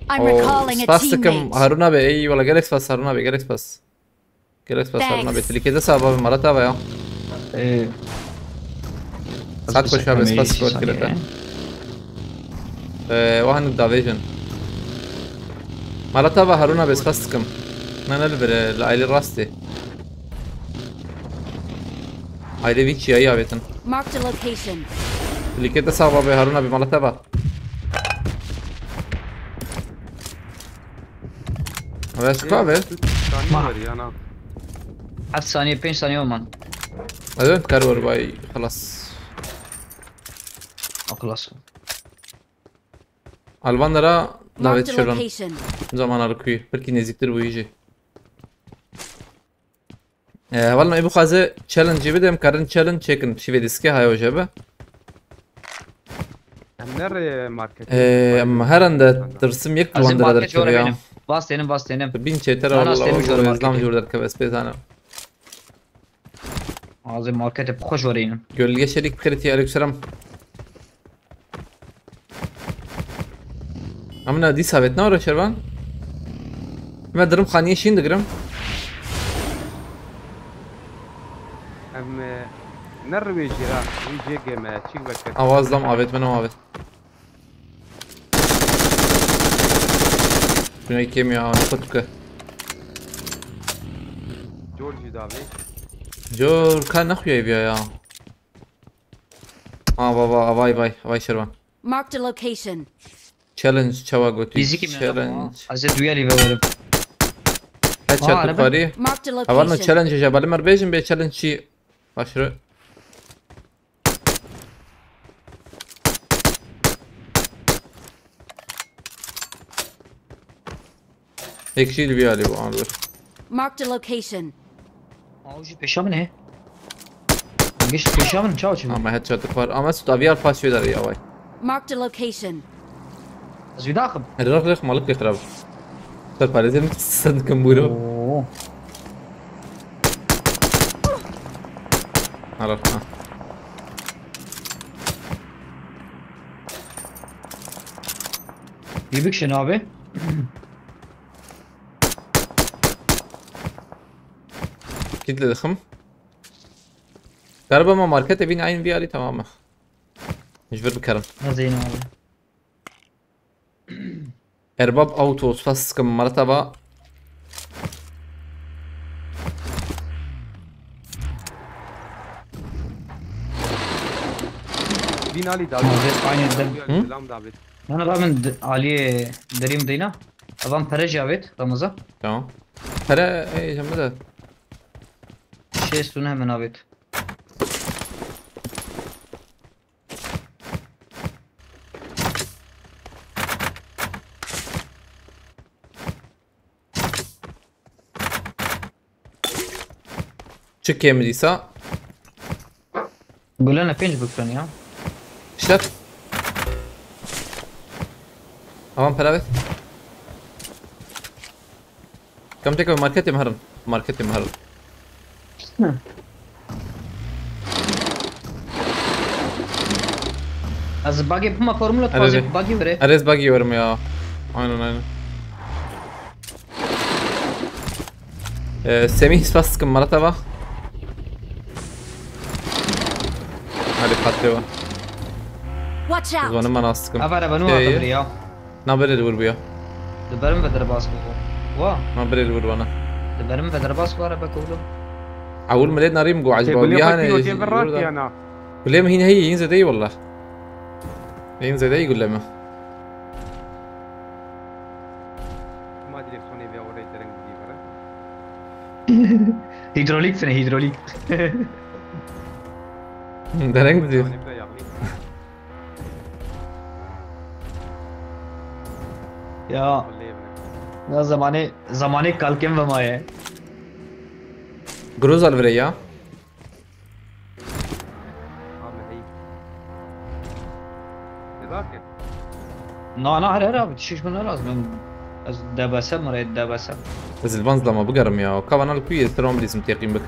I'm O, recalling a spas dikim teammate. Haruna be. Ey wala gelek spas Haruna be. Gelek spas. Gelek spas Haruna be. Thanks. Tilîkê de saba be, mala te be ya. Ee, Saat ez koşa be, teşekkür spas ederim. Spas kirete. Ee, wahan davêjin. Mala te be Haruna be, spas dikim. Ne, ne li vir e, li aylê rastê. Aylê vî çiyayî avêtin. Marked a location. Tilîkê de saba be Haruna be, mala te be. Abi, ez ka be? Üç saniye Ma- var ya, na. Heft saniye, pênc saniye olman. Ez ön kar var bay, xelas. Akıl olsun. Albanlara davet Marked a şöyle location. Zaman arıkıyı. Belki neziktir bu iyice. Ee, hevalno, ê bixwaze challenge jî bide, em karin challenge çêkin. Şîvê diske haya hoje be. Em nerê marketê? Ee, em herin de tirsim yek Ez ê wan dira market derkeve jora ya. Bênim. Bas tênim, bas tênim. Bin çêtir. Lan, walla, az tênim walla, jora ez lam marketê. Jor derkeve, ez pê zanim. Az ê marketê bi xwe jora înim. Gölge Çelik, kritiye, aleykümselam. Amına dîsa vet ne ora Şervan? Me dirim xaniye şîn digirim. Em, e, ne riwê jî ra, wî jê gê me, çîk vekir. Awaz lam avêt, min avêt. Şuna kêm ya, ne kutuke. Cor jî davê. Cor ka nexuya biya ya. Ha, va, va, vay, vay, vay Şervan. Marked a location. Challenge çawa gotî? Fizîkî me. Challenge. Ez ê duyarî vewerim. Headshot. Aa, tu araba. Parî. Marked a location. Havalno challenge je, bali mer bêjin bê challenge çi? Başrı. Yek jî li vî alî bû, an bir. Marked a location. Aa, jî pêşa min e. Giş pêşa min, çawa çi? Ama headshot var. Ama Mesut abi, al pas şöyle ya vay. Marked a location. Ez wî daxim. Rıx rıx, malık getir abi. Ser parêzê min sen dikim buyur. Oo. Al, al, ha. Yibik şen abi. Kit li dixim. Galiba ma marketê bîn eyn vî alî, tamam mı? Ji vir bikerim. Hazeyne abi. Erbab Auto, spas dikim, mala te be. Bîn alî da. Abi, aynı evde. Hı? Selam da abi. Lan abi, min d-, aliyê derî min deyna. Avan pere jî avêt, Ramazan. Tamam. Pere, ey, cemde de. Şêst û neh min avêt. Çi kêm dîsa? Gulene pênc bikrin ya. İşte. Aman pera ver. Kam teka marketê me herin. Marketê me herin. Hı. Ez bagê bima formula Hadi, hadi. Bagi vire. Erez bagi yorum ya. Aynen, aynen. Ee, Semih, spas dikim, mala te be. Hadi patlıyor. Watch out! Zvanım ben astıkım. Avara banu Ee, atabiliyor. Na berê li wir bûya. Li ber min ve derbas bû. Wa? Na berê li wir bana. Li ber min ve derbas bû araba kewlo. Ewil milêt narîm got, Ê, acaba gulê wiya xwe ne, kî wekê ji vir rast ya na? Gulê min hîn heyî, hîn zêdeyî walla. Hîn zêdeyî gulê min. Ma dirêksiyonê vê orê dereng didî vere. Hidrolîk sine, hidrolîk. Dereng didî. Dereng didî. Ya. Ya zamanê, zamanê kalkên ve maye. Groza li vir e ya. Abi, hey. Ne derken? Na, na, her, her abi, tişiş bana lazım. Ez debesem re debesem. Ez li van zilama bigerim ya. Ka vana li ku yê, sira min dîsim teqîm bik.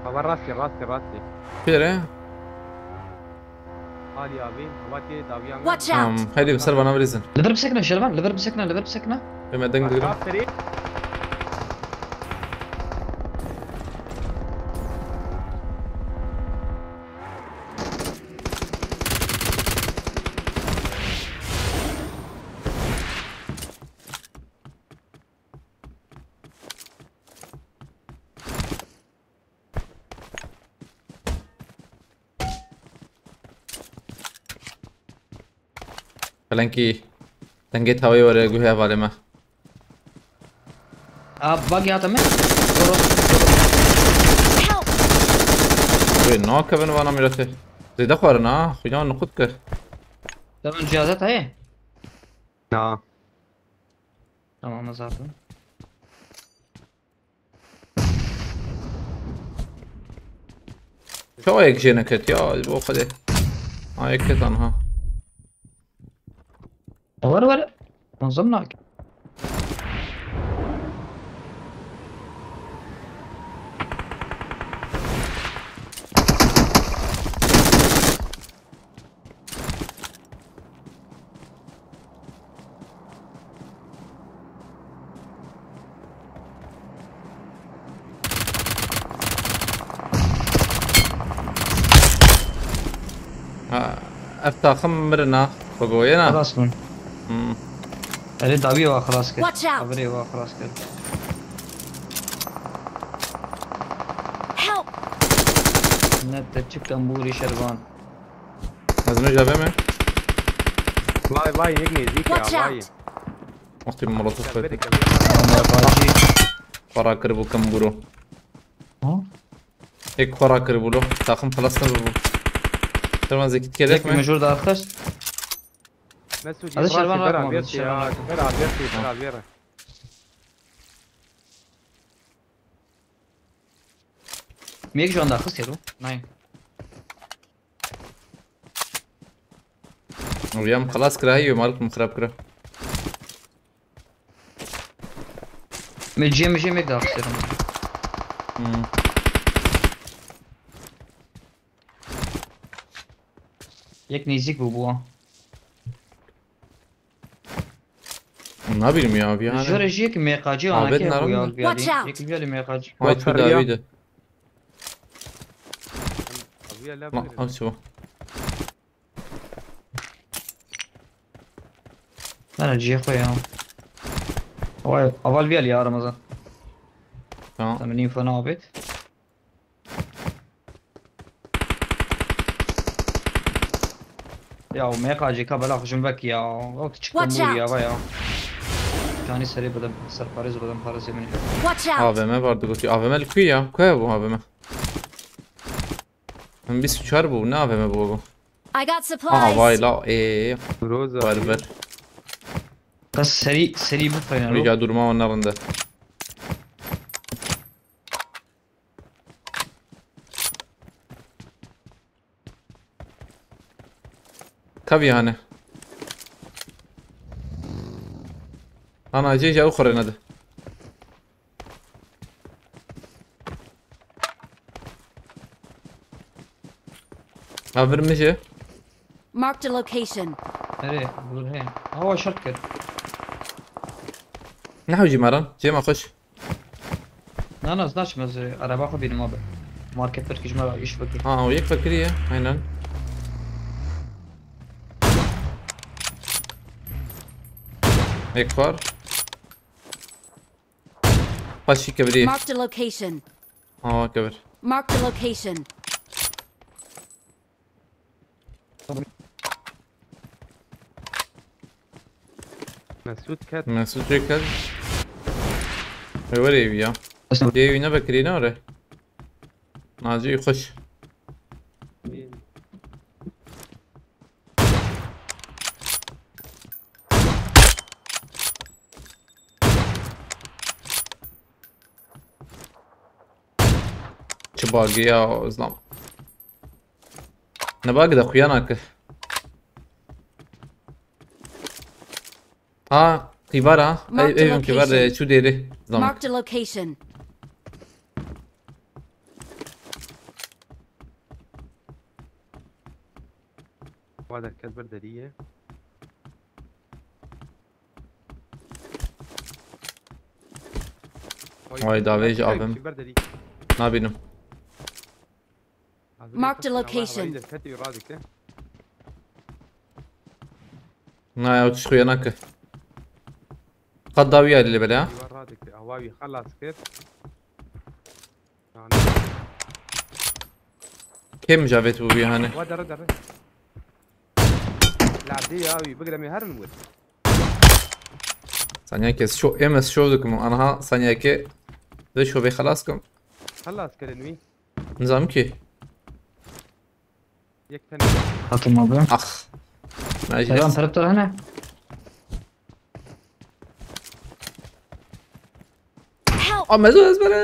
Baba rastî, rastî, rastî. Pêre. Alî abi, hava tê dawiya me. Watch Tamam. out! Hadi bi ser vana bilîzin. Li vir bisekine Şervan, li vir bisekine, li vir bisekine. Ê me deng digirim. Aferî. Pelenkî. Dengê tawê were guhê hevalê me. A bagi hate me. Help! Wê nakevin vana mîratê. Zêde xwarin ha. Xuya nuqut kir. Tamam cihazat heye. Na. Tamam zaten. Çawa yek jê neket ya, bo xwedê. Ha, yek ket anha. Were were. Nazım nak. Ha, ev taxim mirina, xwe goyena. Rast bûn. Hmm. Erê dawiyê wa xilas kir. Watch out! Avirê wa xilas kir. Help! Ne te çi kembûrî Şervan. Ez ne javê me? Vay vay, yek nêzîk ya, Watch vay. Out! Wextî molotof Kevbere xwete. kevbere. Ama bacî. Xwe rakiribû kembûro. Ha? Êk xwe rakiribû lo. Taxim xilas nebû. Şervan zekî dikerek Tek me. mecûr daxist. Mesûd, Hadi Şervan bera rakma, bêrtê Şervan ya, rakma. bera bêrtê, bera bêrê. Mêk jan daxist yero. Nayın. Rüyam xilas kira, heyî mal kum xirab kira. Me cem cem ek daxist yero. Hmm. Yek nêzîk bû bû. Nabînim ya, bir Jore hani. jek M K C Ahmet anake nerede? Bu ya Watch geldi. out. Yek bir M K C. Ay, Wafer bir ya. daha iyiydi. Abiye laf Ma, verin. aç bu. Nana ciye koy ya. Vay, aval bir ya Ramazan. Tamam. Sen benim info ne yapet? Ya o M K C ka bela xujum vek ya. O küçük Watch bambu ya out. Vay ya. Cani seri bedem, serparez bedem parası yemin ediyorum. Watch A V out! M vardı götü. A V M li kuya? Kuya bu A V M? Hem biz uçar bu. Ne A V M bu bu? I got Aha vay supplies! La. Eee. Roza. Var ver. Kas seri, seri bu fayda. Ya durma onların da. Kavi hani. Ana, cê, cê, xurê nede. Ha, vir min jê. Marked a location. Nereye? Dur he. Hava şart kir. Ne hewcî maran? Cê me xweş. Na na značme z araba xo bînim abi. Market bir kijme iş bakayım. Ha, o yek vekirî ye. Aynen. Yek var. Paşî kevirî. Marked a location. Ha, kevir. Marked a location. Mesûd ket. Mesûd çêkir. Ê, were evî ya. Dê evî ne vekirî ne were. Naci xweş. Çi bagî ya, zlam. Ne bak da xuya nake. Ha, kîvar ha. Ev, Marked a evim kîvar, location. E, çû dêrê. Zaman. Marked a location. Wa derket ber derî ye. Vay, davê ji avim. Ber derî. Nabînim. Marked a location. Derketî radike. Na ya, uçuş xuya nake. Qat dawî alî li bele ha. Radike. Awa wî xelas kir. Kêm javêt bû bî hani. Wa dere dere. Ladê ya wî bigre me herin wir. Sanyeke şo, em ez şov dikim. Anha sanyeke de şovê xelas kim. Xelas kirin wî. Nizam ki. Yek tane. Hatim abi. Ah. Selam, taraftar hene. Help! Aa, mezo ez bere.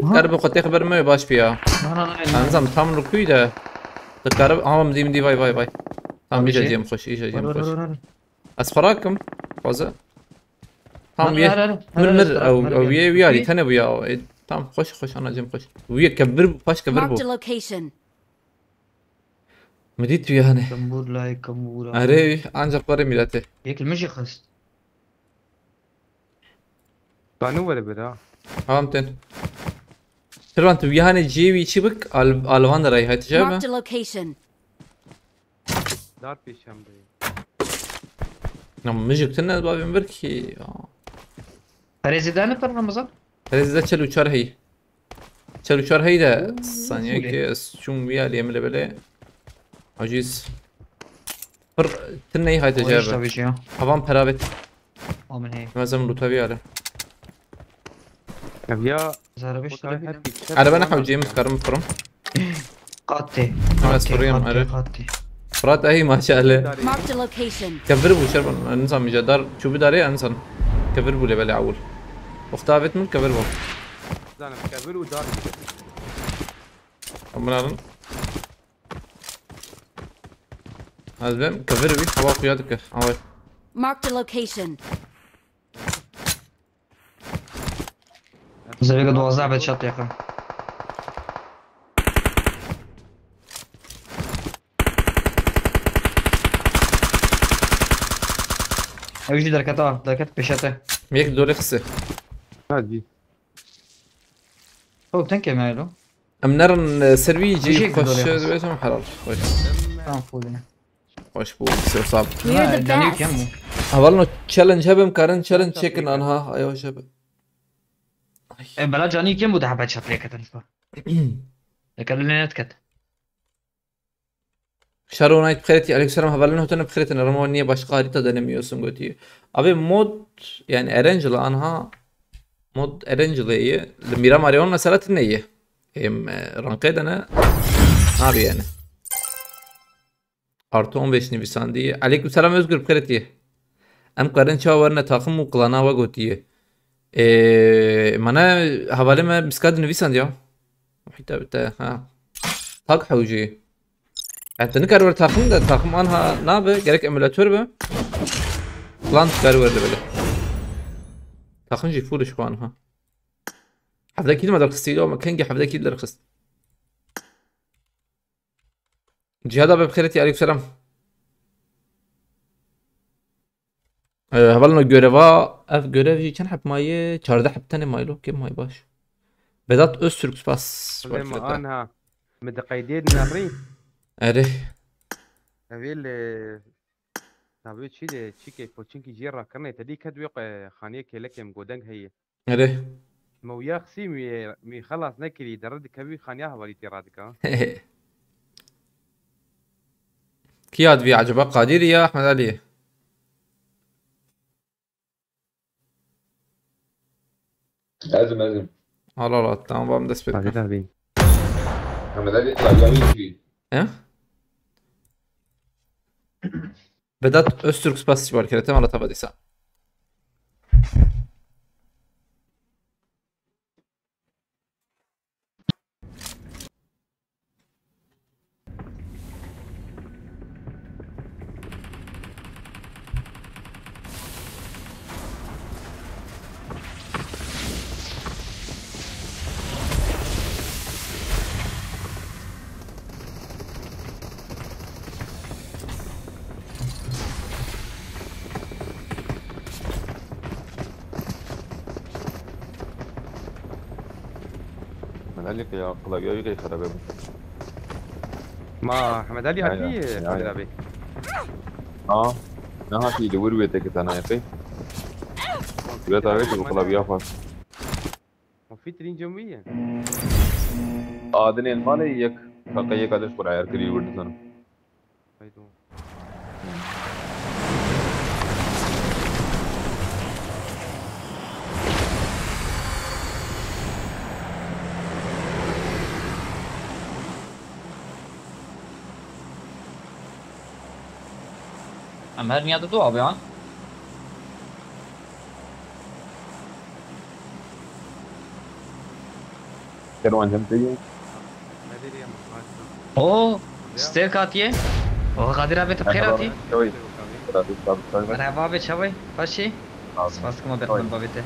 Aha. Kar bi xwe tê xeber me baş piya. Na, na, na, na. Nizam tam rukûy de. Dikarib, aha, min dî, min dî, vay, vay, vay. Tam. Abi, îja şey. Cem xweş, îja cem xweş. Var, var, var, var. Ez xwe rakim. Xwaze. Tam. Hadi, hadi, hadi. Mir, hadi, mir, hadi, ew, hadi, ew, hadi. Ye, wî alî, tene bû ya. E, tam, xweş, xweş, ana cem xweş. Wî ye, kevir bû, paş kevir bû. Marked a location. Mi dît tu yani. Kambur lay, kambur. Erê, ancak barê milletê. Yek li min jî xist. Banu were bira. Tamam ten. Şirvan tu yani cêwî çi bik, al-, alvan de rayhat cebe. Marked a location. Dar pêşem de. Ya mijik tine babim bir ki ya. Perezidani per Ramazan? Perezide çel uçar hey. Çel uçar hey de. Oo, saniye ki ez çûm vî alî em li belê. Aciz. Pir tin ney hayte cebe. Tabii ki ya. Havan peravet. Amin hey. Lazım loot abi alî. Ev ya. Zara beş lira. Araba ne hewceyim karim kurum. Qatê. Hemen soruyorum, qatê, arı. Qatê. Fırat, ey maşallah. Marked a location. Kevir bu şer bana, nizam ica dar, çubu dar ya insan. Kevir bu lebele awul. Wexta avêt min kevir bû. Zanim, kevir û dar. Em alin. Ez bim, kevir wî, hava xuya dike. Away. Marked a location. Zevêka duwazdeh be çat yakın. Ew jî derketa, derket pêşete. Yek dore xise. Hadi. Oh, thank you, Melo. Em nerin, e, ser wî cî. Teşekkür ederim. Xweş, e, dibêjim helal. Xweş. Tamam, full. Xweş bû, ser sab. We're the best. Hevalno challenge hebim karin challenge çekin anha. Ayo şebe. E, bela canî kim bu daha ben çatlaya kadar işte. Yakalanan etket. Shadow Knight bixêretî, aleykümselam, hevalên hotene bixêretin, Ramo niye başka harita denemiyorsun gotiye. Abi mod, yani Erangel anha mod Erangel ye, li Miramar yon mesela tine ye. Em, e, ranke de ne? Abi yani. Artı on beş nivîsandî. Aleykümselam Özgür, bixêretî. Em karin çawa werine takım û klana we gotiye. E, mana hevalê me miska di nivîsandiya. Muhîta bite, ha. Tak hewcî. Yani te nikar wer takım de, takım anha nabe, gerek emülatör be. Plan kar wer de bile. Takım jî full şu anha. Hevde kill me derxistî, ama kengî hevde kill derxist. Cihad abi bixêretî, aleykümselam. Ee, hevalno göreva, ev görev jî çend heb maye? Çardeh heb tenê maye lo, kêm maye baş. Vedat Öztürk, spas. Lê me anha, me diqeydê nerî. Erê. Evê li, tabi çi de, çi ke, poçinkî jî rakirine, te dî ket wê, e, xaniyê kêlekê em godeng heye. Erê. Me wiya xisî mi, mi xelas nekirî, dere dikevî xaniya hevalî tê radika. Kî yad vî acaba, Kadir ya Ahmed Ali? Ez im, ez im. Al, al, al, tamam, bam dest pê. Hadi, hadi. Ahmed Ali, Kadir abi. He? Vedat Öztürk, spas ji bar kere, te mala tava dîsa. Elî ya, klavyeya wî qey xerabe bû. Ma Hemed Elî Ya, ya, hatî ya, Kadir ya. Abi. Ha? Ne hatî li wir wê teke tena yekê. Wê tavê tu klavyeya xwe. Ma fîtrîn cem wî ye. Adinên malê yek. Kaka yek adiş xwe rayar kirî wir dizanim. Haydi. Em her niya didu abi an. Kerwan cem te yî. Nedir ya. Oo, Stealth hatiye. O Kadir abi tu xêr hatî. Merhaba abi çavê. Xweşî. Spas dikim abi, xemen babê te.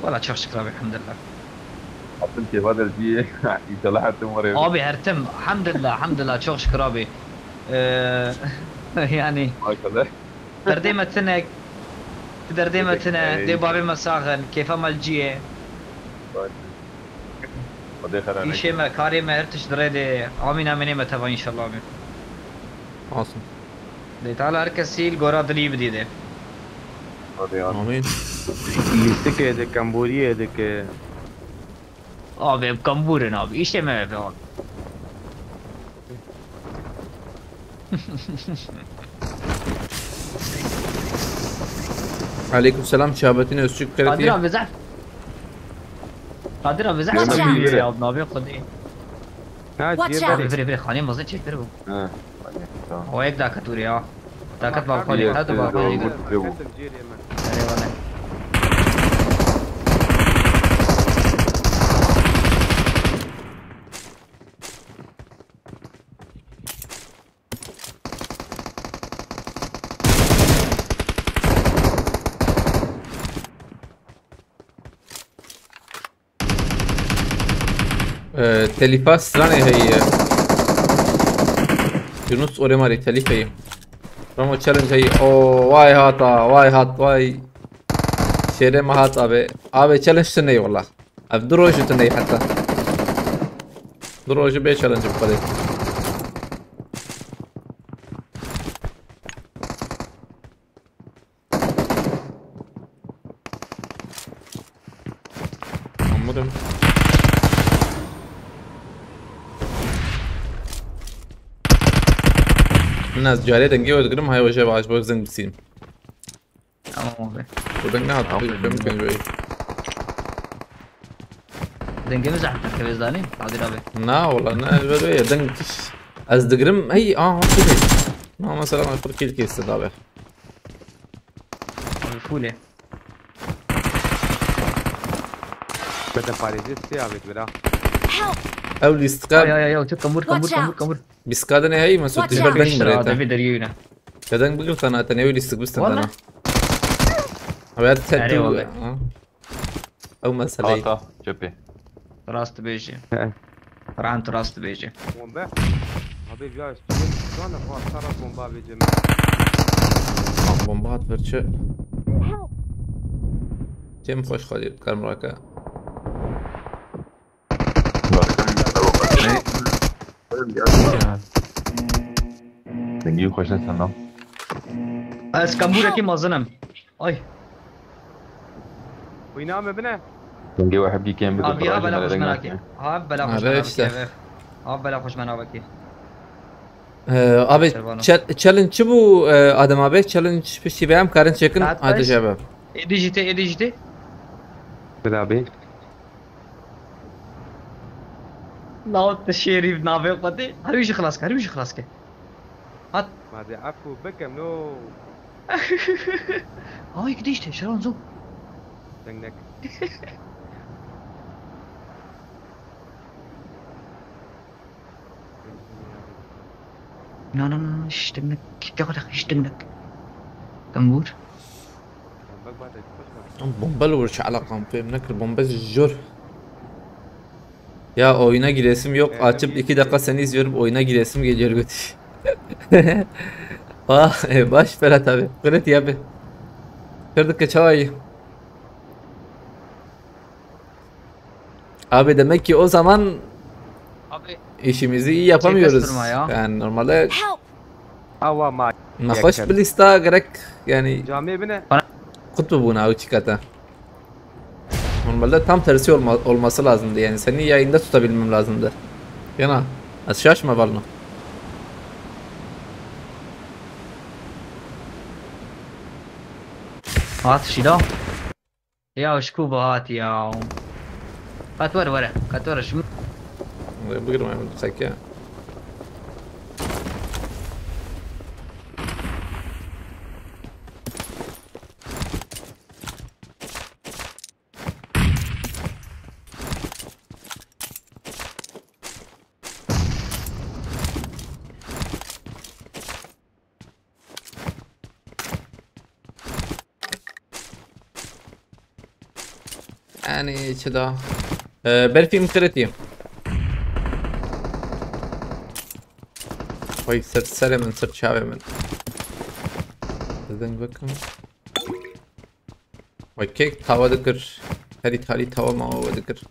Wala çok şükür abi, elhamdülillah. Hatim kêfa dercî. İnşallah hatim var ya. Abi her tim, elhamdülillah, elhamdülillah, çok şükür abi. Ee, yani Maşallah. Derdê me tune, tu derdê me tune, dê bavê me sax in, kêfa me li cî ye. Xwedê xera Îşê me, karê me, her tişt di rê de. Amîn, amînê me teva înşallah, amîn. Asim. Dê Teala her kesî li gora dilî bidî de. Xwedê ya. Amîn. Lîstikê dike, kemboriyê dike. Abi, em kambûr in abi, îşê me be abi. Aleyküm selam Şahabettin Özçük Kadir Karatiye. abi zehf. Kadir abi zehf. Watch out. Ya abi, abi, Kadir. Ha, Watch ciyê out. berê. Vire vire, xanê mazin çektir bu. Ha. Tamam. O ek dakat vur ya. Dakat Tamam, balkon, Yes, hadi yes, balkon. yes. Ketim ciyê me. Eyvallah. Ee, telîfa stranê heye. Yunus orê marê telîf heye. Ramo challenge heye. O vay hata, vay hat, vay. Şêrê me hat abi. Abi challenge tu ney wala. Ev du roj tu ney hatta. Du roj bê challenge bi xwedê. Amurim. Min ez carê dengê we digirim, hay we jê ve ez bo zing bisînim. Tamam abi. Bu deng ne hat? Abi, ben bilmiyorum. Dengê min zehf derkeve zanî, Kadir abi. Na wala ne, ez böyle ya deng kiş. Ez digirim, hey, aha, bu ne? Na mesela ben kırk kill kesti abi. Abi full e. Bete parêzê sê avêt bira. Help! Ew lîstika Ay ay ay ay, çok kamur kamur Watch kamur out. kamur. Biskadine hey, Mesut, Watch tişber out. deng Şira mirete. David deriyuna. Kedeng bigir sana tene ew lîstik bistan Wala. dana. Ew her te Erê tu. wala. Ha. Ew meseleyi. Ata, cepê. Rast bêjî. Rant rast bêjî. Bombe. Abi ya üstüne sana bu hasta rast bomba vereceğim. Bomba hat verçi. Cem hoş xalî karmraka. Dengî xweş ne sendam. Ez kamburekî mazinim. Ay. Oyna mı bine? Dengê we hebî kêm bikî. Abi ha bela xweş menakî. Ha bela xweş Abi menakî. işte. Ha bela xweş menakî. Ee, abi Servano. chal- challenge çi bu, e, Adem abi? Challenge piştî be em karin çekin. Saat Hadi beş. cevap. Ê dijî te, ê dijî te. Bira abi. Lawt te şêrî navê xwe tê. Herî jî xilas ke, herî jî xilas ke. Hat. Hadi afu bikim no. Ay gidişte, şeron zo. Dengnek. Na na na na, hiç dengnek. Gel bak, hiç dengnek. Kambur. Bak bak da koşma. Bomba li wir çi alakam pê min nekir, bomba ji jor. Ya oyuna giresim yok, Evet. Açıp iki dakika seni izliyorum, oyuna giresim geliyor götü. Ah, e, baş Ferhat abi. Kırıt ya be. Kırdık çay. Abi demek ki o zaman Abi, işimizi iyi yapamıyoruz. Çekme sürme ya. Yani normalde Help! Awa ma. nexweş bilîsta gerek yani Camê bine. Kut bibûna ew çikata. Normalde tam tersi olma, olması lazımdı yani seni yayında tutabilmem lazımdı. Yana, ez şaş me valno. Hat şîda. Ya ji ku ve hat ya. Qet were were. Qet were ji min. Bigirme bunu seke. Yani çi da? Ee, berfî min qiritiye. Vay ser serê min, ser çavê min. Deng bakın. Vay kek tava dikir. Herî talî tava mawa we dikir.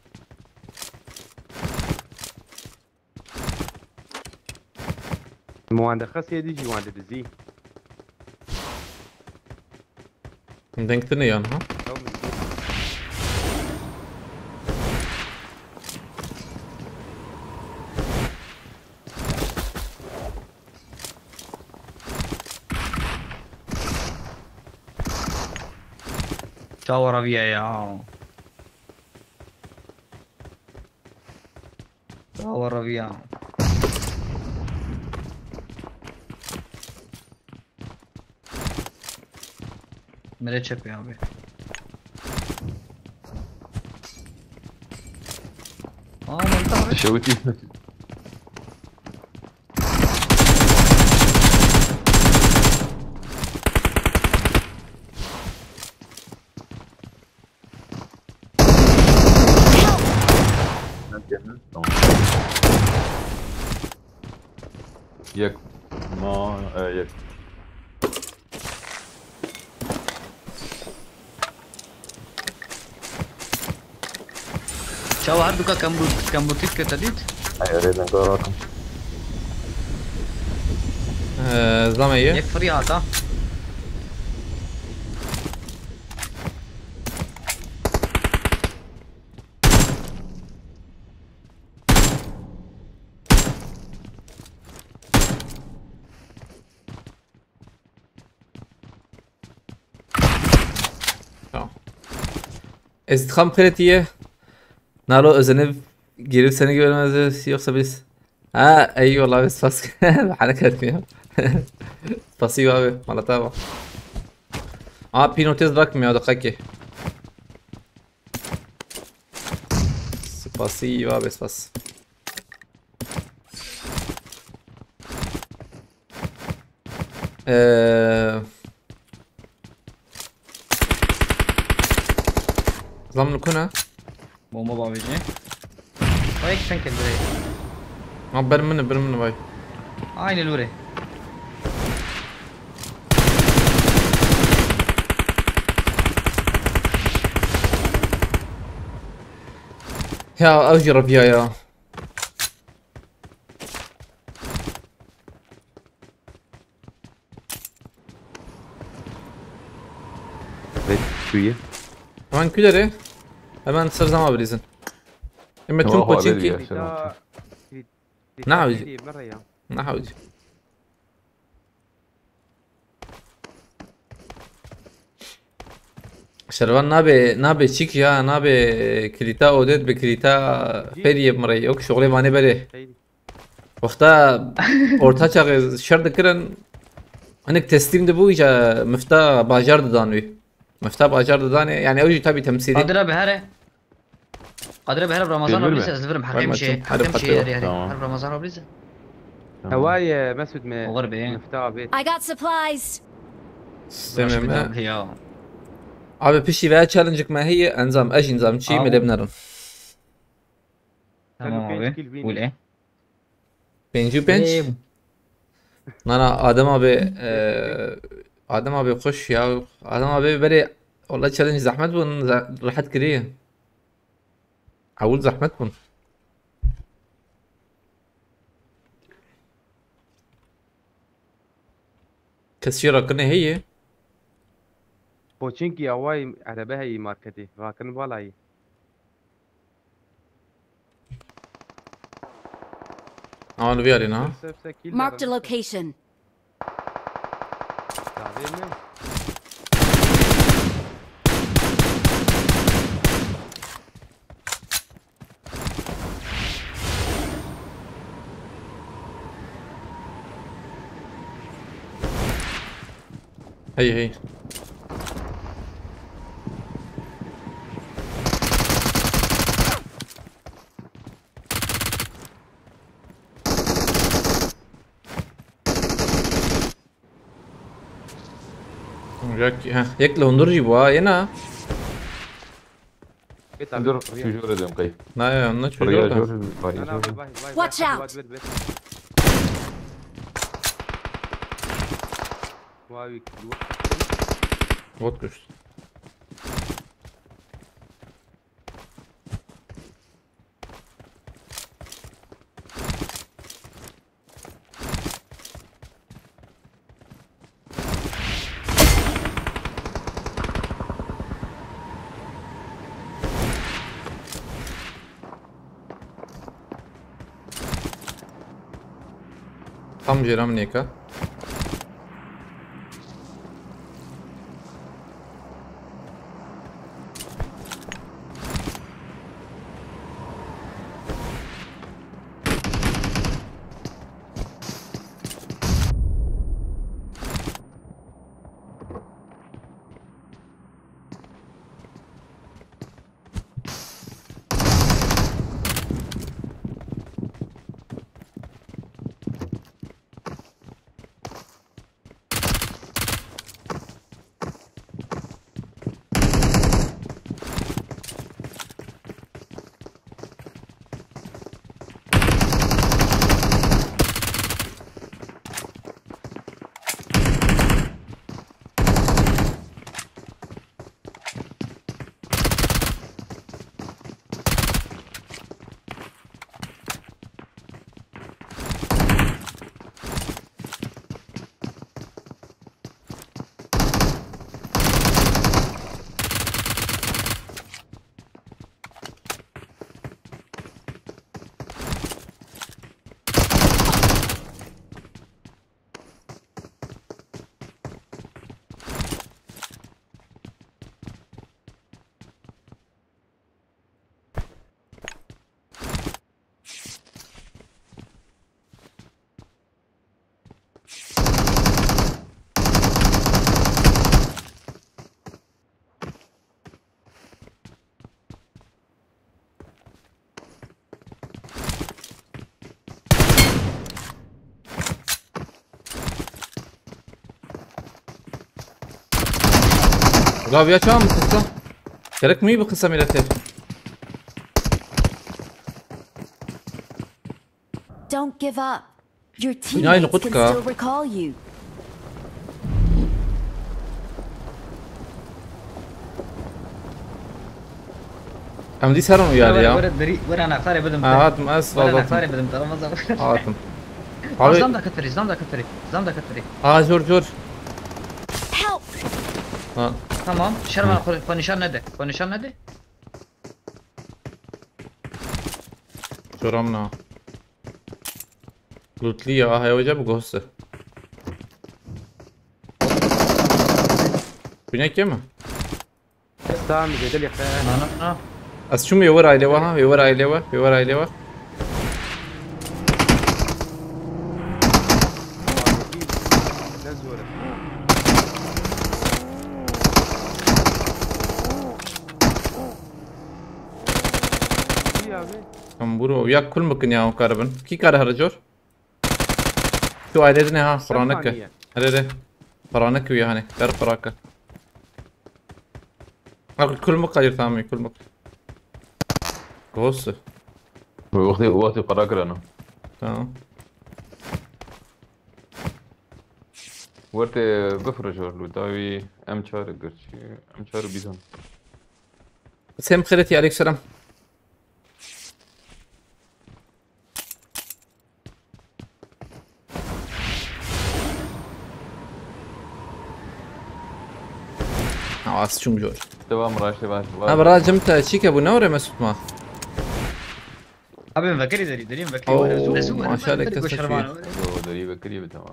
Muandexas yedi jî wan didizî. Deng tine yan ha? Çawa reviya ya. Çawa reviya. Mere çepê abi. Aa, mantar. Şewitî. Tamam. Yek. Ma, e, yek. Çawa her duka kembût, kembûtî dike te dît? Ay, rêden garakim. Ee, zame ye. Yek firî hata. Tamam. Ez dixwam xêrê tî ye. Nalo özeni girip seni görmez yoksa biz. Ha, eyvallah, abi, spas. Hareketmiyor. Spasibo abi, malata bak. Aa, pînotez bırakmıyor da kaki. Spasibo abi, spas. Eee. Zam li ku ne? Bomba babêjê. Vay, sen kil birê. Ha, ber min e, ber min e, vay. Aynı lure. Ya, ew jî reviya ya. Ve çuye. Hemen külleri. Hemen sır zama bilizin. Hemen tüm Oha, koçin öyle ki. ya, sen otur. Ne yapacak? Merre ya. Ne yapacak? Şervan nabe, nabe çik ya, nabe kilîta odet bi kilîta feriye mirey. Yok, şoxlê vanê berê. Seydi. Wexta orta çaxê şer dikirin, hinek teslîm dibû, îca mifta bajar didan wî. Mifta bajar didanê, yani ew jî tabî temsîlî. Qadir abi here. Qadir abi here Ramazan Demir abi mi? siz Livrem Vay hakem Mesut, şey, hadi hakem şey patron. yeri yeri. Tamam. Her Ramazan abi siz. Tamam. Heway e, Mesut me. Oğur be. Mifta abi. I got supplies. Sistemê me. Ya. Abi piştî veya challenge-êk me heye, encam, ez encam çi, Abi. me lê binerin. Tamam Sen o abi. pênc kill win. Wile. Pêncî û pênc. Ee, Nana, Adem abi, e, Adem abi xoş ya. Adem abi berê, wala challenge zahmet bûn, za-, rehet kiriye. Ewil zehmet bûn. Kesî rakine heye. Poçinkî awayî erebe heyî marketî. Rakin balayî. Aman viyarî na. Marked a location. Hey, hey. Yek, heh, yek li hundir jî bû ha, yena. Dur, şu jor edem qey. Na ya, ne şu jor da. Watch out! Bot kuşt. Tam jêra min êka. Ravya çawa min qisa? Gerek mi bi qisa milletê? Don't give up. Your teammates can still recall you. Em dî serin uyarî ya. Were, were, derî, were anahtarê bidim te. Ha, hatim ez. Were anahtarê bidim te, Ramazan. Hatim. Abi. Zam da ketiri, zam da ketiri, zam da ketiri. Ha, zor, zor. Help! Ha. Tamam, şerman xwe, xwe nîşan nede, xwe nîşan nede. Çoram na. Lutli ya, aha, hoca bu gosse. Bu ne ki mi? Tamam, güzel yakın. Na, na, na. Ez çûm ê wir aile wa ha, ê wir aile wa, ê wir aile wa. Ne zor. İyi abi. Em buro, ya kul mikin ya, o karibin. Kî kare here cor? Tu aile dine ha, Sen Qur'an'ı ki. Haniye. Here, here. Qur'an'ı ki ya hani, ber Qur'an'ı. Bak, kul mik hayır, tamam, kul mik. Gosu. Wextê, wextê qera kirana. Tamam. Wertê bifire jor lu dawî M çar girçî, M çar bîzan. Sem xêretî, aleyküm selam. As çûm jor. Devam raşte var. Ha, bira cim te çîke bû, ne orê me sutma. Abi vekirî derî derî vekirî. Oo, Were zû de zû were. maşallah, Derî kesa goşervan çûye. were. Yo, derî vekirî bi, tamam.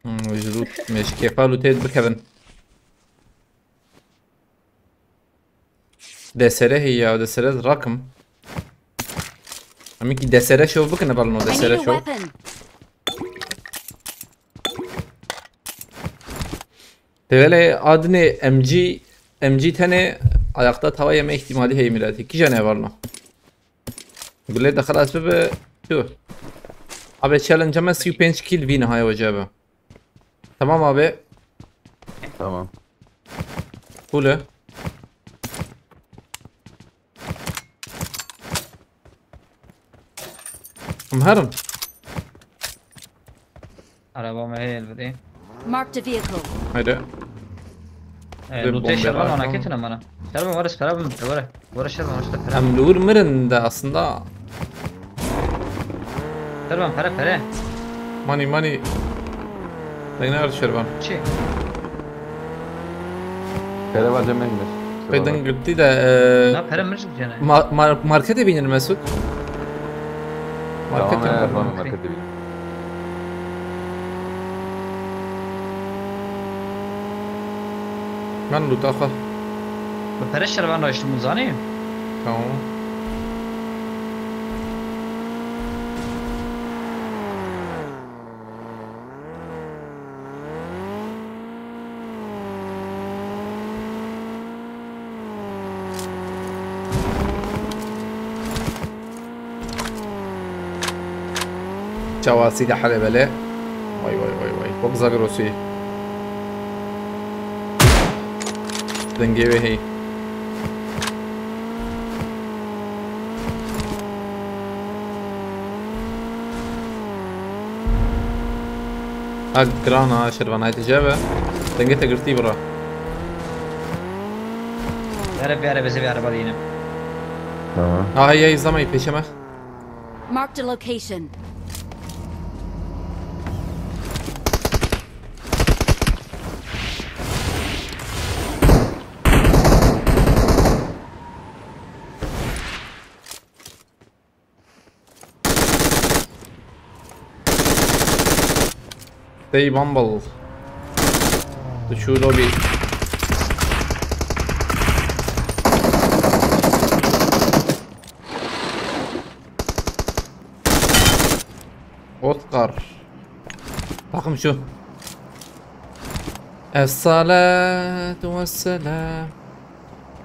Hmm, ji zû mêşkê xwe lûtê bikevin. D S R heye ya, D S R rakim. Em ki D S R şov bikin, balno I need D S R a şov. Weapon. Develê adinê M G, M G tenê ayakta tava yeme ihtimali heye milletî. Kîja ne balno. Gulê de xelas bibe. Şu. Abi challenge me sî û pênc kill vî nihaya wece be. Tamam abi. Tamam. Cool e. Em herin. Araba me heye elbetî. Marked a vehicle. Haydi. E, Bir lûtê bombe şervan var, ana tamam. Ketine mana. Şervan were, şervan were. Were şervan işte pere. Em li wir mirin de aslında. Şervan pere pere. Money, money. Deng ne şervan. Çi? Kere var cem neymiş? Pê deng girtî de. E, Na pere mirjik cene. ma, mar, marketê bînin Mesut. Tamam, Marketê evet, bînin. tamam, marketê bînin. Ben loot axa. Bi pere şervan raştim zanî. Tamam. Çawasî de hele bele. Vay vay vay vay. Wek Zagrosî. Dengê wê hey. Ha, giran ha, şervanayê te cebe. Dengê te girtî bira. Yare bir araba, bir araba değilim. Tamam. Ha, hey, hey, zamayî pêşe me. Marked a location. Stay humble. Düşü lobby. Oscar. Takım şu. Es-salatu vesselam.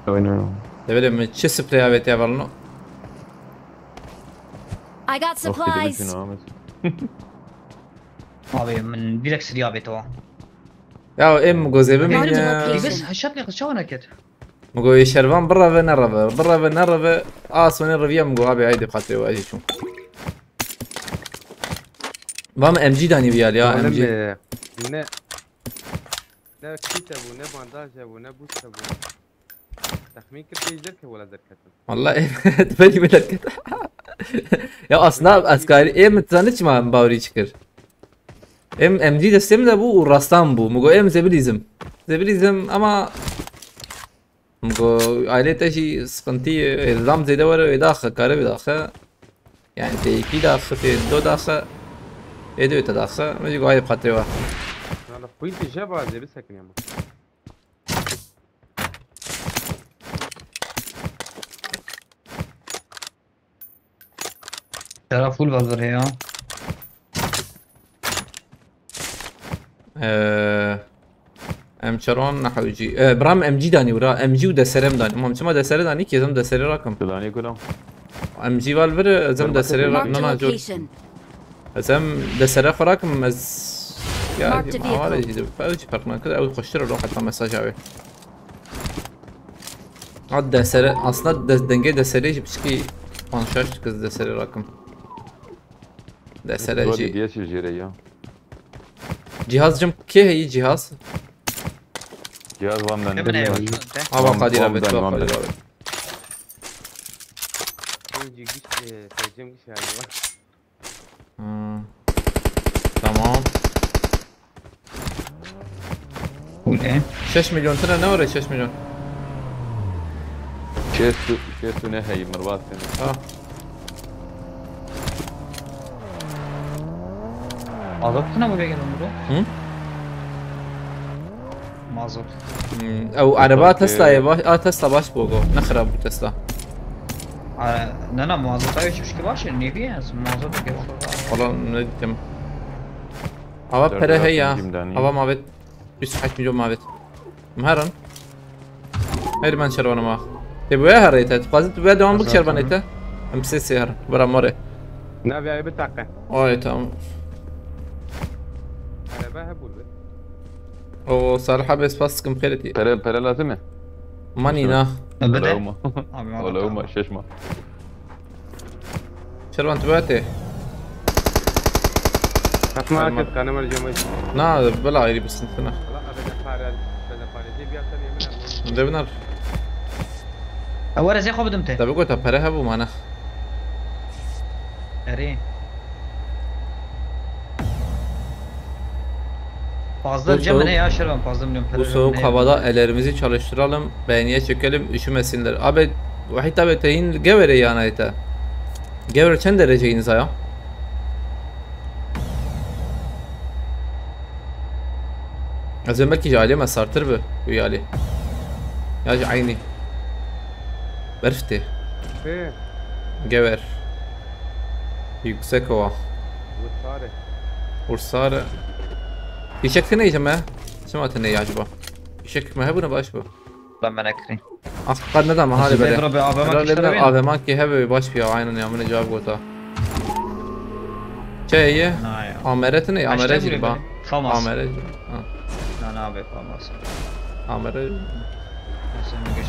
Oynuyorum. Ne bileyim, çi sprey aveti yapalım. I got supplies. Abi min direkt siliya beto. Ya em gozê bim Marked ya. location. Biz heşat ne kız çawana ket. Min got, ê şervan bireve nereve, bireve nereve. A sonê reviya min got, abi, haydi xatirê we, ez jî çûm. Va min M G danî viyal ya, Oğlum, M G. e, ne ne kit hebû, ne bandaj hebû, ne boost hebû. Texmîn kir pêş derke wela derketin. Vallahi, tu beni mi derket? Ya aslında asgari, ê min zanî çima min bawerî çi kir. Em M G destê min de bû û rastan bû. Min got, em zebilîzim. Zebilîzim ama Go ailê te jî sıkıntı ye, îldam zêde were, wê daxe, kare wê daxe. Yani tê yekî daxe, tê do daxe, ê do te daxe, min jî go ayê bi xatirê we. Valla xwîn tê je bazê bisekinî ama. Tera full valver ya. Ee, em çaron nehewcî. Ee, bira min M G danî wira, M G û D S R em danî. Mam çima D S R danî ki, ez em D S R rakim. Tu danî kulam. M G val vir, ez em D S R Marked a nana cor. Location. Ez em D S R xwe rakim, ez ya Marked a aware vehicle. jî de. Ew jî perk nakir, ew xweştir e, lo heta mesaj avê. Ha, D S R, aslında de, dengê D S R jî piçkî panşaş dikir D S R rakim. D S R Dua jî. D S jêre ya. Cihaz cim kê heyî cihaz? Cihaz van ben. Ne bileyim. Ava Van- Kadir van abi, ben, tu van Kadir ben. Abi. Önce güç e, seveceğim güç yani var. Hmm. Tamam. Bu ne? Şeş milyon tine ne oraya şeş milyon? Şêst û, şêst û neh heyî mirvat sene. Ha. Azat ne buraya gelen burada? Hı? Mazot. Hmm. Ew araba Tesla ye baş, a Tesla baş bu go. Ne xirab bu Tesla. Ara, ne ne mazot ay çıkmış ki baş ne bir yaz mazot ki. Valla ne dedim. Hava pere heye. Hava mavet. Yüz kaç milyon mavet. Meheran. Her ben şervanım ha. Te bu ya her ete. Fazla tu böyle devam bık şervan ete. Em ses her. Bıra more. Navê bitaqa. Oy tamam. Araba hebû be. O Salih abi spas sıkım xeyreti. Pere, pere lazim mi? Mani na. Bide. Olawma. Abi Olawma şeşma. Şervan tu böyle. Katma kes kanı var cama. Na bela ayrı bir sıntına. Allah abi de para, ben de para diye bir hafta yemin ederim. Devnar. Ew ez ê xwe bidim te. Tabi gota pere hebu mana. Erê. Fazla cem ne ya Şervan, fazla milyon para. Bu soğuk havada ellerimizi çalıştıralım, beğeniye çekelim, üşümesinler. Abi, Vahit abi teyin gevere yana ete. Gever çend derece iniz ya? Ez ê belkî ji aliyê me sartir bi, wî alî. Ya ji eynî. Berf tê. He, Gever. Yüksek hava. bu sare. Ursar. Fişek tine yiyeceğim ya. Çima tine ya acaba? Fişek mi? He, bu ne baş bu? Ben ben ekrin. Ah, qad nedam, hali bede. Abi abi Helal bak ederim, işte. A V M ki hebe baş ya, aynen ya, bunu cevap gota. Şey ye. Ha ya. Amere tine, amere cilba. Famas. Amere. Ha. Lan abi famas. Amere. Sen geç.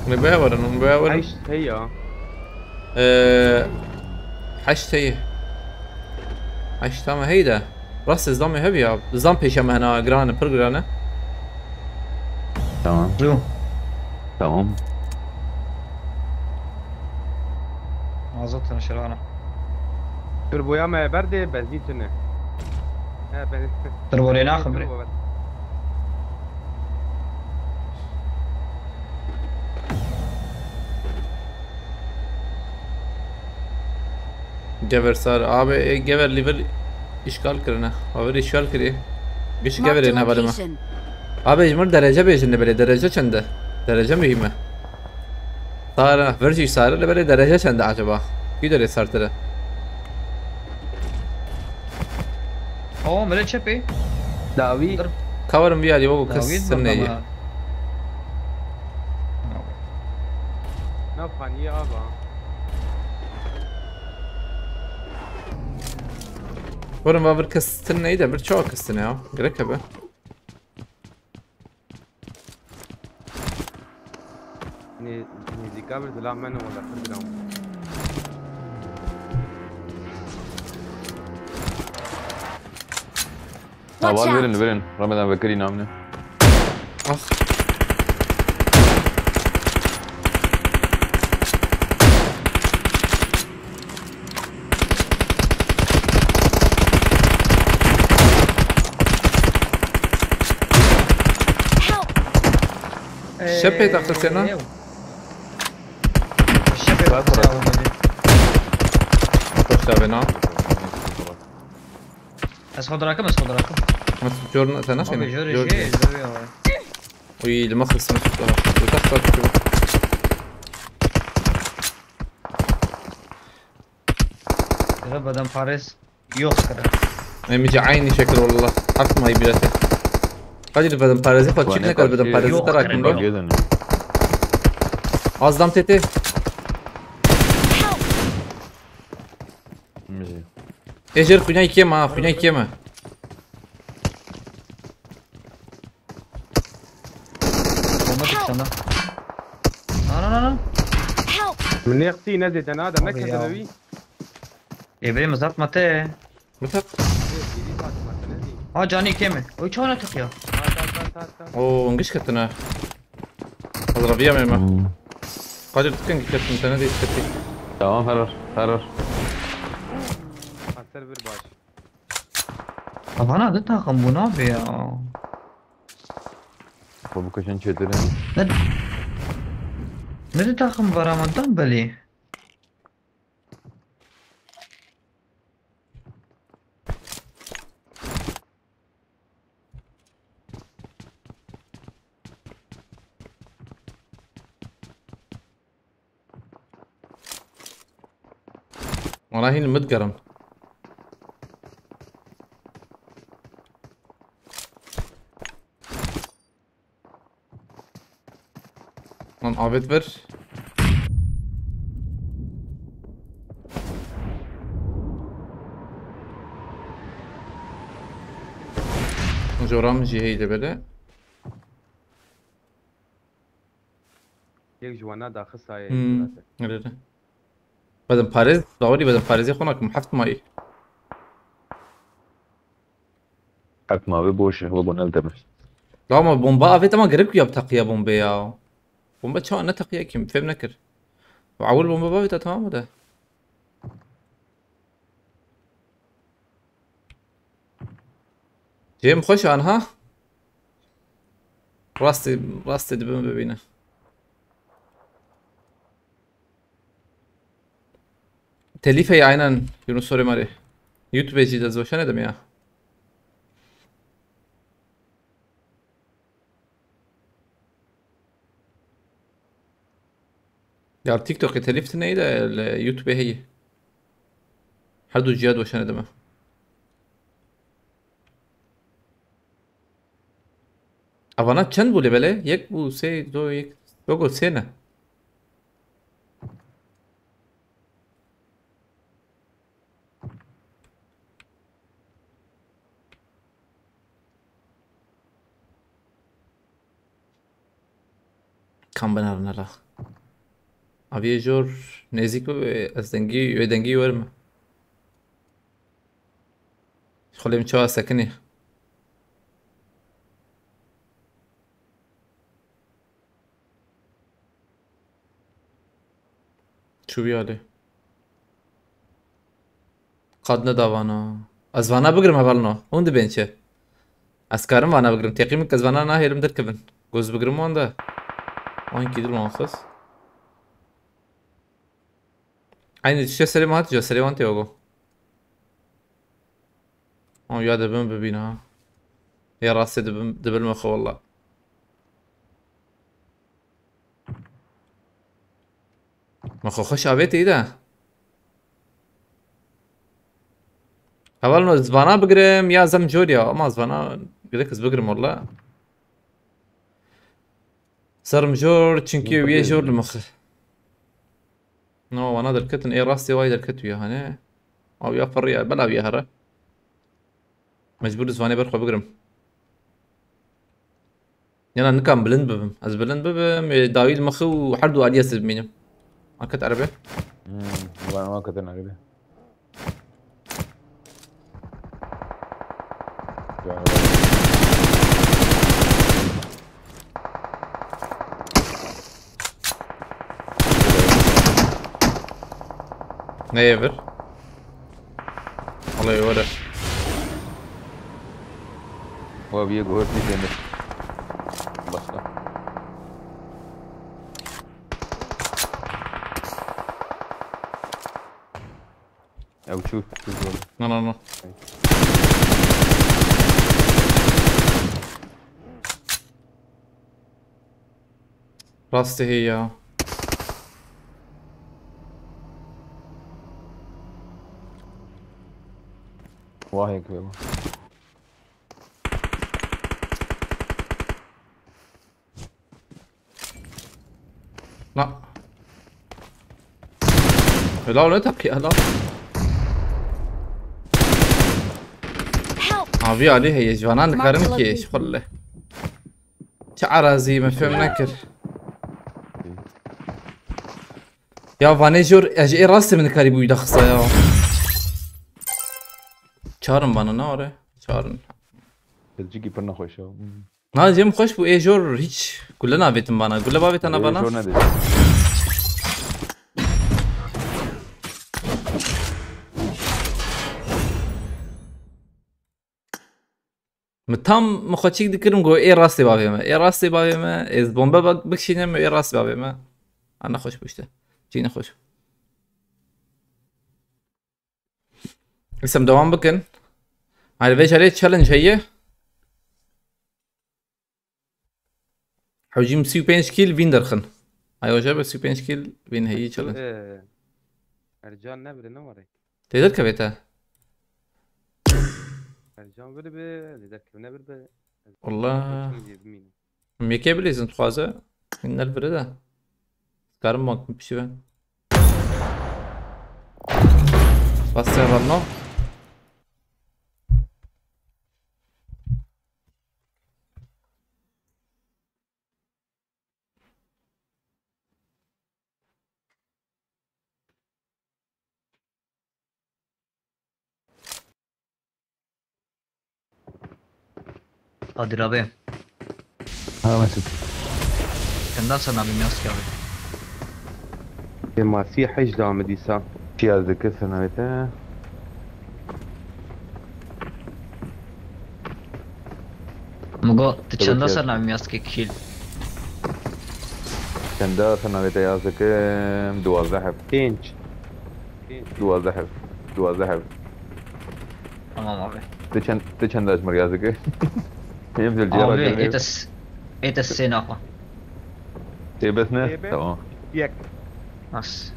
Ne be var, ne be var. Heşt hey ya. Eee, heşt hey. Heşt tamam, hey de. Rast zam hebi ya. Zam peşe mehna grane, pir grane. Tamam. Alo. Tamam. Mazot tanışır ana. Turboya me berdê benzîn tune. He ben. Turbo rê naxim bre. Gever sar. Abi, e, gever liver işgal kirine. Abi işgal kiri. Geç gever ne balima. Abi, jimir derece bejin ne böyle, derece çende? Derece mühime. Sara, verci sara le böyle derece çende acaba? Kî derê sartire. Oo, mire çepê. Dawî. Dur. Kavarım bir yali, o Dawî kız sen ne? bakalım. Na paniye ava. Vurun va bir kız sen neydi? Bir çoğu kız ne ya? Gerek abi. Nê-, nêzîka bir zila me ne wala pir giran. Heval verin, verin. Ramazan Bekirî namine. Ah. Şepê taxisena? Şepê taxisena. Koşta bena. Ez xwe dirakim, ez xwe dirakim. Nasıl jorna sen nasıl? Abi jori şey, jori ya. Uy, lima xisme tuttu. Utak tak. Kira beden pares yok kira. Emici aynı şekil والله. Atmayı bilete. Kadir beden parezi kaç ne kadar beden parezi Yok, tarak kırın mı? yok. Geri dönün. Az dam tete. Ejir xwîna yekê ma, xwîna yekê ma. Bomba düştü sana. Na na na na. Help! Min nêxtî nezê te nade Abi nekete ya. be wî. Ê, bê min zat mate. Bitak. Êdî bak mate nezî. Ha, canî kêm e. Oy, çawa natik ya. Ta ta ta ta ta. Oo, ngiş ketine. Hazır abiya mema. Hmm. Kadir tıkın git ketine, sen de git ketine. Tamam, herar, herar. Server baş. Havana de takım bu ne abi ya? Xwe bikuşin çêtir e. Ne? Ne de takım var ama tam belli. Wala hîn li min digerin. Lan avêt vir. Jora min jî heyî de bele. Yek ji wana daxisayê Hmm. Murat'e. Öyle de. Bedem parêz, dawî bedem parêzê xwe nakim, heft mayî. Heft ma ve boş e, we bû ne demir. La ama bomba avêt ama gerek ya teqiya bombe ya. Bomba çawa ne teqiya kim, fêm nekir. Ve awil bomba bavêta tamam de. Cem xweş an ha? Rastê, rastê dibim bibîne. Telîfe ye aynen Yunus Sorê Marê. YouTube jî de zoşene dem ya. Ya TikTokê telîf tine de li YouTubeê heye. Her du ciya doşene deme. Avana çend bû lê belê? Yek bû, sê, do, yek. Dogo sê ne? Kam binarine la. Aviyê jor nêzîk bibe, ez dengî, wê dengî werim. Xulê min çawa sekinî. Çûbî alê. Qad neda vana. Ez vana bigrim hevalno. Hûn dibên çi? Ez karim vana bigrim. Teqî min ez vana nahêlim derkevin. Goz bigrim wan de. Wan kî dil wan xist. Aynı düşe serê wan, düşe serê wan tê ogo. Ama ya dibim bibîne ha. Ya rastê dibim, dibilme xwe walla. Me xwe xweş avêtê de. Heval no zivana bigirim ya zem jor ya. Ama zivana gerek ez bigirim walla. Zerim jor çünkü üye jor li mixi. No, wana derketin, ê rastê way derketiye hani. Aw ya ferriya, bela ya here. Mecbur zivanê ber xwe bigirim. Yana nikam bilind bibim. Ez bilind bibim, ê dawî li mixi û her du aliyê ez dibînim. Aket erebe. Hmm, wan wan ketin erebe. Neyê vir? Alê were. Wa bir guhurt ne demir. Başka. Ew çû, çû zor. No, no, no. Rastê heye ya. Wahê ki. Na. Helal ne takı ya lan. Help! Abi Ali heye, jwanan dikarim ki şixulle. Çi arazi me fem nekir. Ya vanê jor, ez ê rastê min dikarî bûyî daxisa ya. Çarin bana ne are? Çarin. Tezcikî pir nexweş e. Na cem xweş bû, ê jor hiç gule navêtin bana. Gule bavêtana bana. Zor nedir? Min tam min xwe çîk dikirim, got, "Ê rastê bavê me, ê rastê bavê me, ê bombe bak-, bikişînim, ê rastê bavê me." A, nexweş bû işte. Çî nexweş. Îsem devam bikin. Hani vê carê challenge heye. Hewcîm sî û pênc kîl vîn derxin. Ay hoca be sî û pênc kîl vîn heyî challenge. Ee, Ercan ne bile ne var? Tê derkevê te. Ercan bile be, ne derkevê ne bile be. Allah. Ercan diye bilmiyorum. Em yekê bilîzin dixwaze. Min nel bire de. Karim bank min pişî ben. Bas sen Ramno. Kadir abi. Ha, Mesut. Sen daha sana bir yaz ki abi. Kêmasî hej da min dîsa. Piyaz dikir senavete. Mugo, tu çenda serna miyaz ki kil? Çenda senavete yaz dikim? Duwazdeh heb. Pênc. Duwazdeh heb. Duwazdeh heb. Tamam abi. Tu çend, tu çenda ji mir yaz dikir? Hêm zil cihra Abi, gelmê. Êtes, êtes sê naxwe. Tê bes ne? Tê be. Tamam. Yek. Nas.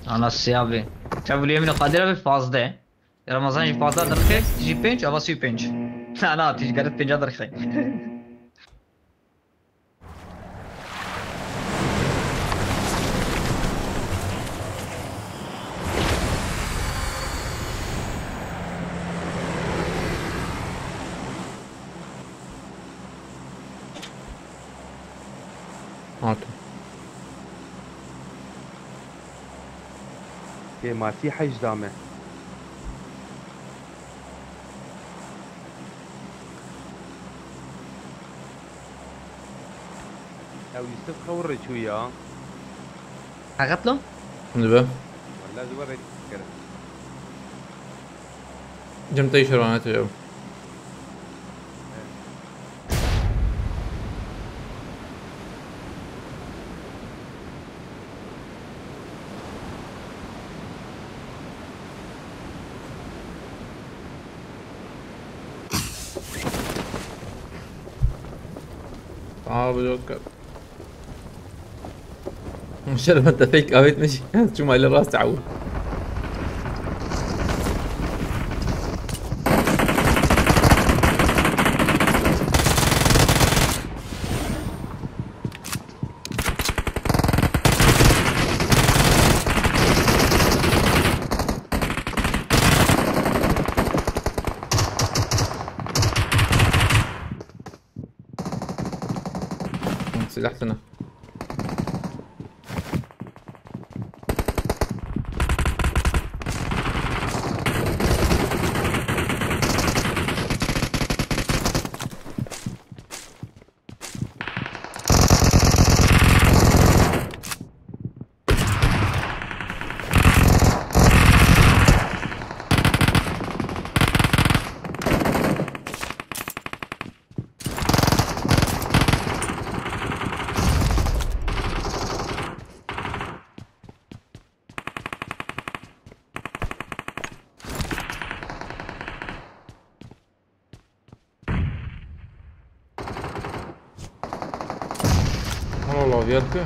Ana sê abi. Çavulî Emîn Qadir abi pazdeh. Ramazan jî pazdeh derxe, jî pênc, ava sî û pênc. Na, na, tî ji geret pênca derxe. Hato. Kêmasî hej da me. Ew Yusuf xew rê çû ya. Heqet lo? Dibe. Wella ji we rê kere. Cem te şerane te. Abi yok. Şeref te fake avêt min jî. Çûma li rast ew. Silah tine. Ana lawiyat ke.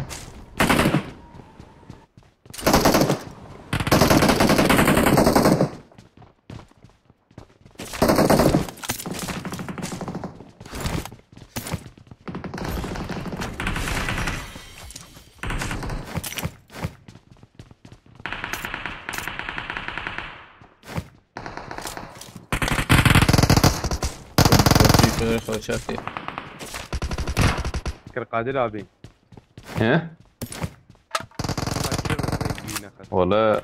Kir Kadir abi. He? Wala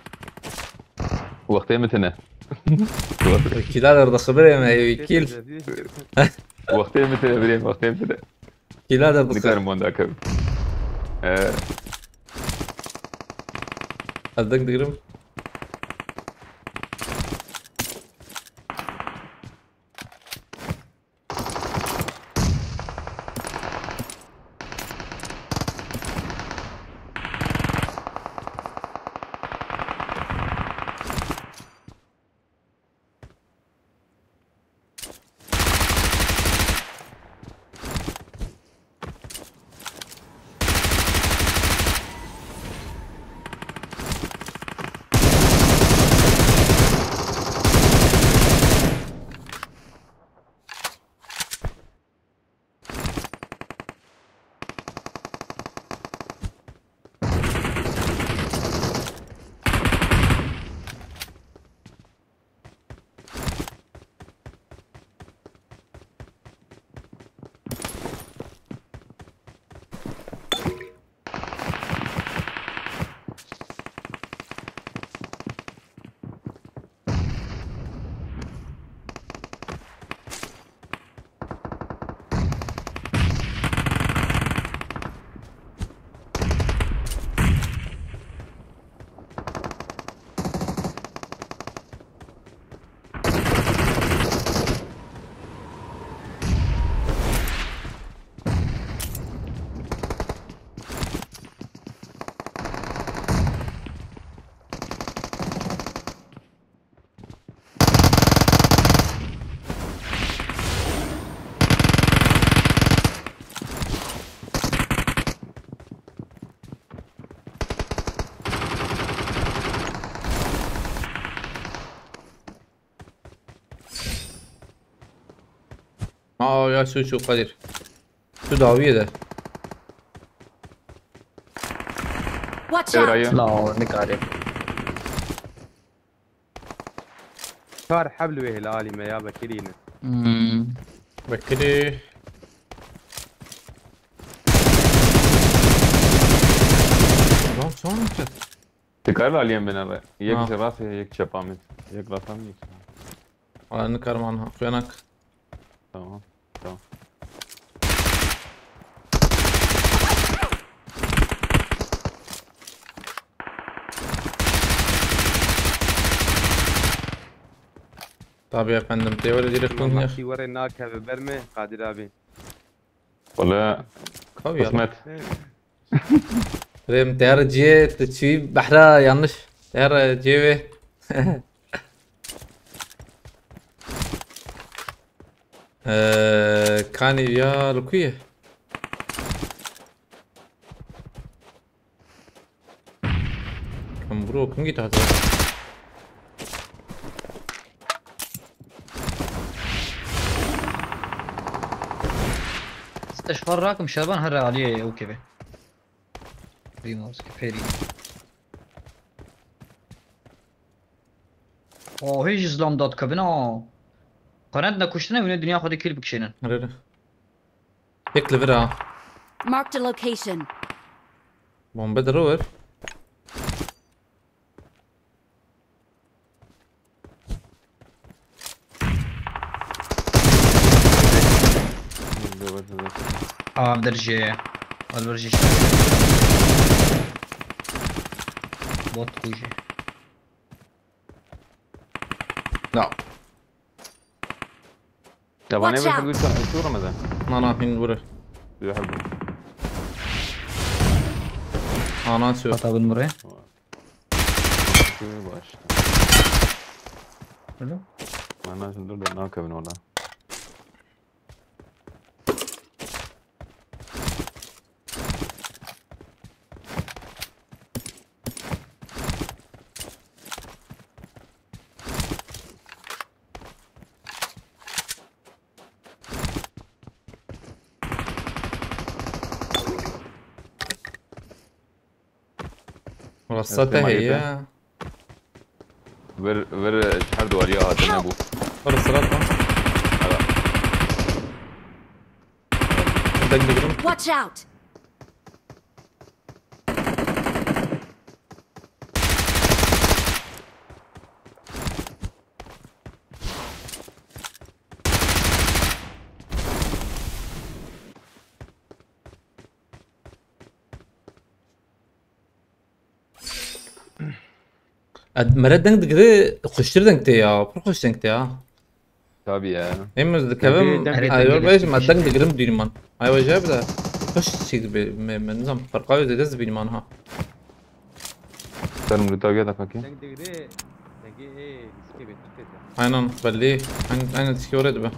wextê min tine. Kîla derdixibirê me, ê wî kîl. Wextê min tine birê, wextê min tine. Kîla derdixibirê. Nikarim wan dakevim. Ee. Ez deng digirim. Aa ya şu şu Kadir. Şu dawiye de. Watch out! Evrayı. No, nikarê. Çar heb li wê hêla alî me ya vekirî ne. Hmm. Bekirî. Lan çawan ket? Dikar aliyem bine be. Yek Ha. ji rastê, yek çepa min. Yek rasta min, yek çepa. Aa, nikarim anha. Xuyanak. Tamam. Tamam. Tabii efendim. Tê were direkt Tamam, konuya. Mahsî were nakeve ber me, Kadir abi. Wala Kav ya. Kısmet. Rem der C, te çi behra yanlış. Der C ve. Eee, Kanî ya li ku ye? Em bro, kungî te hate? Te ji xwe rakim Şaban, here aliyê ew keve. Primos, Feri. O, hê ji zilam dadikevin a. Qenet nekuştine, hûn ê dinya xwe de kîl bikişênin. Rere. Yek li vir a. Marked a location. Bombe de rower. Av dirjê. Al vir jî. Bot kujê. No. Devanê Watch ve out! bir tane uçurum da. Na na, hin vure. Bir hal bu. Ana çu. Hata bin buraya. Şu baş. Öyle. Mana şimdi dur da ne yapayım orada. Rasta te heye. Ver ver her duvarıya hatırına bu. Para sıra tam. Deng digirim. Watch out! Ed, mere deng digire, xweştir deng tê ya. Pir xweş deng tê ya. Tabii ya. Em ez dikevim, Deng, deng, aywa deng, bej, deng, ma deng. Deng digirim dîrman. Aywa jê bide. Xweş çî dibe, me, me nizam, ferqa wê zêde dibînim anha. Sen bunu tabii da fakir. Deng digre, dengê ê, diskê bê, diskê bê. Aynen, belli. Aynen, aynen, tişkî oraya dibe.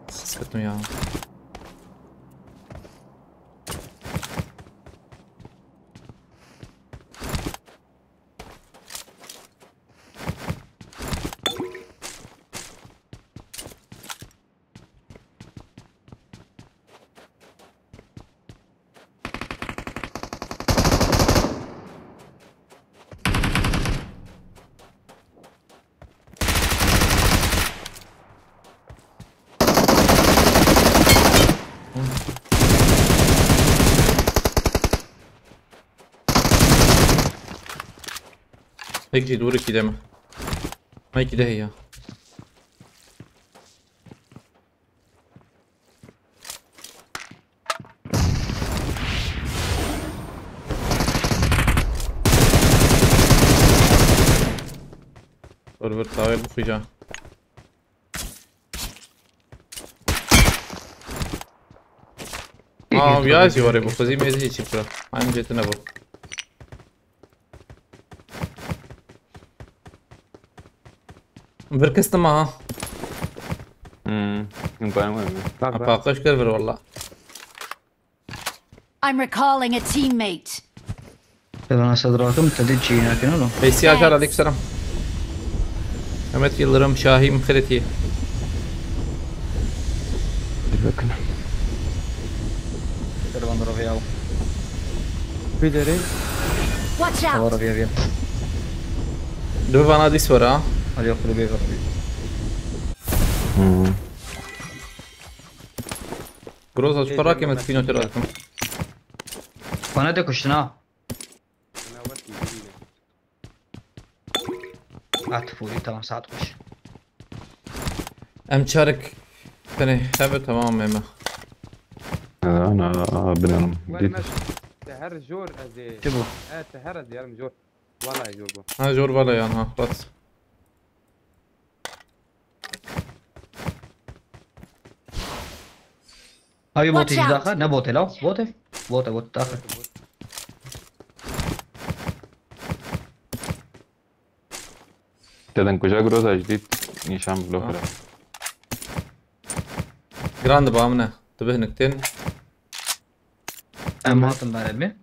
Ses ketim ya. Yek jî dûrikî de me. Yekî de heye. Dur, dur, tavê bixwîja. Aa, ya jî warê bixwezî, mêz jî çî bira. Aynı cetine bu. Bir kısım aha. Hmm. Bayram var mı? Bak bak. Paqij kir vir walla. I'm recalling a teammate. Te bana sadrakim te dî çî nekin oğlum. Veysi Acar, aleykümselam. Mehmet Yıldırım, Şahin Kreti. Bir bakın. Te bana rafya. Bir de rey. Watch out! Tamam rafya rafya. Du vana dîs were ha. Hadi yok bir bir. Hmm. Groza, çi para keme tikîno tera dikim. Bana de kuştun ha. At full, tamam, saat kuş. Em çarik. Tenê hebe, tamam eme. Ana binanım. Vermez. Te her jor ez ê. Çi bu? E, te her ez yarim jor. Vallahi jor bu. Ha, jor vala yan ha, rast. Abi bot Watch out. Daha ne bot la? Bot. Bot bot daha. Teden kuca Groza jidît nîşan bilo Ha. kira. Grand ba min e. Tu bih niktin. Em hatin beremi.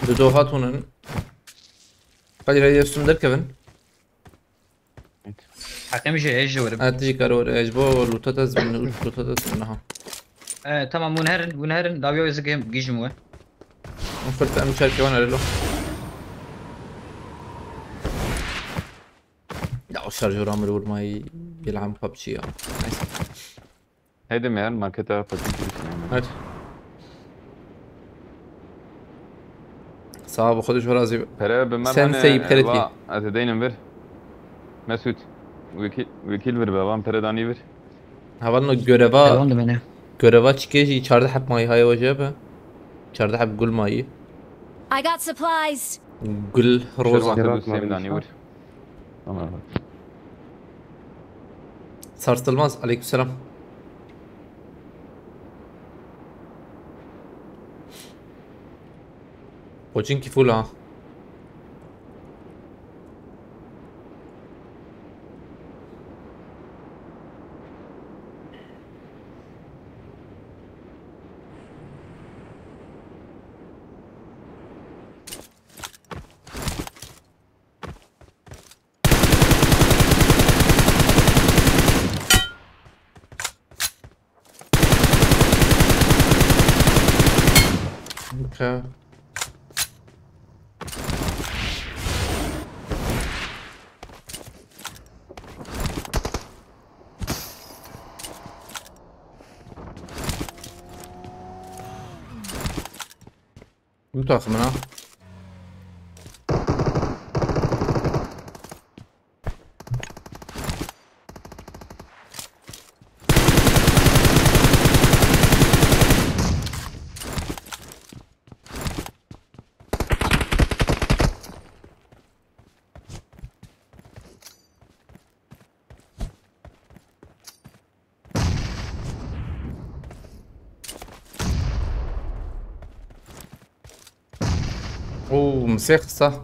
Di doha tunin. Hadi reyde üstüm derkevin. Hakem ji hej jor. Ha, tijî karo, ez bo luta tez bin, luta tez bin, ha. E, tamam, win herin, win herin, dawiya wê zikê gijim we. Em fırtı em çerkevan erelo. Ya o şarjör amir vurmayı, yelham PUBG ya. Neyse. Heydi meğer markete patik gitsin. Hadi. Sağ ol, bu kadar razı. Pere bi mer Sen hene, seyip teretî. Va, ez ê deynim vir. Mesut. Wekil, wekil vir be, van pere danî vir. Havan o göreva, Devam de beni. göreva çikê jî çardeh heb mayî haye wece be. Çardeh heb gul mayî. I got supplies. Gul, roza. Şervan Cevap Hüseyin vermiş danî ha. vir. Tamam. Sarsılmaz, aleykümselam. Pochinki full ha. Okay. Bu takımına. Oo, مساخ صح.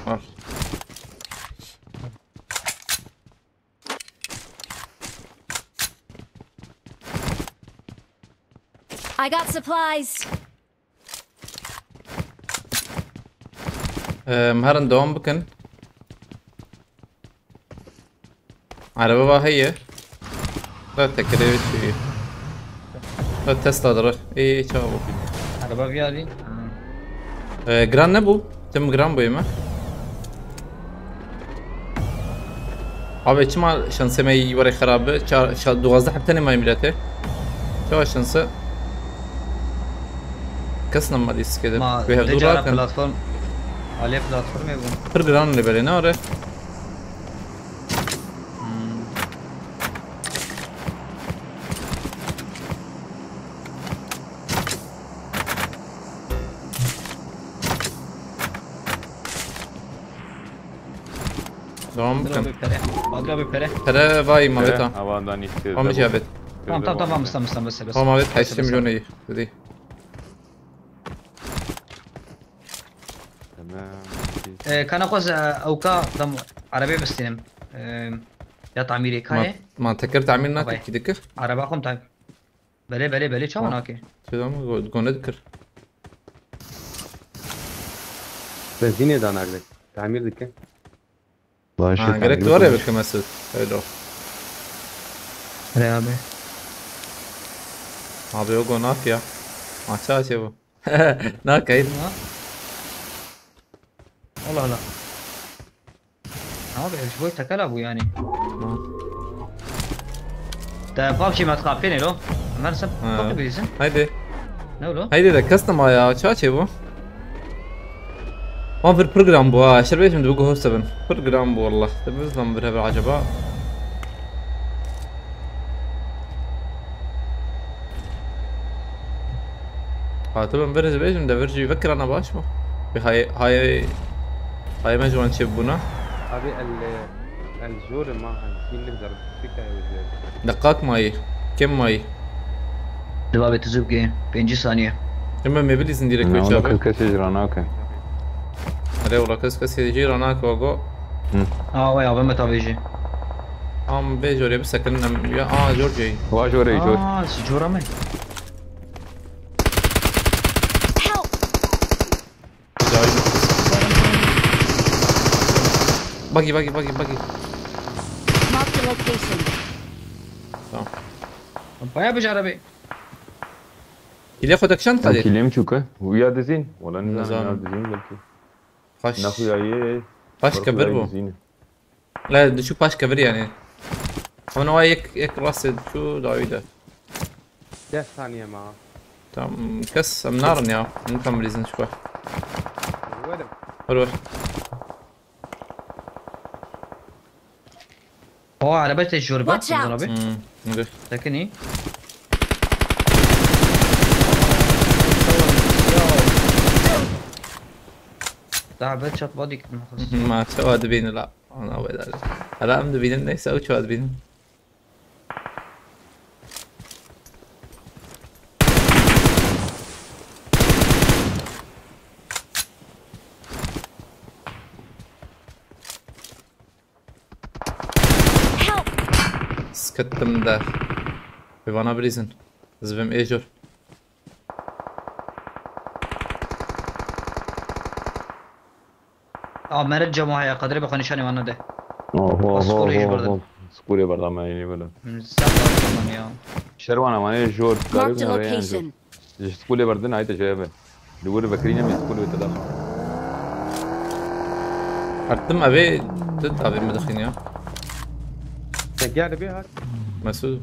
Al. I got supplies. Em, herin devam bikin. Araba va heye. Da tekere çi. Da Tesla dara. Ê, çawa bu? Araba viyarî. Ee, gran ne bu? Tim gran bu yeme. Abi çima şansê me were xerabe. Ça, ça, duwazdeh heptene may milete. Çawa şanse? Kes nema lîstikê de. Ma Wê hevdû dicara rakin. Platform. Alê platformê bû. Pir giran lê belê, ne are? Hmm. Devam bikin. Abi pere. Abi, abi pere. Pere vay maveta. Avan danîştê. Tamam, tamam, tamam, tamam, tamam, bes, bes. Tamam, evet, heşt milyon iyi. Dedi. Tamam. Ee, kana xwez, e, ewka dam arabê bistînim. Ee, ya tamîrê kare. Ma, ma teker tamîr nakir ki dikir? Araba xwem tamîr. Belê, belê, belê, çawa nake? Çi dam go-, gone dikir. Benzînê da nagle. Tamîr dike. Baş Ha, gerek duvare bike Mesut. Öyle o. Re abi. Abi o go nak ya. Maça şey bu. Nakayın. Allah Allah. Abi, ev ji bo tekela bû yani. Ha. Te PUBG me xapênê lo. Ömer sen Ha. PUBG bilirsin. Haydi. Ne lo? Haydi de custom ya, çaçê bu. Wan vir program bu ha, şer bêjim de bu gohoste bin. Program bu wallah. Te biz lan bir heber acaba. Hatibim vir ez bêjim de vir jî vekirana baş mı? Bir hay hay hay me ji wan çêbûna. Abi el el jor ma hem kim li der fika ya. Deqak mayî. Kim mayî? Cevabê tu zû bike. Pêncî saniye. Kim me bilîzin direkt Ne, wê ona çabe? Kes kesê ji ranake. Erê wala kes kesê jî ranake wago. Aa, vay abi me tavêjî. Am vê jorê bisekin em ya a jor jey. Wa jorê jor. Aa, si jora me. Help! Buggy, buggy, buggy, buggy. Marked a location. Tamam. Baya bir araba. Kile xwe dekşan Kadir. Kile mi çûke? Uya dizîn. Wala nizanim Nizanim. Ya dizîn belkî. Xweş. Nexuyayê. Xweş kebir bû. Dizîn. Le, diçû paş kevir yani. Ona wa yek, yek rastê diçû dawî de. Deh saniye ma. Tam kes em narin ya. Nitam bilîzin çi xwe. Werim. Ver ver. O araba te jor bak. Watch out. Abi. Hmm, hadi. Tekinî. Daha ben çat body gittim. Ma çawa dibînin la. Ana wê dare. Hala em dibînin, neyse, ew çawa dibînin. Help! Skittim de. Bi bana bilîzin. Zivim êjor. Aa, meret cema heye, Kadirê bixwe nîşanî wan nede. Oho, oho, oho, oho. Skurê berda me yînî bile. Sen de ya. Şerwana mane jor. Marked a location. Ji skulê berdin ayte şeye be. Li wir vekirîne min skulê te daxin. Hertim evê tu tavê min dixîn ya. Te gel be hat. Mesut.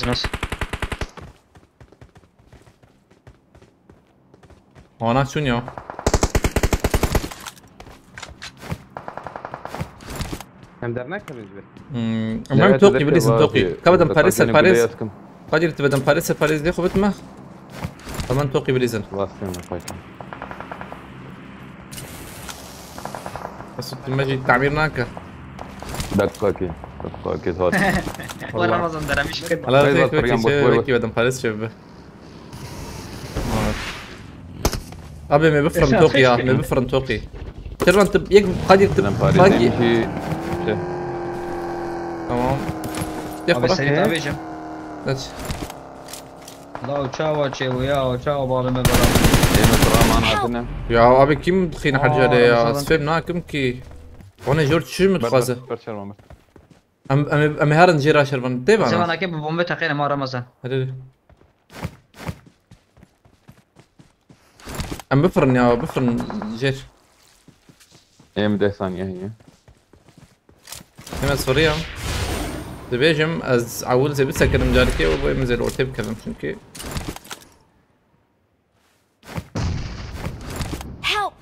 Nasıl? Ana çûn ya. Em dernakevin ji vir. Hmm, em hem tokî bilîzin tokî. Ka bedem parê ser parêz. Kadir tu bedem parê ser parêz lê xwe bitme. Hemen tokî bilîzin. Basın, basın. Mesut tu me jî tamîr nake. Dakika ki. Dakika ki zat. Wala Ramazan deremiş kir. Hala zek wekî çe wekî bedem parêz çe bibe. Abi me bifrin tokî ya, me bifrin tokî. Kervan tu yek Kadir tu Paris. Tamam. Abi seni tabi hocam. Aç. La çawa çê ya, çawa bavê me bera. Ême sira man hatine. Ya abi kim dixîne hecere ya? Ez fêm nakim ki. Ona jor çi mi dixwaze? Em, em, em herin jê ra şervan. Tê vana. Sevanakê bi bombe teqêne ma Ramazan. Hadi. Em bifirin ya, bifirin jêr. Em deh saniye heye. Hemen soruyam. Dibêjim ez ewil zê bisekirim carikê û boyê min zê li ortê bikevim çünkü. Help!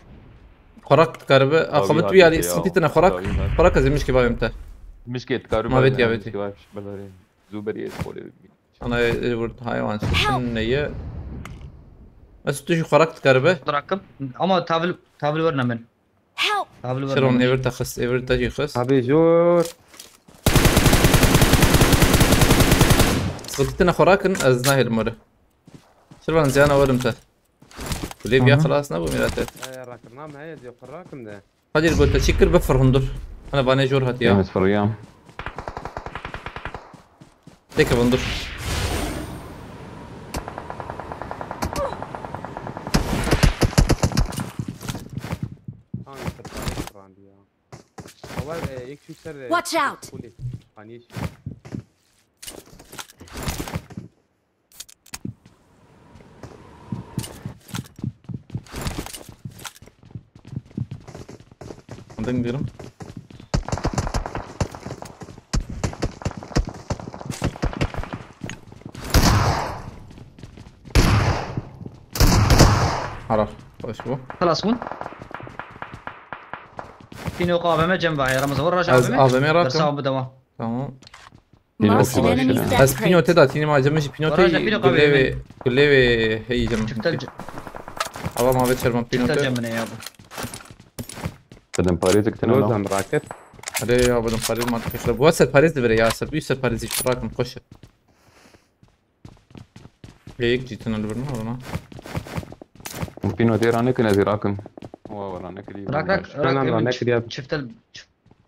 Xwerak dikaribe. Axwe bi tu yarî sıkıntı tine xwerak. Xwerak ez ê mişkê bavêm te. Mişkê dikaribe. Ma vêt ya vêtî. Belare. Zû berî ez polê bimînim. Ana ê vurt haywan şişin neye. Ez tu jî xwerak dikaribe. Bırakıp ama tavil tavil verine min. Help! Tavil Şiron verine. êvir te xist, êvir te jî xist. Abi zor. Sıkıntı tine xwerak in, ez nahêlim were. Şirvan ziyana werim te. Kulê biya Aha. xelas nebû mîrate. Ay rakirna me heye diyor kırrakım de. Kadir got te çi kir bifir hundur. Ana vanê jor hatiya. Em ez firiyam. Têkevin dur. Hangi kırklar kırrandı ya? Ama e, ilk yüksel e, Watch out! Kuli. Hani iş. Ding diyorum. Harar. Hoş bu. Xelas bûn. Pînok A V M cem vayê Ramazan. Raj Ez A V M. A V M rakim. Dersa bu devam. Tamam. Marked an enemy's death Ez pîno crate. Te da tînî ma cem jî pîno te Baraj da pîno gulê A V M. Wê gulê wê heyî cem. Çiftel c- Ava ma vê çerman pîno çiftel te. cemine ya bu. Dedim parêzik tine no. Rozan raket. Hadi ya bu parêz ma te xirab. Bu ser parêz de vere ya ser. Bu ser parêz iş rakim koş. Lê yek cîtin li bir ne ona. Pîno tê rane kin ez ê rakim. Wa wa rane kirî. Rak rak Şuna rak lan emin ne çif- kiriya. çiftel çif-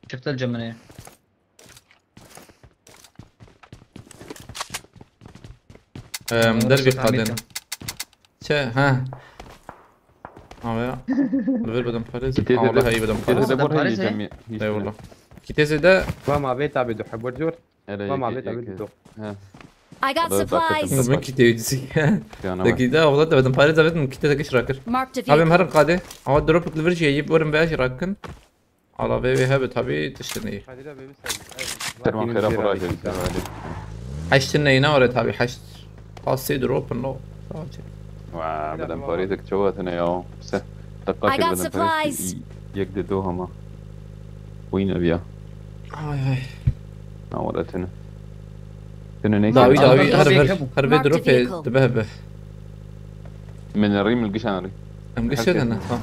çiftel cemine. Em, dervî Rexet Ahmet qadin. ya. Çe ha. Ama ya. Li vir bidim parêz. Kitê Allah de- heyî bidim Kitê parêz. de bor Parêz heyî e? cemî. Eyvallah. Kitêzê de Vama bê tabi du hebur cor. Hele Vama yek- bê tabi yek- du. He. I got supplies! Min kitêzî. Piyano Dekî de oxda te bidim parêz evet min kitê de giş rakir. Marked a Abi em vehicle. Herin qadê. Ama drop li vir jî yî borim be jî rakin. Ala vê vê hebe tabi tiştin iyi. Kadir abi bir sen. Terman xêra xwe raje. Heştin neyna ore tabi heşt. Pasê dropin lo. Sadece. Wa, bedem parêzik çawa tine ya. Se. I got supplies. Yek de do hema. Wî neviya. Ay ay. Na wala tine. Tine ne? Dawi Tamam, dawi tamam, her tamam, bir tamam. her bir Marked drop vehicle. Dibe hebe. Min rî min gişan rî. Em gişe de ne tamam.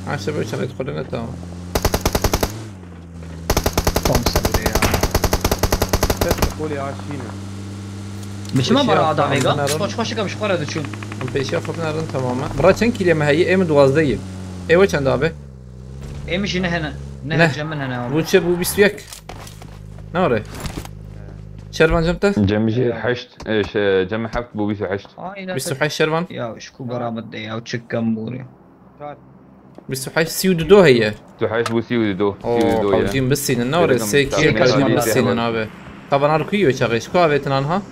Ha işte böyle çanet kolene tamam. Tam sabır ya. Ses koli aşine. Biçim Peki ama ya, adam tamam, ega. ben ararım. Koç koç çıkmış para düşün. Em pêşiya xwe binêrin tamam e. Bira çend kîlê me heye? Ê min duwazdeh ye. Ê we çend abi? Emiş ne hene. Ne Ne? hecem min hene abi. Bu çi bu bîst û yek. Ne ore? Şervan cem te? Cem jî heşt, e, şey, Cem heft bu bîst û heşt. Aynen. Bîst û heşt Şervan. Ya şu ku beraber de ya çık gambur ya. Bîst û heşt sî û du do heye. Tu heşt bu sî û du. Oo, Sî û du ye. Havcîm bisînin ne ore? Dedim, Sê kî tabii, havcîm tabii, bisînin tabii. Abi. Tavan ar kuyu çaxê. Ku avêtin anha?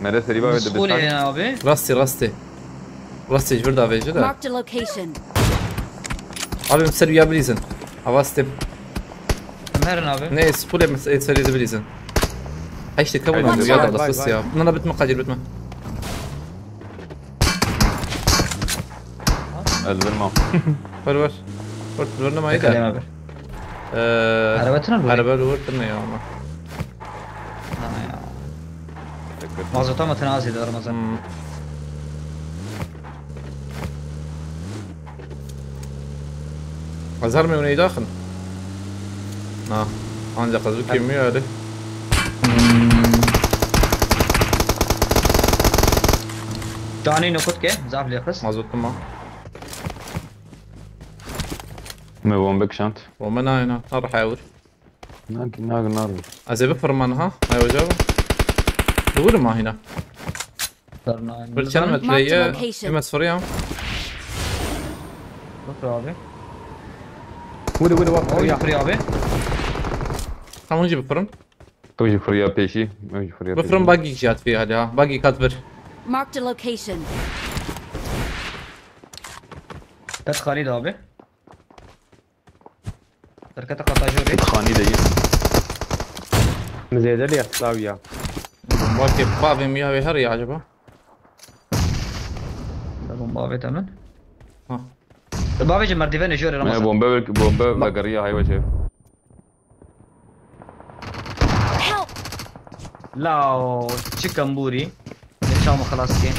Mere serî bavê de Skole bisay. ya abi. Rastî rastî. Rastî ji vir davêje de. Marked a location. Abi em ser uya bilîzin. Avastim. Merin abi. Ne spule mi ser uya bilîzin. Heşte kabul Haydi, oldu ya vay, da vay, sus vay. Ya. Nana bitme Kadir bitme. Ez bilmem. Ver ver. Ver ver ne mayı Kalem da. abi. Ee, Araba tına mı? Araba vurdu ne ya ama. Ha ya. Mazota mı tına azıydı Ramazan? Hmm. Azar mı oynayı daxın? Na. Ancak hazır kim mi öyle? Canî nokut ke, zaf lê xist. Mazotlu mu? Me bombe kişand. Bombe nayna. Ar hayır. Nag nag nag. Ez ê bifirman ha. Ay hoca bu. Dûr ma hîna. Sarna. Bir çend metre Marked ye. location. Hime soriya. Nasıl abi? Wili wili wak Oy ya. kırıyor abi. Tam önce bifirin. Tu jî firiya pêşî. Ew jî firiya pêşî. Bifirin buggy jî hat vê hadi ha. Buggy kat bir. Marked a location. Tet Halid abi. Derkete qata jorê. Xanî de ye. Min zêde lê ya silav ya. Bomba ke bavê min ya wê her ya acaba? Te bomba avête min. Ha. Te bavê ji merdivene jorê. Me Ramazan. Bombe ve, bombe vegeriya hayvace. Help! Lao, çi kembûrî. Çawa xelas ke.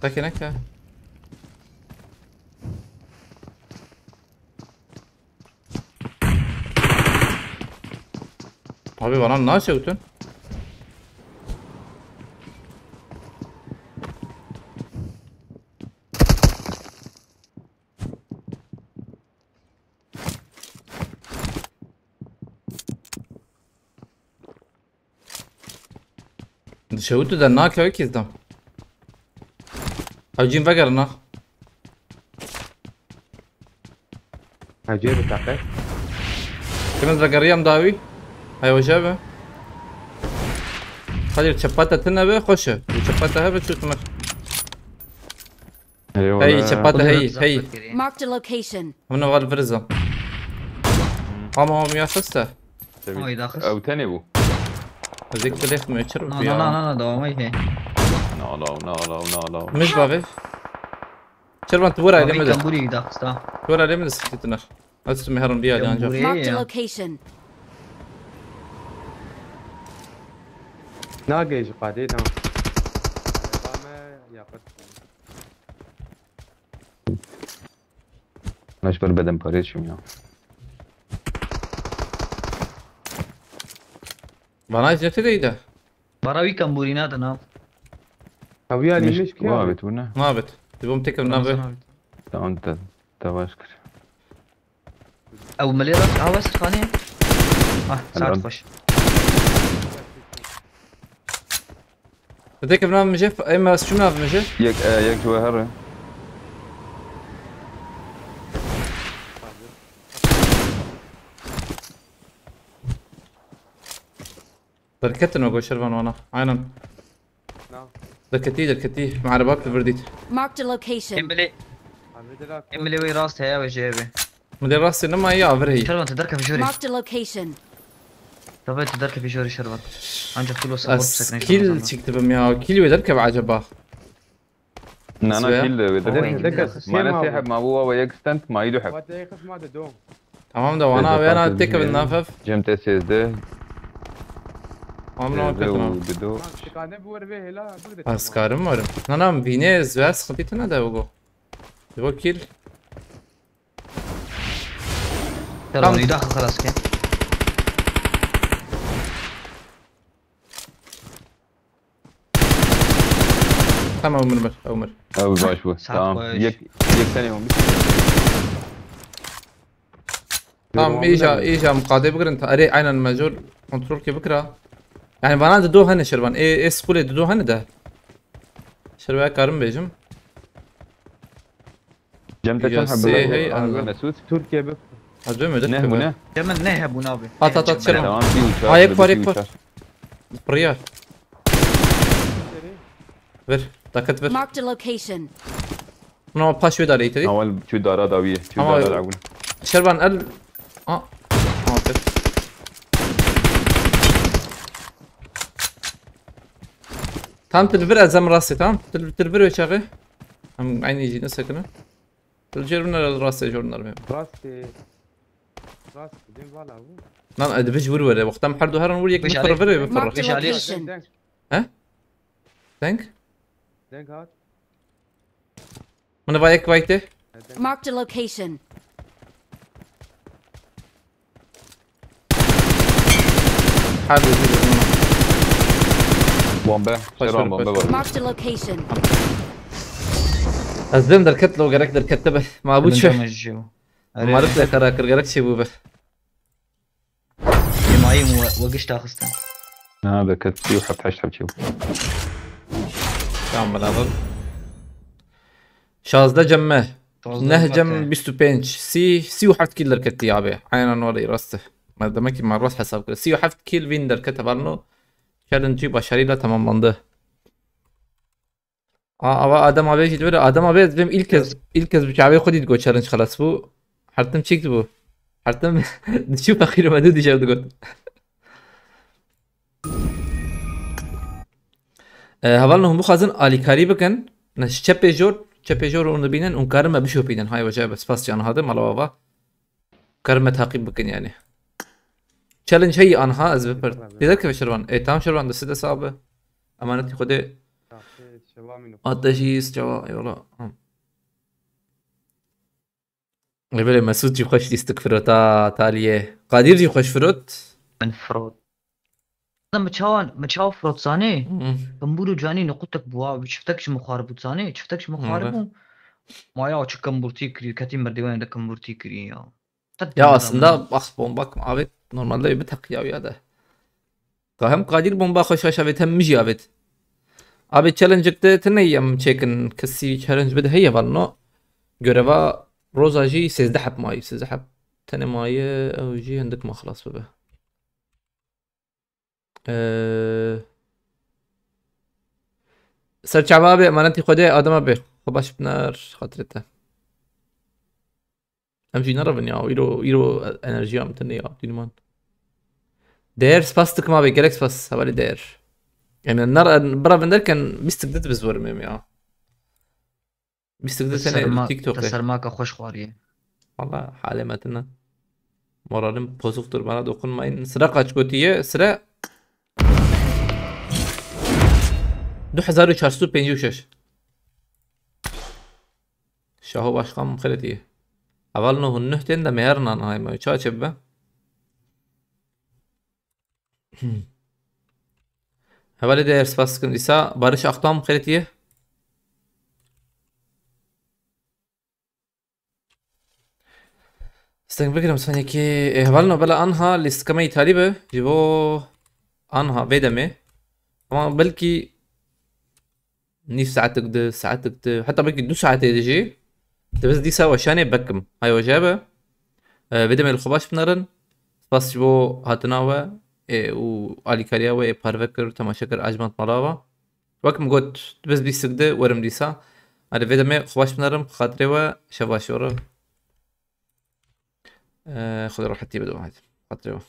Tekê neke. Abi bana nasıl ötün? Dişewit tu de nakeve kîzdam. Hewcîn vegerina. Hewcîn bi taqe. Kimin vegeriyam dawî. Hay hoca be. Hadi çepata tine be, xoşe. Çepata hebe çutmer. Hey, çepata hey, hey. Marked a location. Hemine val viriza. Ama hom ya xiste. Ay, daxist. Ew tenê bû. Zik direkt mi çir. Na, na, na, na, na, devam ay he. Na, na, na, na, na, na. Mij bavê. Çirvan tu wera lê mi de. Kamburi daxista. Tu wera lê mi de sikitine. Ez tu meherim bir yanca. Marked a location. Nagê ji qadê na. Araba me yaqut. Naş ber bedem parê çim ya. Bana izlete deydi. Bara wî kembûrî nadin ha. Ew ya nîmiş ki abi. Nabit bu ne? Nabit. Dibom tekim nabe. Tamam, te, te baş kir. Ew milê rast awa sirxanê. Ah, saat xweş. Tekim nav mijê, em ez çû nav mijê. Yek, e, yek ji we here. Derketin o goşervan wana. Aynen. Na. Derketî, derketî. Me erebak li vir dît. Marked a location. Emily. Emily wê rast heye ve jê be. Min dê rastê nema ya vir heyî. Şervan, tu derkevî jorê. Marked a location. Tabii tu derkevî jorê Şervan. Ancak tu lo support sekne. Kil çiktibim ya. Kil wê derkeve acaba? Na, na, kil de wê derkeve. Mane sê heb ma bu wa yek stand ma yî du heb. Tamam da wana wena tek bin nafef. Cem te sêzdeh. Tamam, ne hakikaten. Sêzdeh û dido. Ez karim varım. Na, na, vînê ez ver sıkıntı tine de bu. Bu kil. Tamam. Daxil xelas ke. Tamam, Ömür, Ömür. Ew baş bû. Tamam. Yek, yek tane olmuş. Tamam, iyice, iyice mukade bigirin. Erê, aynen mecbur kontrol ke bikira. Yani bana de do hene Şervan. E, e, skule de do hene de. Şervan karim bejim. Cem te çend hebûne? Hey, Mesut. Türkiye bi. Ha, dön mü? Ne hebûne? Cem ne hebûne abi? At, at, at, Şervan. Tamam, bir uçar. Ha, yek par, yek par. Priya. Ver. Daket ver. Marked a location. No, paş ve dare itedi. Awal şu dara dawiye. Şu dara dawiye. Şervan el. Aa. Okey. Tam til vir ez em rastê, tamam. Til, til vir ve çağı. Em aynı jî ne sakın. Til cêr ne rastê jor nar mem. Rastê. Rastê, dem vala bu. Lan, e, divij vur were. Wextem her du heran vur, yek mifir vir, mifir. Marked a location. He? Deng? Deng hat. Min va yek vayte. Marked a location. Hadi, hadi. Bombe. Şeron bombe var. Marked a location. Ez dem derket lo, gerek derkette be. Ma bu çi? Marif de karar kir, gerek çi bu be? Himayê we, we giş daxistin. Na, derket sî û heft heşt heb çi. Tamam, beraber. Şazdeh cem me. Neh cem bîst û pênc. Sî, sî û heft kîl derketî abi. Aynen öyle, rast e. Ma demek ki ma rast hesap kir. Sî û heft kîl win derkete var no. Challenge başarıyla tamamlandı. Ha, ava Adem abi jî dibêre. Adem abi, ez bêm ilk kez, ilk kez bi çavê xwe dî digot challenge xelas bû. Hertim çêk dibû. Hertim diçû feqîr me dû dîşev digot. E, hevalno hûn bixwazin alîkarî bikin, ne ji çepê jor, çepê jor hûn dibînin, hûn karin me bişopînin. Hay weje be, spas can hade, mala ava. Karin me taqîb bikin yani. Challenge heyî anha ez bipir. Tabii. Tê derkeve Şervan. E, tamam Şervan, destê dest abi. Emanetî Xwedê. Tabii, Şervan mîno. Ateşî, Şervan, eyvallah. Hı. Lê belê Mesûd jî xweş lîstik firota taliyê. Qadir jî xweş firot. Min firot. Min çawa, min çawa firot zanî? Hmm. Kembûr û canî nuqutek bû, wa çiftek ji min xwaribû zanî, çiftek ji min xwaribû. Ma ya çi kembûrtî kirî, ketî merdîwanê de kembûrtî kirî ya. Ya aslında bak bomba kim avêt normalde bir teqiya ya de. Ka hem Kadir bomba xweş avêt hem min jî avêt. Abi challenge'ek te tine yem çêkin kesî challenge bide heye van no. Göreva roza jî sêzdeh heb mayî, sêzdeh heb. Tenê mayî ew jî hindik ma xilas bibe. Ee, Serçava abi, emanetî Xwedê, Adem abi. Xwe baş biner, xatirê te. Em jî nerevin ya. Îro, îro enerjiya min tune ya. Dînman. Değer spas dikim abi. Gelek spas. Hevalê değer. Yani ner, bira vinderken bîstik dit biz verim ya. Bîstik dit sene TikTok'e. Te sermaka xweş xwariye. Valla halê me tune. Moralim bozuktur, bana dokunmayın. Sıra kaç gotiye? Sıra du hezar û çar sed û pêncî û şeş. Şaho Başkan xeletiye. Heval no hûn nuh tên de meher nan hay me. Ça çe bibe? Hevalê de spas dikim. Dîsa Barış Aktan xeletiye. Steng bigirim sanki. E, hevalno bela anha lîstika me îtalî be. Ji bo anha vê demê. Ama belkî nîv saetik di, saetik di, heta belkî du saetê di jî. Di biz dîsa weşanê bekim. Hay weje be. E, vê demê li xwe baş binerin. Spas ji bo hatina we, e, û alîkariya we, e, parve kir, temaşe kir, ajmant mala we. Wek min got, di biz bîstik di werim dîsa. Erê vê demê xwe baş binerim, xatirê we, şev baş we re. Ee, Xwedê rehetî bide, hadi. Xatirê we.